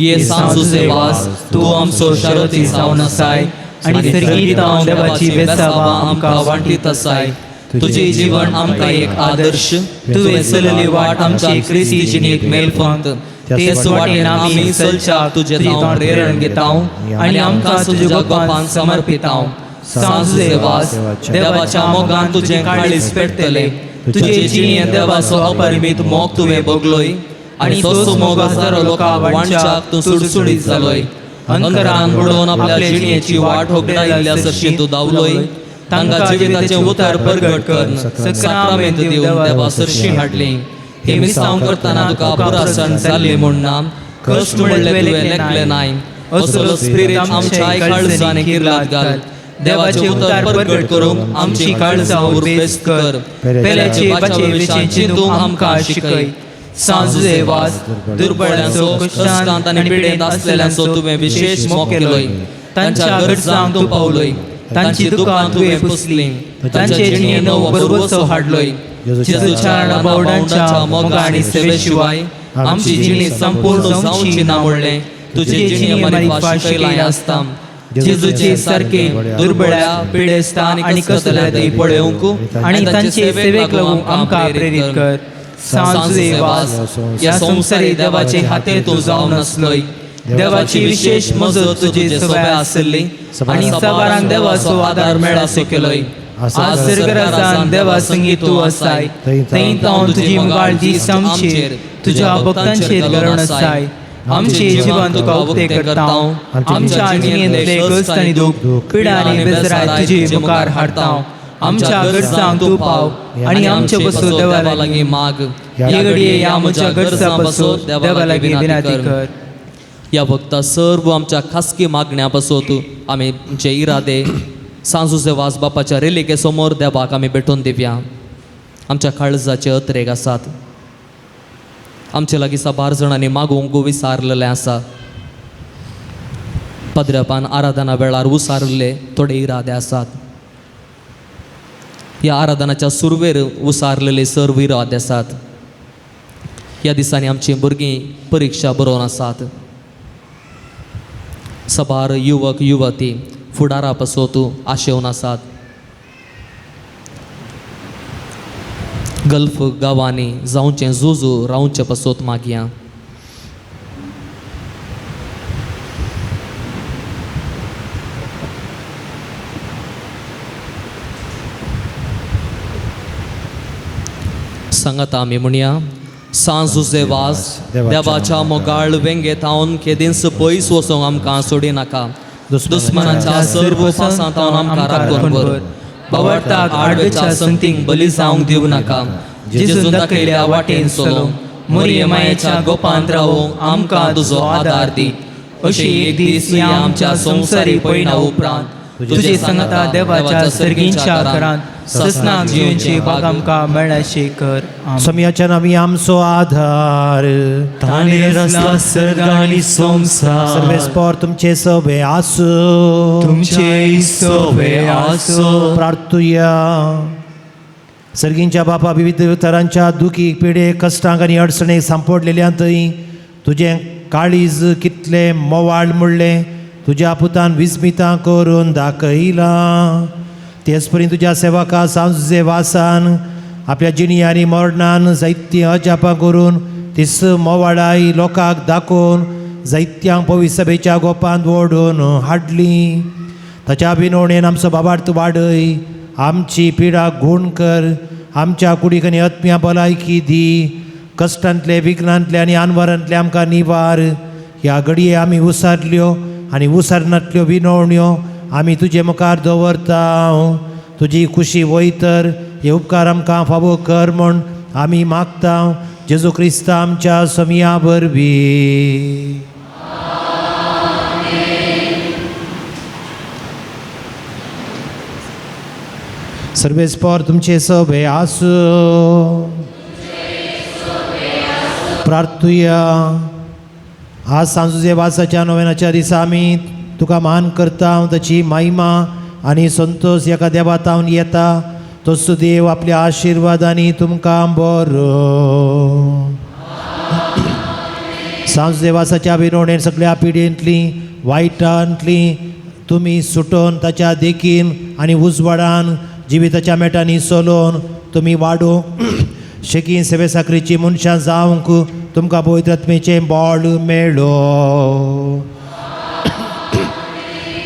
ये सांत जुजे वाज तूं आमचो शारती जावन आसाय आनी सर्गीत देवाची बेसावा आमकां वांटीत आसाय. तुजें जीवन आमकां एक आदर्श, तुवें चलली वाट आमच्या क्रिस्ती जिणेक मेलफंत. तेच वाटेन आमी चलच्याक तुजें हांव प्रेरण घेता आनी आमकां तुज्या गोपान समर्पिता. सांत जुजे वाज देवाच्या मोगान तुजें काळीज पेटतलें. तुजे जिणेंत देवाचो अपरिमीत मोग तुवें भोगलोय आनी तोच मोग हजारो लोकांक वांटच्याक तूं सुडसुडीत जालोय. अंतरान बुडोवन आपल्या जिणेची वाट होगडायिल्ल्या सरशी तूं धांवलोय. तांकां जिविताचें उतर परगट कर साक्रामेंत दिवन देवा सरशी हाडली. हे मिसांव करतना तुका पुरासण जाल्लें म्हूण ना, कश्ट म्हणलें तुवें लेखलें नाय. असलो स्पिरीत आमच्या काळजांनी किर्लात घाल. देवाचें उतर परगट करूंक आमची काळजां उर्बेस्त कर. पेल्याचे बाचे विशीं चिंतूंक आमकां शिकय. सांत जुजे वाज दुर्बळ्यांचो, कश्टांत आनी पिडेंत आसलेल्यांचो तुवें विशेश मोग केलोय. तांच्या गरजांक तूं पावलोय, तांची दुकां तुवें पुसलीं, तांचे जिणेंत नवो भरवंसो हाडलोय. जेजूच्या बावडांच्या मोगा आनी सेवे शिवाय आमची जिणी संपूर्ण जावची ना म्हणलें तुजे जिणे मारिफात शिकयलां आसता. जेजूचे सारके दुर्बळ्या, पिडेस्ता आनी कसल्यातय पळोवंक आनी तांचे सेवेक लागून आमकां प्रेरीत कर. सांत जुजे वाज ह्या संवसारी देवाचे हाते तूं जावन आसलोय. देवाची विशेश मजत तुजे सोबे आसली आनी साबारांक देवाचो आदार मेळासो केलोय. आज सरकारान देवा संगी तूं आसाय, थंय तावन तुजी मुगाळ दीस आमचेर तुज्या भक्तांचेर घालून आसाय. आमचे जिवन तुका उक्तें करता. आमच्या जिणेंतले कश्ट आनी दूख, पिडा आनी बेजराय तुजे मुखार हाडटा. आमच्या गरजांक तूं पाव आनी आमचे पासून देवा लागीं माग. ह्या घडये ह्या आमच्या गरजां पासून देवा लागीं विनंती कर. ह्या वक्ता सर्व आमच्या खासगी मागण्या पासून आमी आमचे इरादे सांत जुजे वाज बापाच्या रेलिके समोर देवाक आमी भेटोवन दिवया. आमच्या काळजाचे अत्रेक आसात. आमचे लागीं साबार जाणांनी मागूंक विसारलेलें आसा. पद्रपान आराधना वेळार उसारिल्ले थोडे इरादे आसात. ह्या आराधनाच्या सुरवेर उसारलेले सर्व इरादे आसात. ह्या दिसांनी आमचीं भुरगीं परिक्षा बरोवन आसात. साबार युवक युवती फुडारा पासत आशेवन आसात. गल्फ गांवांनी जावचें जुजू रावचें पासत मागया. सांगाता आमी म्हणया, सांज जुजे वास देवाच्या मोगाळ वेंगेतावन केदींच पयस वचोंक आमकां सोडिनाका. दुस्मनाच्या सर्व फासांतावन आमकां राखून व्हर. बावडताक आडवेच्या संगतींक बली जावंक दिवं नाका. जेजून दाखयल्या वाटेन चलोवंक मोरये मायेच्या गोपांत रावोंक आमकां तुजो आदार दी. अशी एक दीस ह्या आमच्या संवसारी पयणा उपरांत तुजे सांगाता देवाच्या सर्गींच्या घरांत ससनाक जिवनची बाग आमकां मेळाशी कर. स्वामीच्या नावी आमचो आधार. ताणें रचला सर्ग आनी संवसार. सर्वेस्पर तुमचे सवे आसूं. तुमचे सवे आसूं. प्रार्थुया. सर्गींच्या बापा, विविध तरांच्या दुखी पिडे कश्टांक आनी अडचणेक सांपडलेल्या थंय तुजें काळीज कितलें मोवाळ म्हणलें तुज्या पुतान विस्मितां करून दाखयलां. तेच परी तुज्या सेवका सांजे वासान आपल्या जिणी आनी मरणान जायतीं अजापां करून तीस मोवाळाय लोकांक दाखोवन जायत्यांक पवित्र सभेच्या गोपांत ओडून हाडली. ताच्या विनवणेन आमचो बाबार्थ वाडय, आमची पिडा गूण कर, आमच्या कुडीक आनी आत्म्या भलायकी दी. कश्टांतले विघ्नांतले आनी आनवरांतले आमकां निवार. ह्या घडये आमी उसारल्यो आनी उसारनातल्यो विनवण्यो आमी तुजे मुखार दवरता. तुजी खुशी वयतर हे उपकार आमकां फावो कर म्हूण आमी मागता. जेजू क्रिस्ता आमच्या समिया वरवीं. सर्वेस्पर तुमचे सभे आसूं. प्रार्थुया. आज सांजुजे वासाच्या नोवेनाच्या दिसा आमी तुका मान करता. ताची महिमा आनी संतोष एका देवातावन येता. तसो देव आपल्या आशिर्वादांनी तुमकां बरो. सांजुजे वासाच्या विनवणेन सगळ्या पिढयेंतली वायटांतली तुमी सुटोवन ताच्या देखीन आनी उजवाडान जिविताच्या मेटांनी चलोवन तुमी वाडूंक शेकीन सेवे साकरीची मनशां जावंक तुमकां पवित्र आत्मेचें बळ मेळो.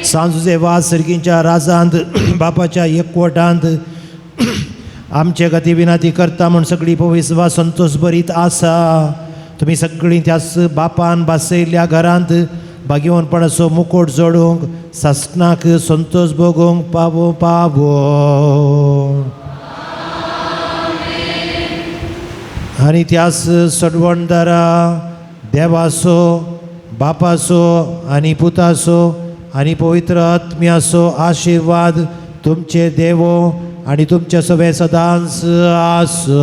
सांजुजे वास सर्गींच्या राजांत बापाच्या एकवटांत आमचे खातीर विनंती करता म्हूण सगळी पवित्र संतोष भरीत आसा. तुमी सगळीं त्याच बापान बसयल्ल्या घरांत भाग्यवनपणाचो मुकोट जोडूंक सासणाक संतोष भोगूंक पावो पावो. आनी त्याच सडवणदारा देवाचो बापाचो आनी पुताचो आनी पवित्र आत्म्याचो आशिर्वाद तुमचे देवो आनी तुमचे सगळे सदांच आसूं.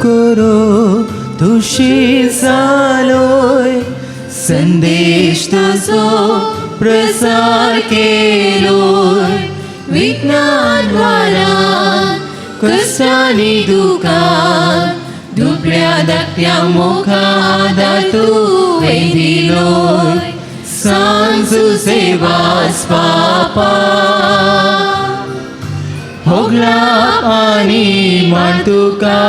करो तुशी जालोय संदेश तुजो प्रसार केलोय. विज्ञान वारान कश्टांनी दुखान दुबळ्या धाकट्या मोखा आदार तुवें दिलोय. सांजुजे वास बापा होगला आनी मान तुका.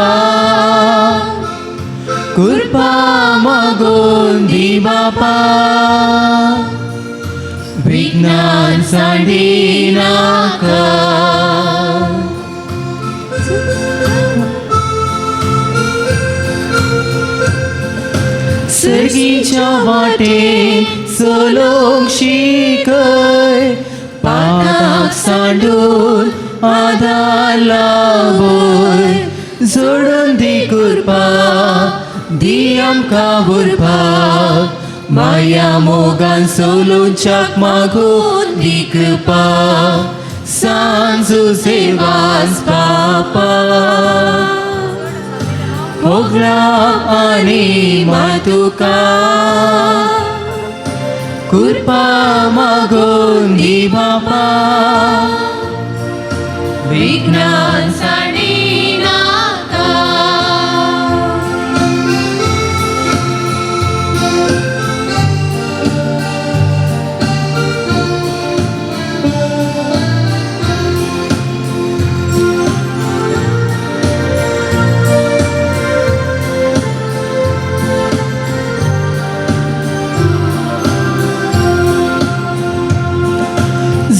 कृपा मागून दी बापा विज्ञान सांडिनाका. सर्गीच्या वाटेन चलोवंक शिकय. पाताक सांडून आधार लाभोय. जोडून दी कृपा दी आमकां उर्बा. माया मोगान चलोवच्याक मागून दी कृपा. सांजुजे वास बापा होगला आनी मान तुका. कृपा मागून दी बापा विज्ञान सांडिनाका.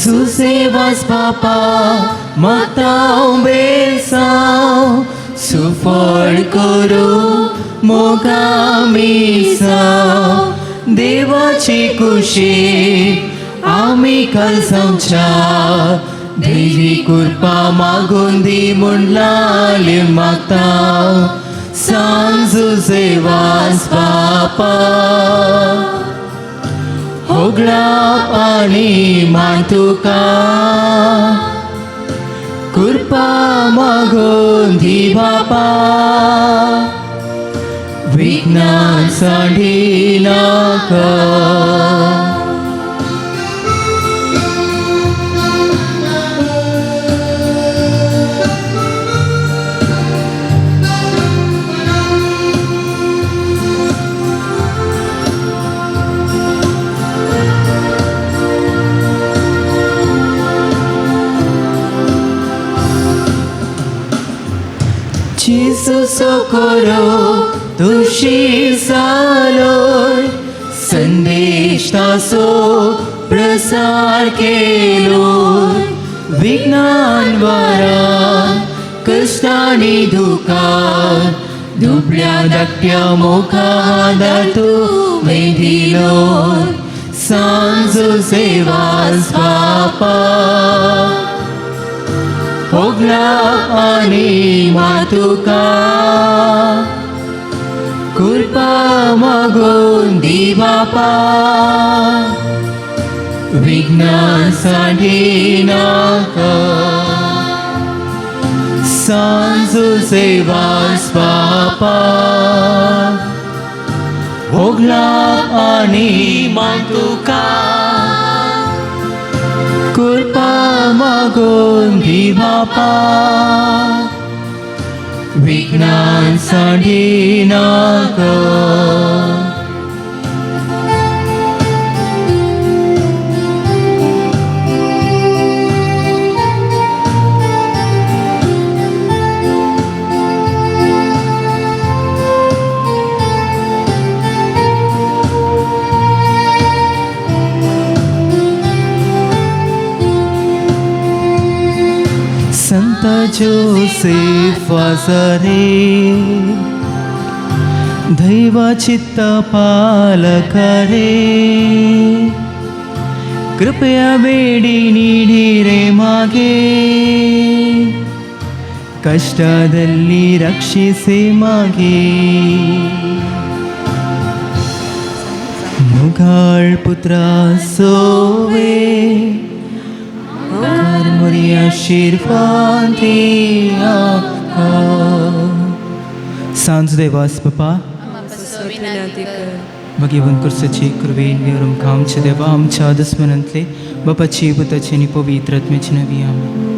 जुजे वास बापा मागता बेसांव सुफळ करूं मोगा मिसांव देवाची कुशी आमी खालसांवच्या देवी कृपा मागून दी म्हूण लाली मागता सांजुजे वास बापा होगळा आनी मान तुका कृपा मागून दी बापा विघ्नां सांडी नाका. Gesù socorro, tu scisaloi, संदेश तासो प्रसार केलो, विज्ञान वारा कष्टानी दुखार, दुबळ्या धाकट्या मोखा तुवें दिलो, सांजुजे वास बापा होगळा आनी मातुका कृपा मागून दी बापा विघ्नां सांडी नाका. सांजुजे वास बापा होगळा आनी मातुका कृपा मागून दी बापा विघ्नां सांडी नाका. संत जोसेफ वाजरे दैव चित्त पालक रे कृपया बेडी ನೀಡಿರೆ ಮಾಗೆ ಕಷ್ಟದಲ್ಲಿ ರಕ್ಷಿಸಿ ಮಾಗೆ ಮುಗಾಳ್ ಪುತ್ರ ಸೋವೆ सांजुजे वास बापा भगीवन कुर्साची कृपेन विवरून आमच्या देवा आमच्या दुस्मनांतले बापाची पुताची आनी पवित्र आत्म्याची नवी आमेन.